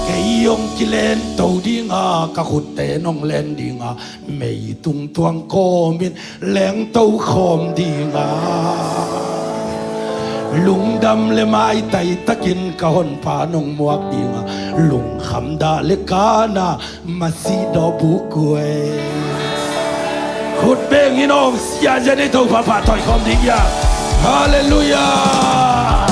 Kei hong kilento ding a, ka khutte in hong len ding a, meitung tuang kawmin lengto khawm ding a, lungdam le maitai takin ka Honpa in hong muak ding a, lungkham dah le kana Masi dawh buk kuai. Khut bengin hong siasia nei Topa pahtawi khawm ding hi a. Halleluiah.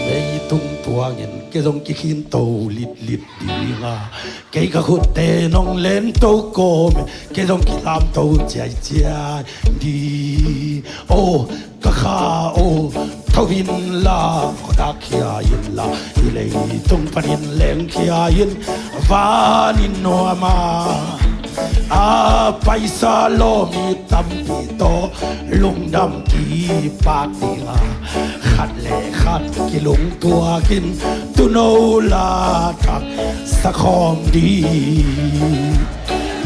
Leitung tuangin kei zong kikhinto litlit ding a, kei ka khutte nong lento kawm in kei zong kilamto ciaiciai ding. O, ka kha o, tho inla, khuadak khia inla, hih leitung panin lengkhia in, vanin nuam a, a paisa lawm i tampi tawh lungdam kipak ding a, khat le khat kilungtuakin tuuno la taksa khawm ding.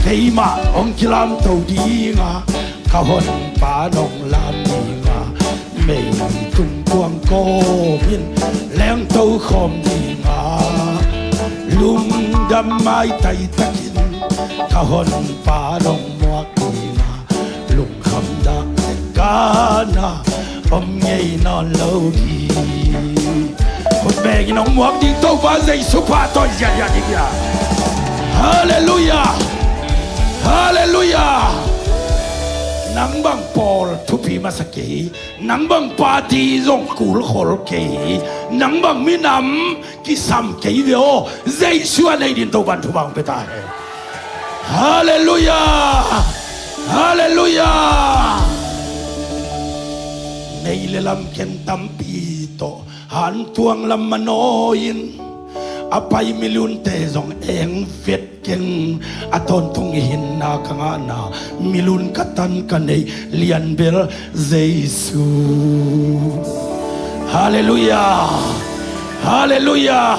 Keimah hong kilamto ding a, ka honpa nong lam ding a, meitung tuang kawmin lengto khawm ding a, lungdam maitai takin ka honpa nong muak ding a, lungkham dak le kana om ngei nawn lo ding. Khut bengin hong muak ding Topa Jesu pahtawi ziahziah ding hi a. Halleluiah. Halleluiah. Nang bang pawl thupi masa kei, nang bang party zong kulkhol kei, nang bang minam kisam kei ve aw. Jesu a nei ding Topan thupha hong pia ta hen. Halleluiah. Halleluiah. Nei le lamken tampi tawh hantuang lam manawi in a pai millionte zong eng vet keng. A tawntung i hinna ka ngahna, million ka tan ka neih lianbel Jesu. Halleluiah. Halleluiah.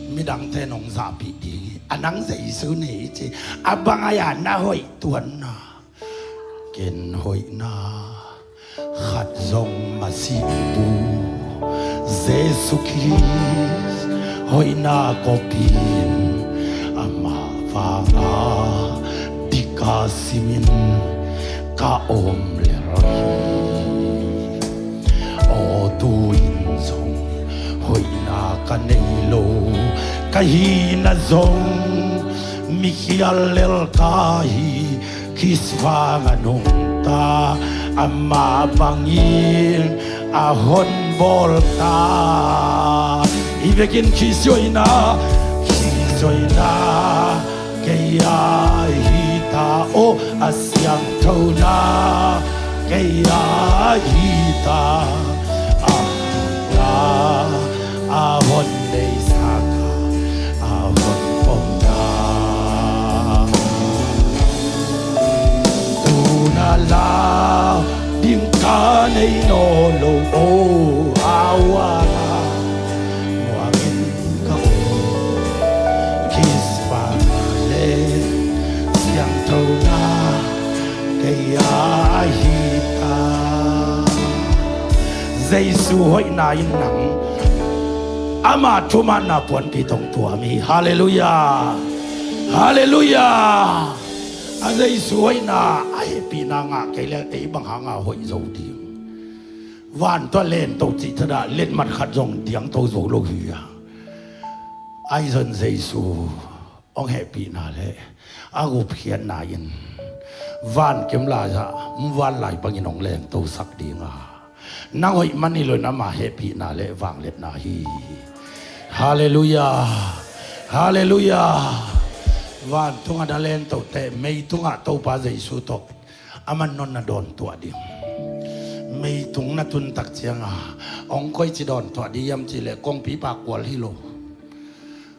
Midangte nong zahpih ding hi a, nang Jesu nei ci a, bang a ya na hoih tuanna. Ken hoihna khat zong masi bu, Jesu Khrist hoihna kawpin, amah vanga dika simin ka om lel hi. Aw, tu-in zong hoihna ka nei lo, ka hihna zong mikhial lel ka hi. Khrist vanga nungta, amah bangin a honbawl ta. Hi vekin Khrist hoihna, Khrist hoihna kei a hi ta, aw, a siangthona kei a hi ta. A, a, a hon neisaka, a hon pomna. Tuna la ding ka nei nawn lo, oh, awa la muangin ka um. Khrist vanga le siangthona kei a hi ta. Jesu hoihna in nang ama thumanna puanpi tawh tuam hi. Halleluiah. Halleluiah. A Jesu hoihna, a hehpihna ngah kei leh ei bang hanga hoih zo ding. Van tawh a lento cih thadah letmat khat zong diangto zo lo hi a. Ahi zong Jesu hong hehpihna le a gupkhiatna in van kim lai-ah muvanlai bangin hong lengtosak ding a, nang hoih man hi lo in ama hehpihna le vangliatna hi. Halleluiah. Halleluiah. Vantungah na lentote meitungah Topa Jesu tawh a mannawn na dawntuah ding. Meitung na tuntak cianga hong koici dawntuah ding hiam cihleh kongpipa kual hi lo.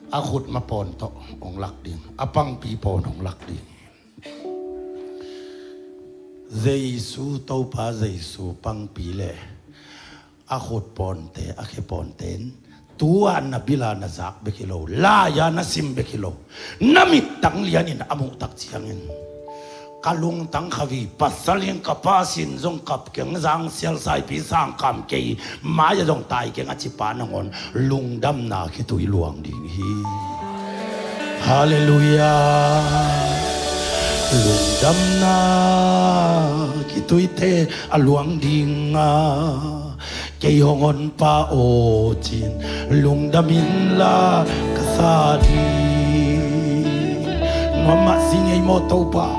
A khut mapawn tawh hong lak ding, a pangpi pawn hong lak ding. Jesu, Topa Jesu pangpi le a khut pawnte, a khe pawnte in tu-a na bil-a na zak bek hi lo, lai-a na sim bek hi lo, na mittang lianin a muhtak ciangin ka lungtang khavi, pasal in ka pa sin zong kap keng, zang sial saipi sang kam kei, mai-ah zong tai keng a cipa nangawn lungdamna khitui luang ding hi. Halleluiah. Lungdamna khituite a luang ding a, kei hong honpa aw cin lungdam inla ka sa ding. Mama si ngei maw Topa.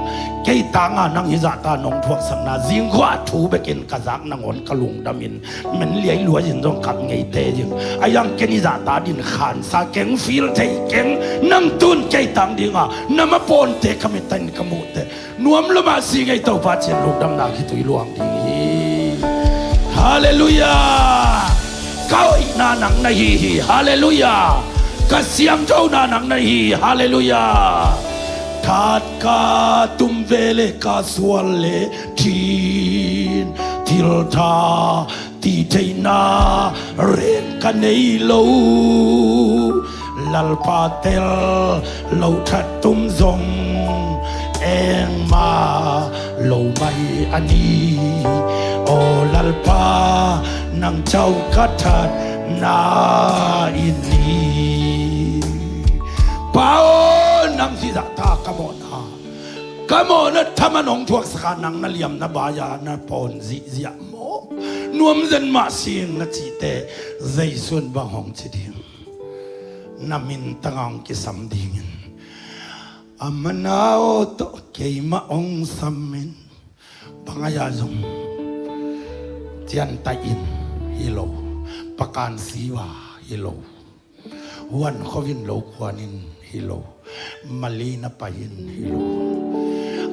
Kei tanga nang hizahta nong thuaksakna zingkhuah thu bekin ka zak nangawn ka lungdamin men liai luai in zong kap ngeite ding. A yang ken hizahta din khansa keng fil thei keng nang tun kei tang dinga na mapawnte ka mitain ka muhte nuam lama si ngei Topa cin lungdamna khitui luang ding hi. Halleluiah. Ka hoihna nang na hi hi. Halleluiah. Ka siangthona nang na hi. Halleluiah. That ka tum vele ka sual le thin thil tha ti theihna reng ka nei lo. Lalpa tel lo that tum zong engmah lo mai a ni. O Lalpa nang cau ka thatna in ni. Pa aw nang hizahta ka mawhna ka mawhna thaman hong thuaksaka nang na liamna baia na pawn zihziah maw nuam zen mah sing na cihte Jesu in bang hong ci ding. Na mintanga hong kisam dingin a mana aw tawh keimah hong samin bang a ya zong ciantaih in hi lo. Pakan siva hi lo. Huan khovin lo kuanin hi lo. Malina pahin hi lo.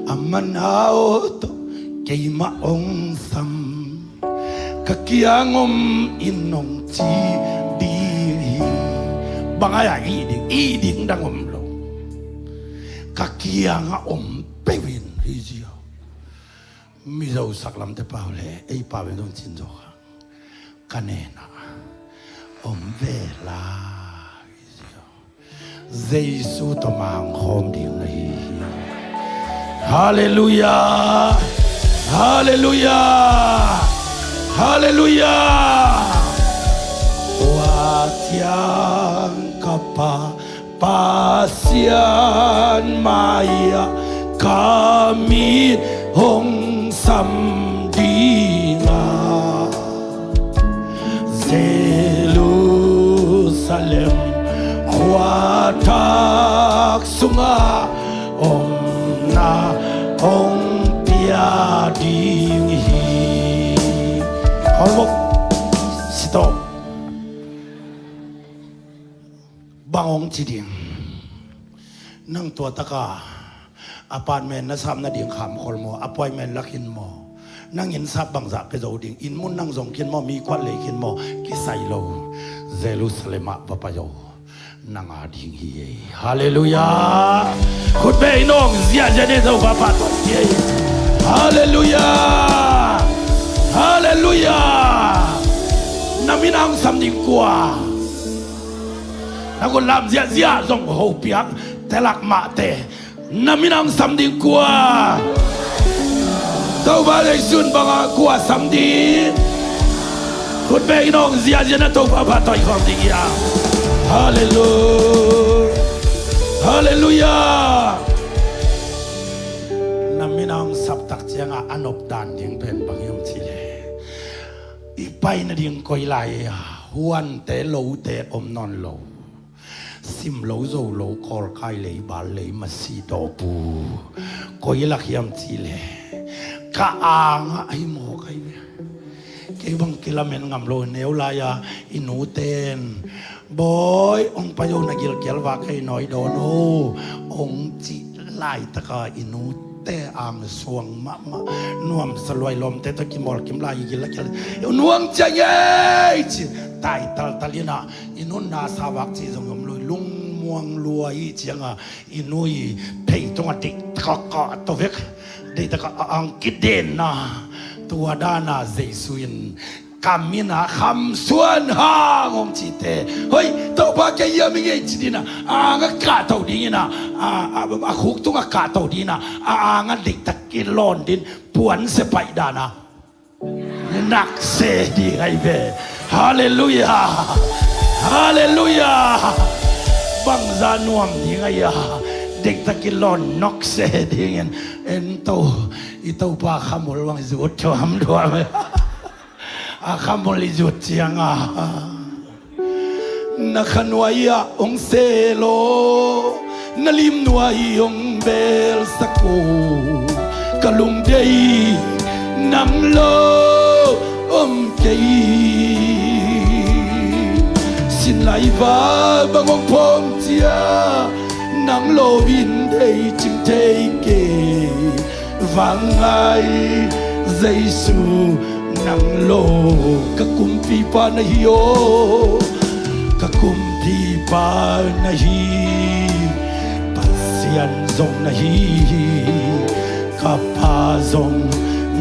A mana aw tawh keimah hong sam ka kiang om in nong ci ding hi. Bang a ya ih ding ih ding dang om lo. Ka kiangah om peuhin hi zia. Mizo saklamte pau le ei pau in zong cin zo kha ka nena om ve lai. Jesu tawh mangkhawm ding na hi hi. Halleluiah. Halleluiah. Halleluiah. Tua ciang ka Pa Pasian mai-ah ka mit hong sam dinga Jerusalem khuathak sungah omna hong pia ding hi. Hawlbawk sitawh bang hong ci ding. Nang tua taka apartment na sap nading khamkhol maw? Appointment la khin maw? Nang inn sap bangzah pia zo ding? Inn mun nang zong khin maw? Mi kuat lei khin maw? Kisai lo. Jerusalem ah va pai o. Nang a ding hi ei. Halleluiah. Khutbeh in hong ziahziah ne zo pahpah tawh hi ei. Halleluiah. Halleluiah. Na min a hong sam ding kua? Na gun lam ziahziah zong hopiak telak mahte. Na min a hong sam ding kua? Topa Jesu in bangah kua sam ding? Khutbeh in hong ziahziah na Topa pahtawi khawm ding hi a. Halleluiah. Halleluiah. Na min a hong saptak ciangah a nopdan ding pen bang hiam cihleh i pai nading koi lai a huante lote om nawn lo. Sim lo zo lo kawlkai lei bal lei masi dawpu koi lak hiam cihleh ka angah ahi mawk ahi ve. Kei bang kilamen ngam lo neu lai-a i nuten bawi hong pai o na gilkial vak hei nawi dawn o hong cih laitaka i nute angsuang mahmah nuamsa luai lawmte tawh kimawlkim lai i gil a kial nuang ciang ei ci tai taltal inah i nun na sa vak ci zong om lui lungmuang luai cianga i nu i phei tungah deih taka kah tawh vek. Deih taka a ang kidenna tua dana Jesu in ka mina khamsuan hang hong cite hoi Topa kei hiam i ngei ci dina a ang a kahto dingina a khuk tunga kahto dina a ang a deihtak kilawn din puanse paih dana nakse ding ahi ve. Halleluiah. Halleluiah. Bangza nuam ding ahi a deihtak kilawn nakse dingin en to i Topa khamul bang zut thuam thuam a khamul i zut cianga na khanuai ah hong selo Na limnuai hong belsak uh, ka lungdei nang lo om kei. Sinlai va bang hong pawng cia, nang lo in dei cing thei kei. Vangai Jesu nang lo, ka kumpipa na hi aw, ka kumpipa na hi. Pasian zong na hi, ka pa zong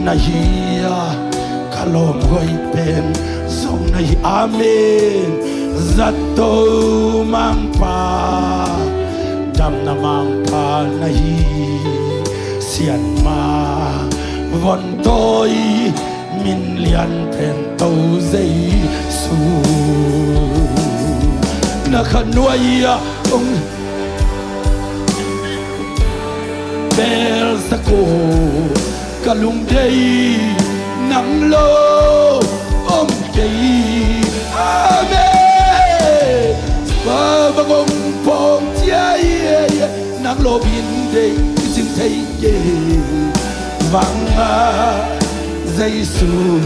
na hi a, ka lawm hoih pen zong na hi. Amen. Zato mangpa, damna mangpa na hi, sianma vontawi, min lian pen To Jesu. Na khanuai ah hong belsak uh, ka lungdei nang lo om kei. Amen. Baba gong pong cia, nang lo bin dei, isin thei kei. Vanga Jesu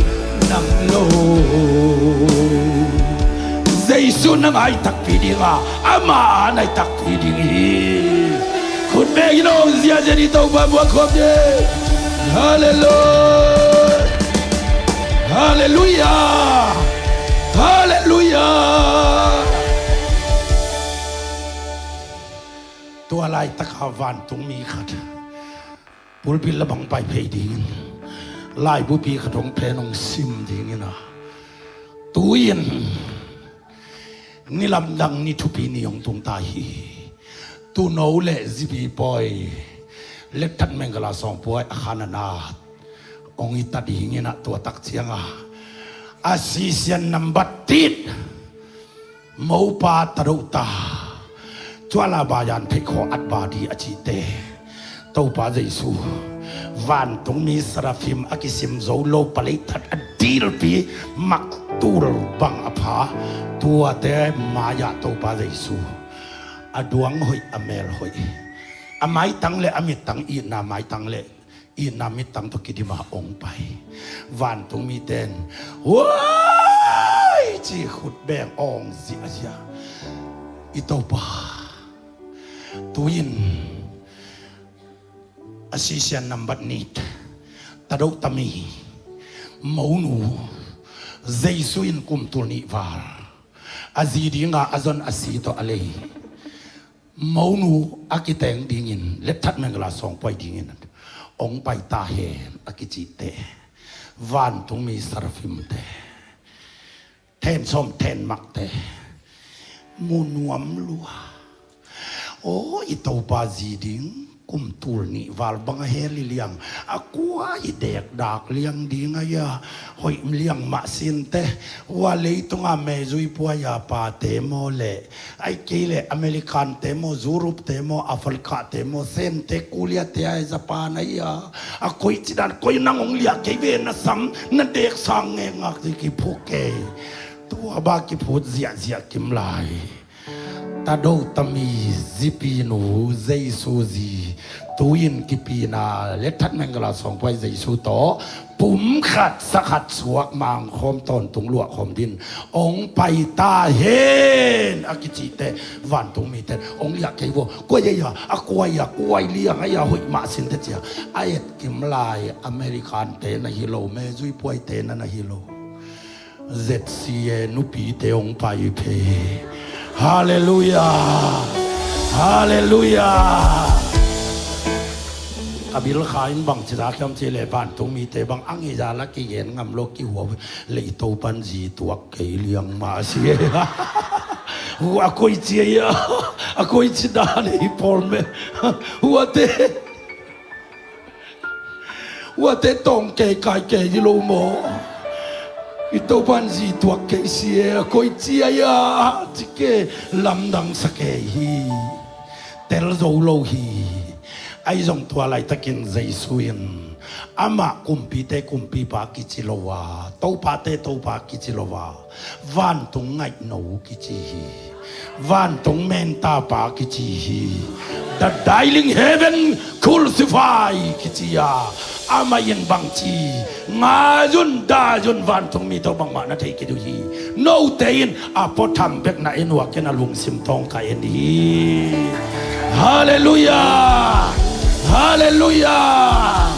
nang lo. Jesu nang ai takpi ding a, ama nai takpi ding hi. Khut beng in hong ziahziah ni, Topa muak khawm ding. Halleluia. Halleluia. Halleluia. Tua laitaka vantungmi khat pulpit la bang pai phei dingin laibupi khat hong phen hong sim dingin a, tu-in ni lamdang ni thupi ni hong tung ta hi. Tuuno le Zipi Pawi le That Mengala Sawngpuai a khananat hong hi ta dingin a, tua tak cianga a sisian nambat tit, mopa tadohta, cuala bayan pheikhaw atbadi a cihte, Topa Jesu, vantungmi saraphim a kisim zo lo, paleithat a dilpi, maktul bang a pha, tuate mai-ah Topa Jesu, a duang hoih, a mel hoih, a maitang le a mittang, itna maitang le itna mittang tawh kidima hong pai vantungmite in, huai ci khut beng hong ziahziah. I Topa, tu-in a sisian nambat tit, tadohta mi, monu, Jesu in kum tul nih val a zi dinga a zon a si tawh a lei monu a kiteng dingin le That Mengala Sawngpuai dingin hong pai ta hen a kicihte, vantungmi saraphimte, then sawm then makte, mu nuam lua. Aw, i Topa zi ding kum tul nih val bang a hel i liang, a kua i dekdak liang ding a ia, hoih liang mah sinte, hua leitunga mezui puai a pate maw le, ai kei le American te maw, Europe te maw, Africa te maw, Sente, Korea te a, Japan a ia, a koici dan, koi nang hong liah kei ve, na sam na dek sang ngekngak ci kiphuk kei. Tua bang kiphut ziahziah kim lai. Tadohta mi, Zipi nu, Jesu zi, tu-in kipina le That Mengala Sawngpuai Jesu tawh pum khat sa khat suak mangkhawm tawntung luahkhawm din hong pai ta hen a kicihte, vantungmite in hong liah kei vo. Kua ia, a kua ia, kua i liang a ia, hoih mah sinte cia a et kim lai. American te na hi lo, mezui puai te na na hi lo, Z C A nupite hong pai phei. Halleluia. Halleluia. A bilkha in bang ci za khiam ci le, vantungmite bang a ngei za la kigen ngam lo kihua le, i Topan zi tuak kei liang mah si. Hua koici a ia, a koici dan i pawl me. Huate Huate tawng kei kai kei hi lo maw? I Topan zi tuak kei si e, a koici a ia ci kei, lamdang sa kei hi. Tel zo lo hi. Ahi zong tua laitakin Jesu in amah kumpite kumpipa kici lo a, topate topa kici lo a, vantung ngaihno kici hi. Vantung mentapa kici hi. The dialing heaven crucify kici a, amah in bangci, ngai un, dai un, vantung mi tawh bangmah na thei kei uh hi. Note in a puatham bek na en uh a, ken a lungsim tawng ka en hi. Halleluiah. Halleluiah.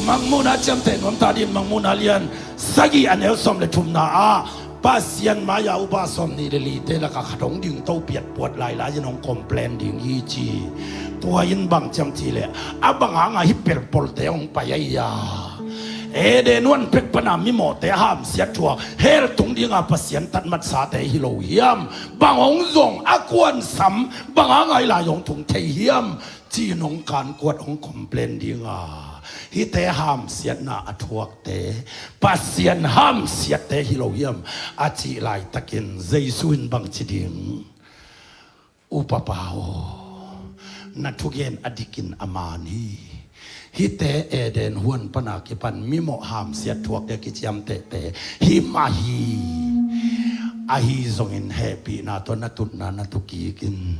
Mangmuhna ciamteh nuam ta dih. Mangmuhna lian sagih a neu sawm le thumna ah, Pasian mai-ah upa sawmnih le lite lakah khat hong ding to piat puat lailai in hong complain ding hi ci. Tua in bang ciam cih leh, a bang hanga hih pelpolte hong pai ahi a, Eden huan pek pana mimawhte hamsiat thuak, hell tung dinga Pasian tat matsate hi lo hiam? Bang hong zong, a kuansam, bang hanga hih lai hong tung thei hiam? Ci-in hong kankuat, hong complain dinga, hihte hamsiatna a thuakte Pasian hamsiatte hi lo hiam? A cih laitakin Jesu in bangci ding? Upapa aw, na thugen a dikin a man hi. Hihte Eden huan pana kipan mimawh hamsiat thuakte kiciamtehte hi mah hi. Ahi zongin hehpihna tawh na tutna na tu kikin,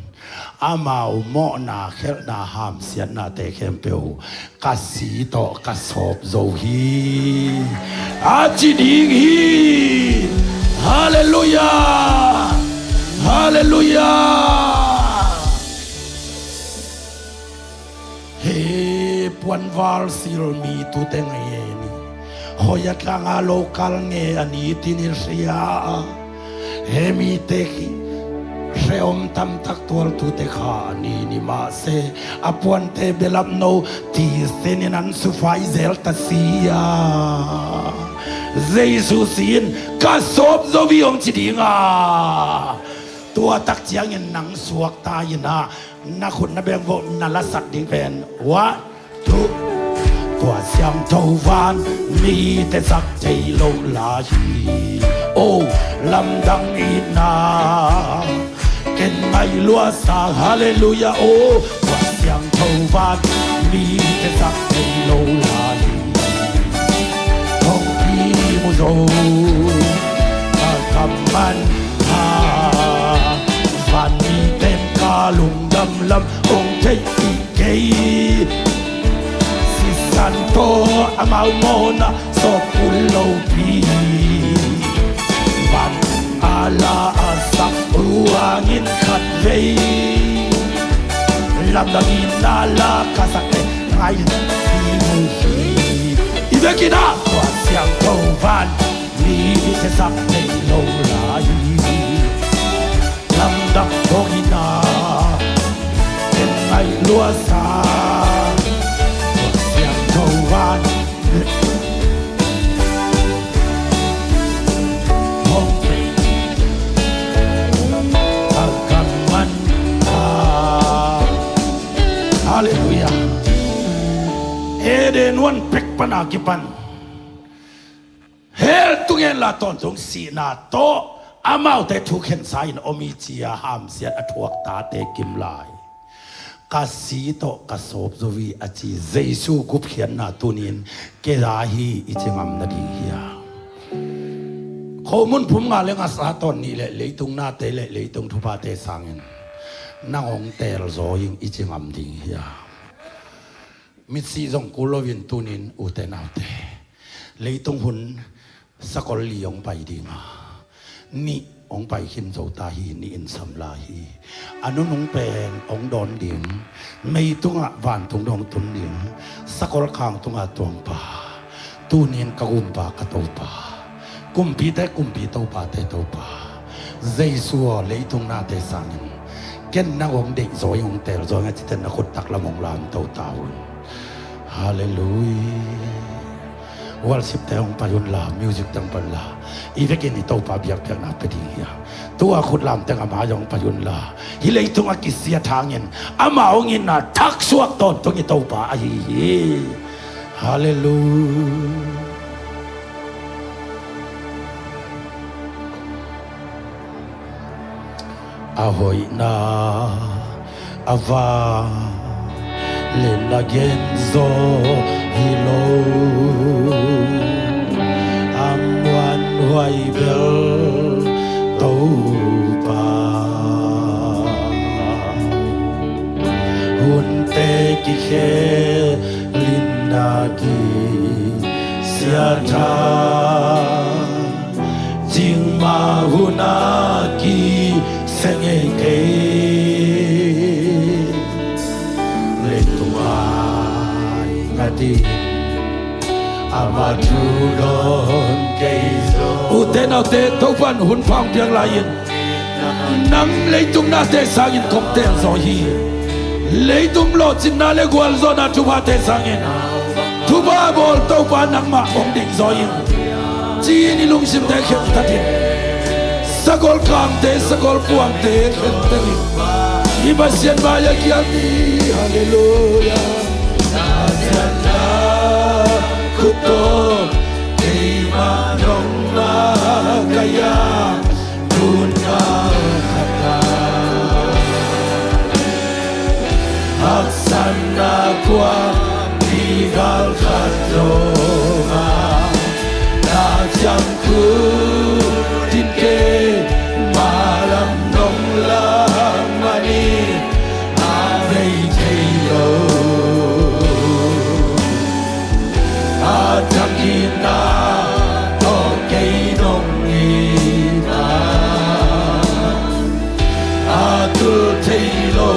amau mawhna, khelhna, hamsiatnate khempeuh ka si tawh ka sawp zo hi, a ci ding hi. Halleluiah. Halleluiah. He puanval sil mi tute ngei e ni. Hoi a tlanga local nge a ni tini hria a, he mite khi hreom tamtak tual tute kha a ni ni mah se, a puante belap no ti senin an sufai zel ta si a, Jesu si in ka sawp zo hi hong ci dinga, tua tak ciangin nang suakta in ah, na khut na beng vo, na lasat ding pen. One, two. Tua siangtho van mite sak thei lo lai hi. Oh, lamdang ina ken ngai luasa. Halleluiah. Oh, tua siangtho van mite sak thei lo lai hi. Hong kimu zo a kamman a, van miten ka lungdam lam hong thei kei. Sisan tawh amau mawhna sawp kul lopi, van a la a sak uh hangin khat vei lamdang ina la ka sak le ngai hi mu hi. I vekin ah tua siangtho van mite sak thei lo lai hi. Lamdang thawngina ken ngai luasa. Tua siangtho van hong pe a kamman a. Halleluiah. Eden huan pek pana kipan hell tung hen la, tawntung sihna tawh amaute thukhensa in om hi ci-a hamsiat a thuak tate kim lai. Ka si tawh ka sawp zo hi a ci Jesu gupkhiatna tunin kei a hi i ci ngam nading hiam? Khomun phum nga le ngasa tawn nih le leitung nate le leitung thuphate sangin nang hong teel zaw ing i ci ngam ding hiam? Mitsi zong kul loin tunin ute naute, leitung hun sakol li hong pai ding a, nih hong pai khin zo ta hi, nih in sam lai hi. A nunung pen hong dawn ding, meitungah vantung dong tun ding, sakol khang tungah tuangpa, tunin ka gumpa ka Topa, kumpite kumpi, topate Topa Jesu aw, leitung nate sangin ken nang hong deih zaw ing, hong teel zaw ing a cite na khut taklam hong lamto ta un. Halleluiah. Worship te hong pai unla, music te hong pai unla, i vekin i Topa biakpiakna pia ding hiam? Tua khut lam teng a mai hong pai unla, hih leitung a kisiat hangin ama hong itna thaksuak tawntung i Topa ahi hi. Halleluiah. A hoihna a vanglian a gen zaw hi lo, a muanhuai bel Topa kikhelin na kisia tha, cingmah hun a kisia ngei kei. Leitung a i ngat in amah thu dawn kei zaw. Ute naute, Topa'n hun pha hong piak lai-in nang leitung nate sangin kong teel zaw hi. Leitung lawhcinna le gualzawhna thuphate sangin thupha bawl Topa nangmah hong ding zaw in, ci-in i lungsimte khentat in. Sagol kangte, sagol puangte khentat in. I Pasian mai-ah kiang ni. Halleluiah. Na siatna khut tawh keimah nong makaih a, tun kal khat a haksatna kua'n mi galkhat zong a, na ciang khut in keima lam nong lak manin a bei thei lo. A thakinna tawh kei nong it a, a tul thei lo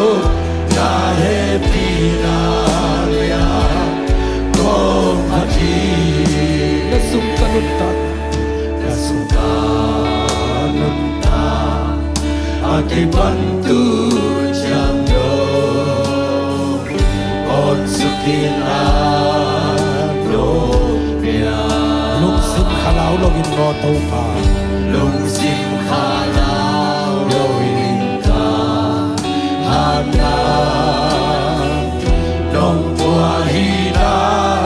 na hehpihna lian kong phat hi. Na sum ka nuntak, na sum ka nuntak, a kei pan tu ciang dong awn suk in a nong pia. Lungsim khalau lo in maw Topa. Lungsim khalau lo in ta hana nong pua hi na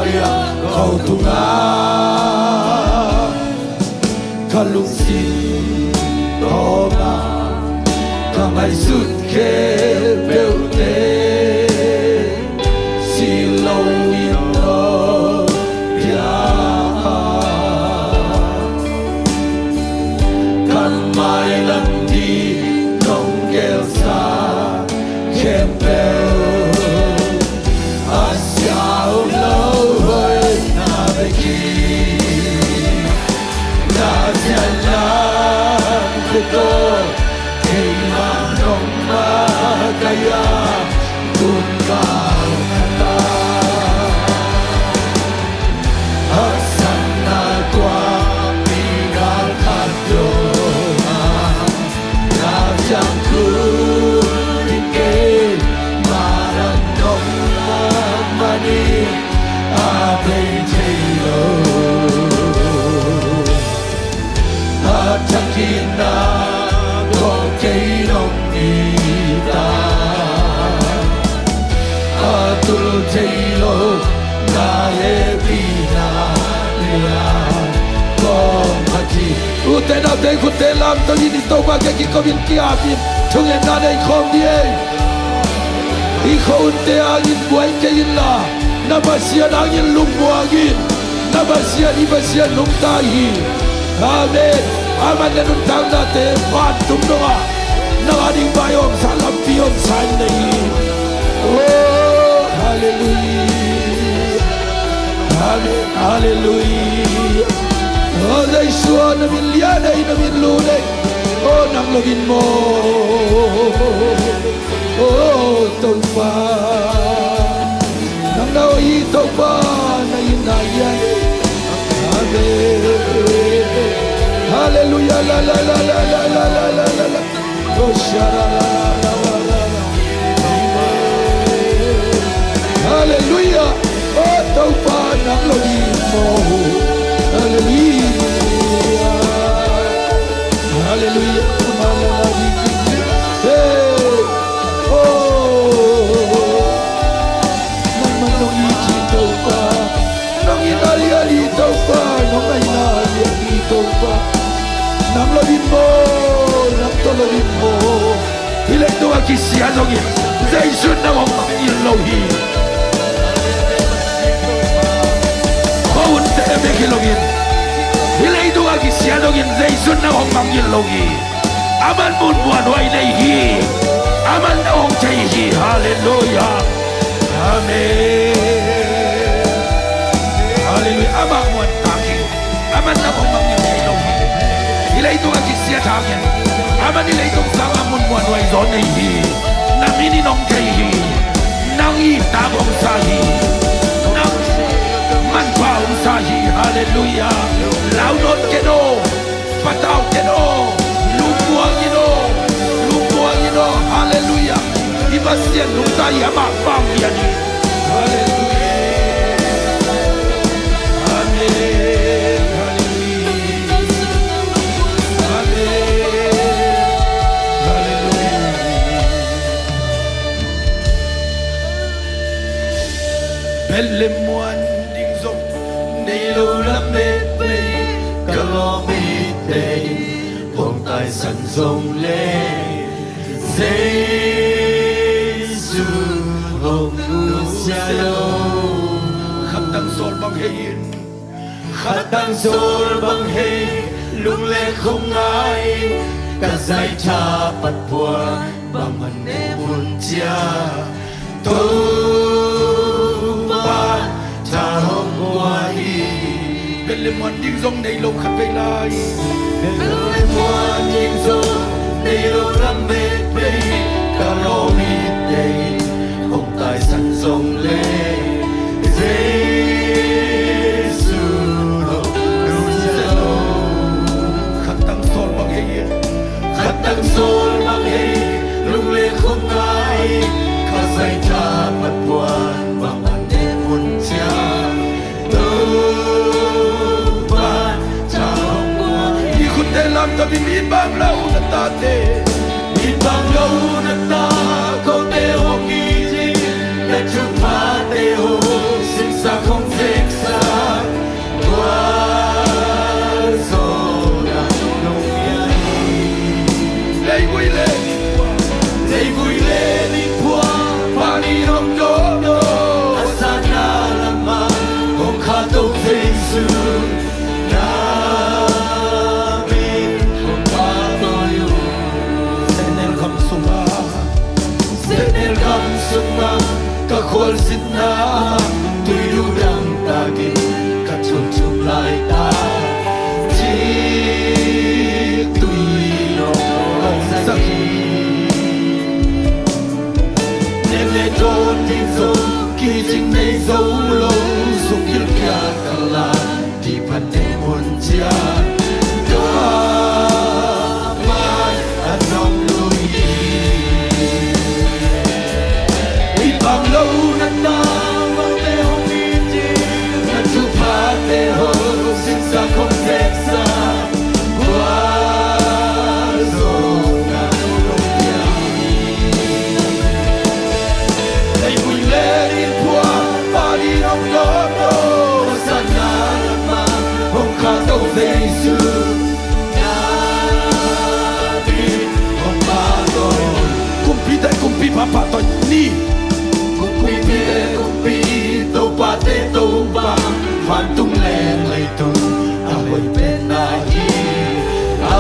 ria ko tunga. Ka lungsim tawh ka ngaihsut khempeuhte si lo in lo pia a, ka mailam ding nong gelsa khempeuh a sia om lo hoihna bek hi. Na siatna khut tawh keimah nong makaih a, tun kal khat a haksatna kua'n mi galkhat zong a, na ciang khut in keima lam nong lak manin a bei thei lo. A thakinna tawh kei nong it a, a tul thei lo na hehpihna lian kong phat hi. Ute naute, khutte lamto in, i Topa kiang kiko in, ki-ap in, thungetna nei khawm ni ei. I khuaunte hangin buai kei inla, na Pasian hangin lungmuang in. Na Pasian, i Pasian nungta hi. Amen. Amen. Na nuntaknate vantung dongah nang a ding vai hong sa, lampi hong sa in na hi. Oh, halleluiah. Amen. Halleluiah. Oh, Jesu aw, na min lian ei, na min lun ei. Oh, nang lo in maw. Oh, Topa, nang na hoih hi Topa, na itna lian ei. Amen. Halleluiah, la, la, la. Oh, sha, la, la, la. Amen. Halleluiah. Oh, Topa, nang lo in maw. Halleluiah. Halleluiah. Hey. Oh. Nangmah nong it hi Topa. Nong itna lian hi Topa. Nong ngaihna lian hi Topa. Nang lo in maw. Nang tawh lo in maw. Hih leitung a kisia zongin Jesu in nang hong mangngilh lo hi. Khuaunte bek hi loin, hih leitung a kisia zongin Jesu in nang hong mangngilh lo hi. Aman muanhuai nei hi. Aman na hong thei hi. Halleluiah. Amen. Halleluiah. Amah muan tak hi. Aman na hong mang in thei lo hi. Hih leitung a kisiat hangin, aman hih leitung sangin mun muanhuai zaw nei hi. Nang in hong thei hi. Nang itna hong sa hi. Nang manpha hong sa hi. Halleluiah. Lau nawn ken aw. Patau ken aw. Lungmuang in aw. Lungmuang in aw. Halleluiah. I Pasian nungta hi, amah vanglian hi. Halleluiah. Amen. Halleluiah. Amen. Halleluiah. Bethlehem muan ding zong nei lo lamet pei, ka lawm ite in hong taisan zong le, Jesu hong nusia lo. Khatang sawl bang hei in, khatang sawl bang hei, lung le khuk ngai in, ka zaitha pat puan bang man ne mun cia. Topa tha hong pua hi. Bethlehem muan ding zong nei lo khat pei lai. Bethlehem muan ding zong nei lo lamet pei, ka lawm ite in hong taisan zong le, Jesu hong nusia lo. Khatang sawl bang hei in, khatang sawl bang hei, lung le khuk ngai in, ka zaitha pat puan bang man ne mun cia. Topa tha hong pua hi. I khutte lamdang in, it bang lo na tate, it bang lo na ta, kote hong it in, na thuphate hong simsak hong zeksak, gualzawhna nong pia hi. Leivui le, leivui le ningphuah, Pa in hong dawng dawng, a zatna lamah hong khahto Jesu, na min hong pahtawi uh. Sehnel gam sungah, sehnel gam sungah ka khualzinna ah tuidu dang takin ka thum thum laitak, cik tui hong sak hi. Nek le dawn ding zong kicing nei zo lo, sukgil kiat ka la, dih pan ne mun cia. Tua man a zong lui hi. It bang lo na ta, bangte hong it in, na thuphate hong simsak hong zeksak, gualzawhna nong pia hi. Leivui le ningphuah, Pa in hong dawng dawng, a zatna lamah hong khahto Jesu, na min hong pahtawi. Kumpite kumpipa pahtawi ni. Kumpite kumpi, topate Topa, vantung le leitung a hoih pen na hi. A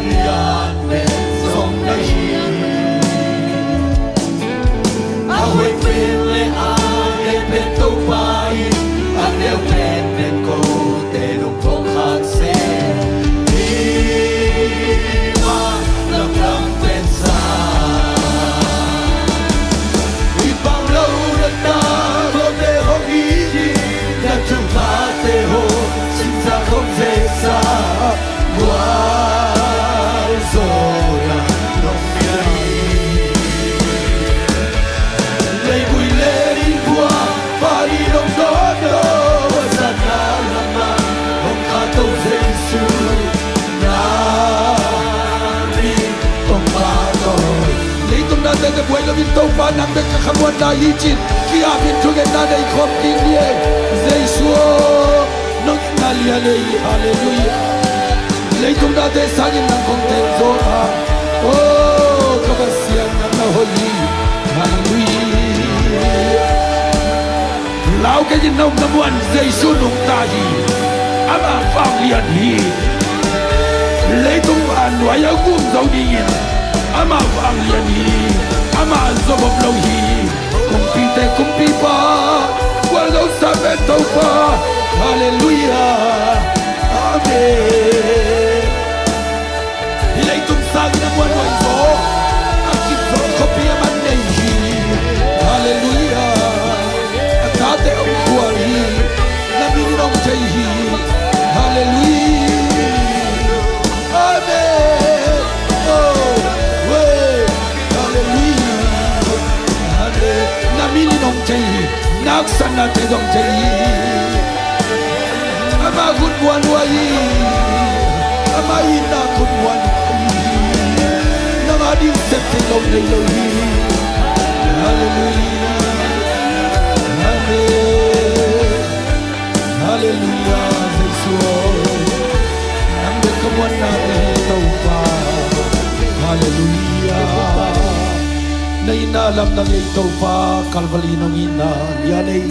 lian pen zong na hi. A hoih pen le a lian pen Topa in, a neu pen pen kote lungphawk khak seh hi. Mah lamdang pen sa. It bang lo na ta, kote hong it in, na thuphate hong simsak hong zeksak, gualzawhna nong pia hi. Leivui le ningphuah, Pa in hong dawng dawng, a zatna lamah hong khahto Jesu, na min hong pahtawi. Leitung nate buai loin Topa nang bek ka khamuanna hi ci-in ki-apin thungetna nei khawm ding hi ei. Jesu aw, nong itna lian ei. Halleluiah. Leitung nate sangin nang kong tel zaw a, aw ka Pasian, nang na hoih hi. Halleluiah. Lau kei in, na upna muan, Jesu nungta hi. Amah vanglian hi. Leitung a nuai a gum zo dingin amah vanglian hi. Amah zawbop lo hi. Kong Topa. Halleluiah. Amen. Hih leitung sangin a muanhuai zaw, a kip zaw khuapi a man nei hi. Halleluiah. A tate hong khual hi. Na min in hong thei hi. Halleluiah. Amen. Oh, wey. Halleluiah. Amen. Na min in hong thei hi. Na haksatnate zong thei hi. Ama hun muanhuai hi. Ama itna hun muanhuai hi. Nang a ding sep thei lo nei lo hi. Halleluiah. Amen. Halleluiah, Jesu aw. Nang bek ka muanna hi Topa. Halleluiah. Na itna lam na ngei Topa, Calvary nong itna lian ei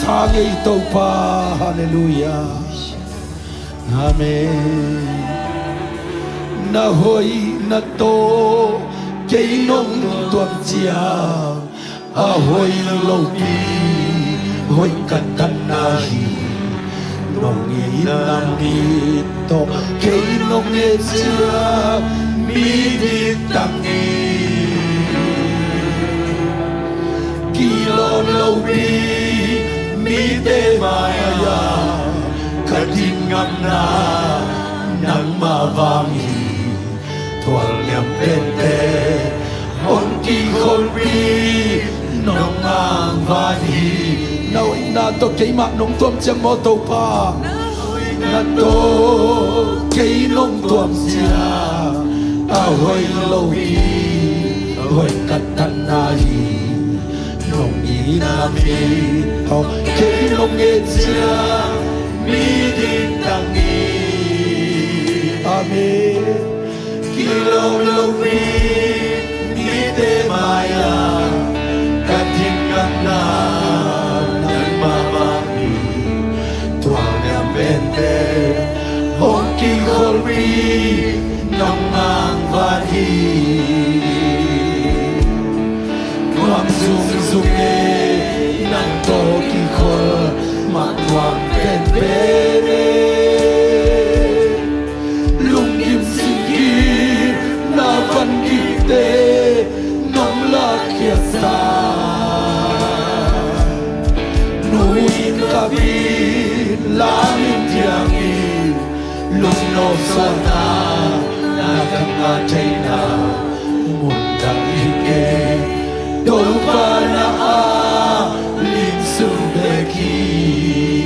sa ngei Topa. Halleluiah. Amen. Na hoih na tawh kei nong tuam ciang a hoih lopi hoih ka tanna hi. Nong itna mit tawh kei nong et ciang mi ding tang hi. Kilawm lopi mite mai-ah ka ding ngamna nangmah vang hi. Thualliam pente hong kikholpi nong angvan hi. Na hoihna tawh keimah nong tuam ciang maw Topa. Na tawh kei nong tuam ciang a hoih lopi hoih ka tanna hi. Nong itna mit tawh kei nong et ciang mi ding tang hi. Amen. Kilawm lopi mite mai-ah ka ding ngamna nangmah vang hi. Thualliam pente hong kikholpi nong angvan hi. Nuam zungzung e nang tawh kikhol mah nuam penpen e. Lunggim singkimna vangikte nong lakkhiatsa. Nu in kap in, lam in diang in, lungnosuahna na ka ngah theihna mun dang hi kei. Topa na a lim sung bek hi.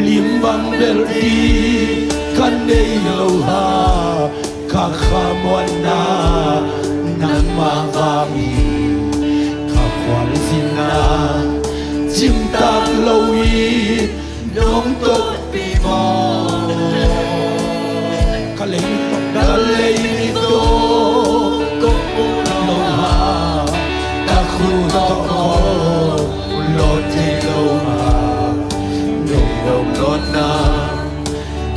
Lim bang bel ding ka nei lo a, ka khamuanna nangmah vang hi. Ka khualzinna cimtak lo in nong tawlpih maw. Ka lei mit tawh, ka lei mit tawh kong mu lo a, ka khut tawh kong lawt thei lo a, nong lawt na,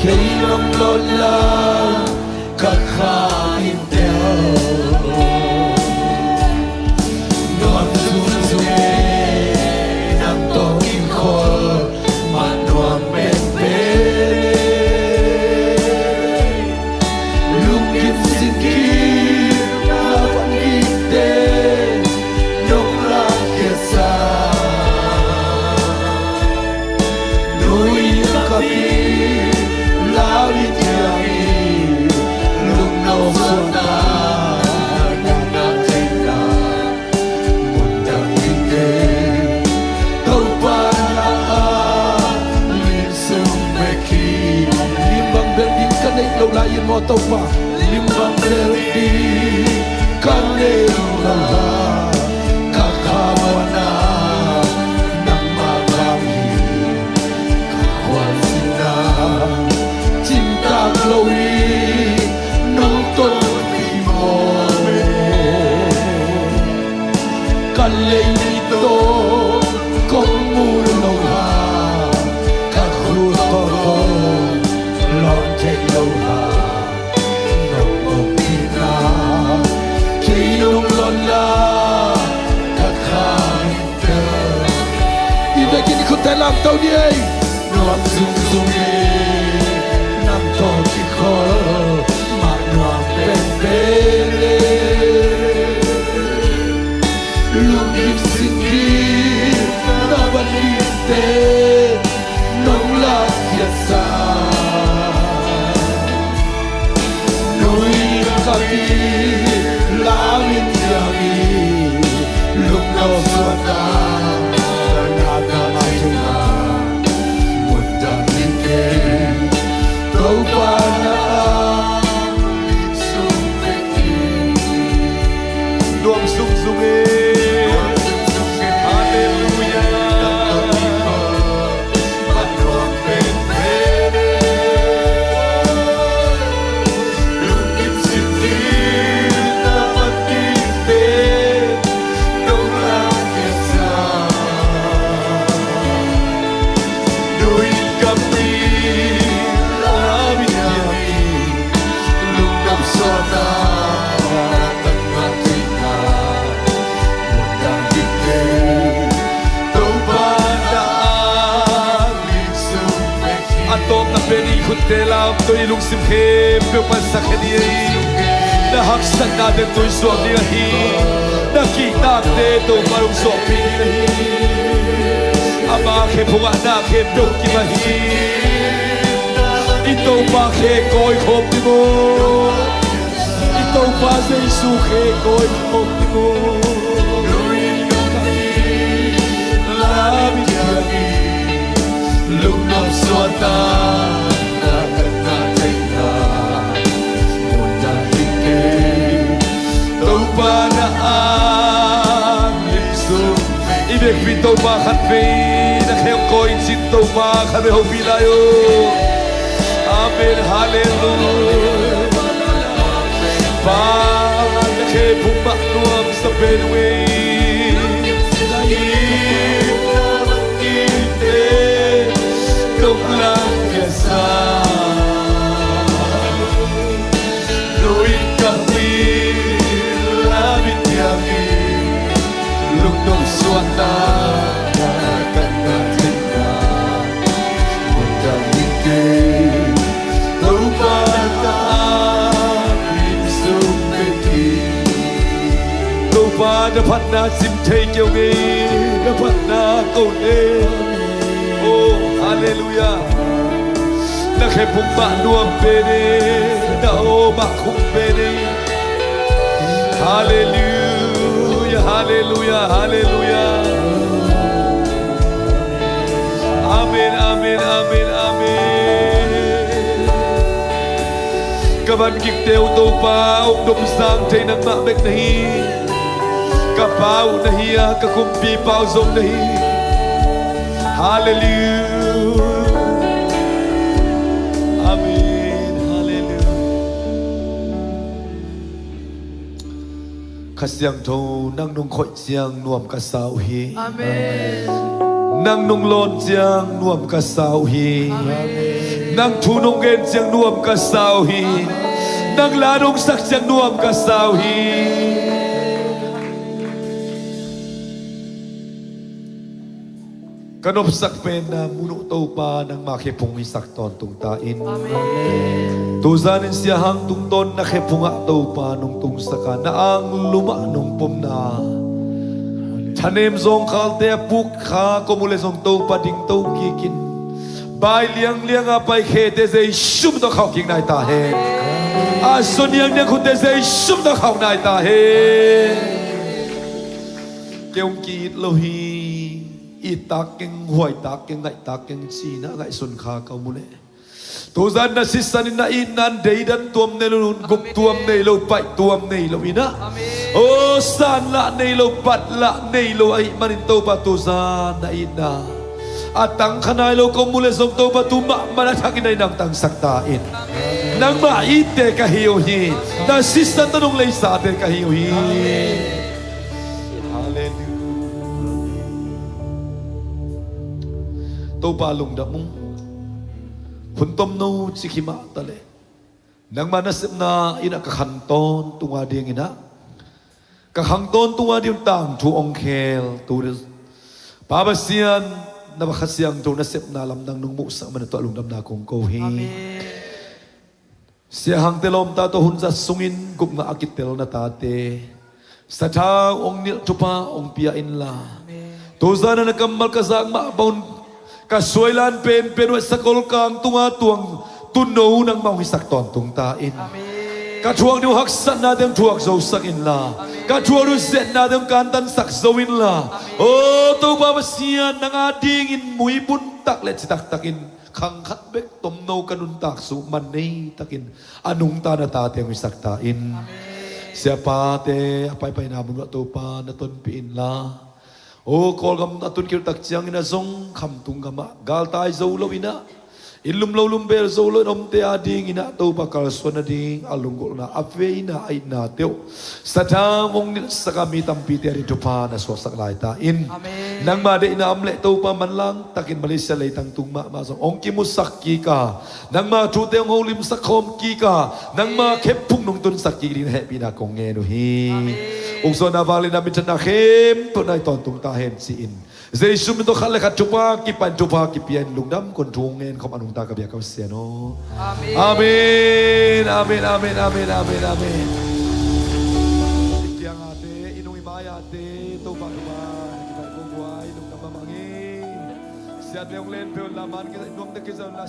kei nong lawt na, ka kha in tel. Nuam zungzung e nang tawh kikhol mah nuam penpen e. Lunggim singkimna vangikte nong lakkhiatsa. Nu in kap in, lam in diang in, lungnosuahna na ka ngah theihna mun dang hi kei. Topa na a lim sung bek hi. Lim bang bel ding ka nei lo lai in maw Topa. Lim bang bel ding ka nei lo a, ka khamuanna nangmah vang hi. Ka khualzinna cimtak lo in nong tawlpih maw. Ka lei mit tawh kong mu lo a, ka khut tawh kong lawt thei lo a, nong ompihna kei nong lawt na, ka kha in tel. To ni ei, nuam zungzung hi, nang tawh kikhol mah nuam penpen e. Lungkim singgim na van dingte nong lakkhiat sa. Nui ka kami lamin diami lungdam suata na ka mai na mundang dingte Topa na sung pekin. Nuam sung sung e. Halleluia. A tawpna pen i khutte lam tawh i lungsim khempeuh pansak khia ni ei. Na haksatnate tun suak ding ahi. Na kihtakte Topa hong suakpih ding ahi. Ama khe phungah na khempeuh kim ahi. I Topa khe kawi khawm ding maw? I Topa Jesu khe kawi khawm ding maw? Lungdam suata na kan na theihna mundang dingte Topa na ang lim sung. I biakpi Topa khatvei na khe hong kawi in cin Topa khatvei hopih lai uh. Amen. Halleluia. Pa, na khe phung mah nuamsa pen uh ei. Nong langkhia sa. Lungdam suata na kan na theihna mundang dingte Topa na ang lim sung pekin. Topa na phatna cim thei kei ung ei. Na phatna ko ne. Oh, halleluia. Na khe phung mah nuam pen e. Na aw mah khum pen e. Halleluia, halleluia, halleluia. Amen, amen, amen, amen. Ka van kikte uh Topa, hong dom sang thei nangmah bek na hi. Ka Pa uh na hi a, ka Kumpipa uh zong na hi. Halleluia. Amen. Halleluia. Kha Siangtho, nang nong khoih ciang nuam ka sa uh hi. Amen. Nang nong lawn ciang nuam ka sa uh hi. Amen. Nang thu nong gen ciang nuam ka sa uh hi. Amen. Nang la nong sak ciang nuam ka sa uh hi. Ka nopsak pen na mun uh Topa, nangma khe phung hisak tawntung ta in. Amen. Tuzan in Sia Hang tungtawn na khe phungah Topa nong tungsak a, na ang lumah nong pomna, thanem zawngkhalte a puk kha ko mu le zong Topa dingto kik in. Bai liangliang a pai khete Jesu min tawh khauh kik nai ta hen. A soniang niang khutte Jesu min tawh khauh nai ta hen. Kei hong ki-it lo hi. It tak keng, huai tak keng, ngaih tak keng, cina ngaihsun kha ka mu le. Tuzan na sisan in na itna in deidan tuam nei lo, gup tuam nei lo, paih tuam nei lo inah. Amen. O sanlah nei lo, patlah nei lo ahih manin Topa tuzan na itna a tangkha nai lo ko mu le zong Topa tu mahmah na thak in na itna hong tangsak ta in. Nangmah itte ka hi uh hi. Na sisan tawh nong leisate ka hi uh hi. Amen. Halleluia. Topa lungdam ung. Hun tomno cik hi mah taleh nangma nasepna inah ka khang tawntung a dinginah, ka khang tawntung a ding tangthu hong khel tu Pa Pasian, na Kha Siangtho nasepna lamdang nong muhsak man a tuah lungdamna kong ko hi. Amen. Sia Hangte lawmta tawh hun zat sungin gupna a kitel na tate, sathau hong nilh thupha hong pia inla. Amen. Tuzan a na kammal ka zak mah bang un ka suailan penpen uh a sakol kang tunga tuang tuuno nangmah hong hisak tawntung ta in. Amen. Ka thuak ding uh haksatnate hong thuak zosak inla. Amen. Ka thuak ding uh zetnate hong kantansak zo inla. Amen. O Topa Pasian, nang adingin muibun tak le citak takin khang khat bek tomno ka nuntak suh man nei takin a nungta na tate hong hisak ta in. Amen. Siapate a paipaina mun uh ah Topa na tonpih inla. O Kawlgam a tun khit tak ciangin ah zong khamtung gamah galtai zo lo in ah, inn lum lo lum bel zo lo in omte adingin ah Topa kalsuan nading a lunggulhna, a veina, a itnate uh sathau hong nilhsak a, mi tampite ading thupha na suaksak lai ta in. Amen. Nangma deihna om leh Topa manlang takin Malaysia leitang tung mahmah zong hong kimusak kik a, nangma thute hong holimsak khawm kik a, nangma khempeuh nong tunsak kik ding na hehpihna kong ngen uh hi. Amen. Ukzawhna vangliatna minthanna khempeuh nai tawntung ta hen ci-in, Jesu min tawh khat le khat thupha kipan, thupha kipia in lungdam kong thu ngen khawm a nungta ka biak ka Pasian aw. Amen. Amen, amen, amen, amen, amen, amen. I kiangate, i nung i mai-ate Topa thupha na kipan kong guai lungdam mahmah hi. Siate hong len peuh la, man kisa, nuamte kisa la.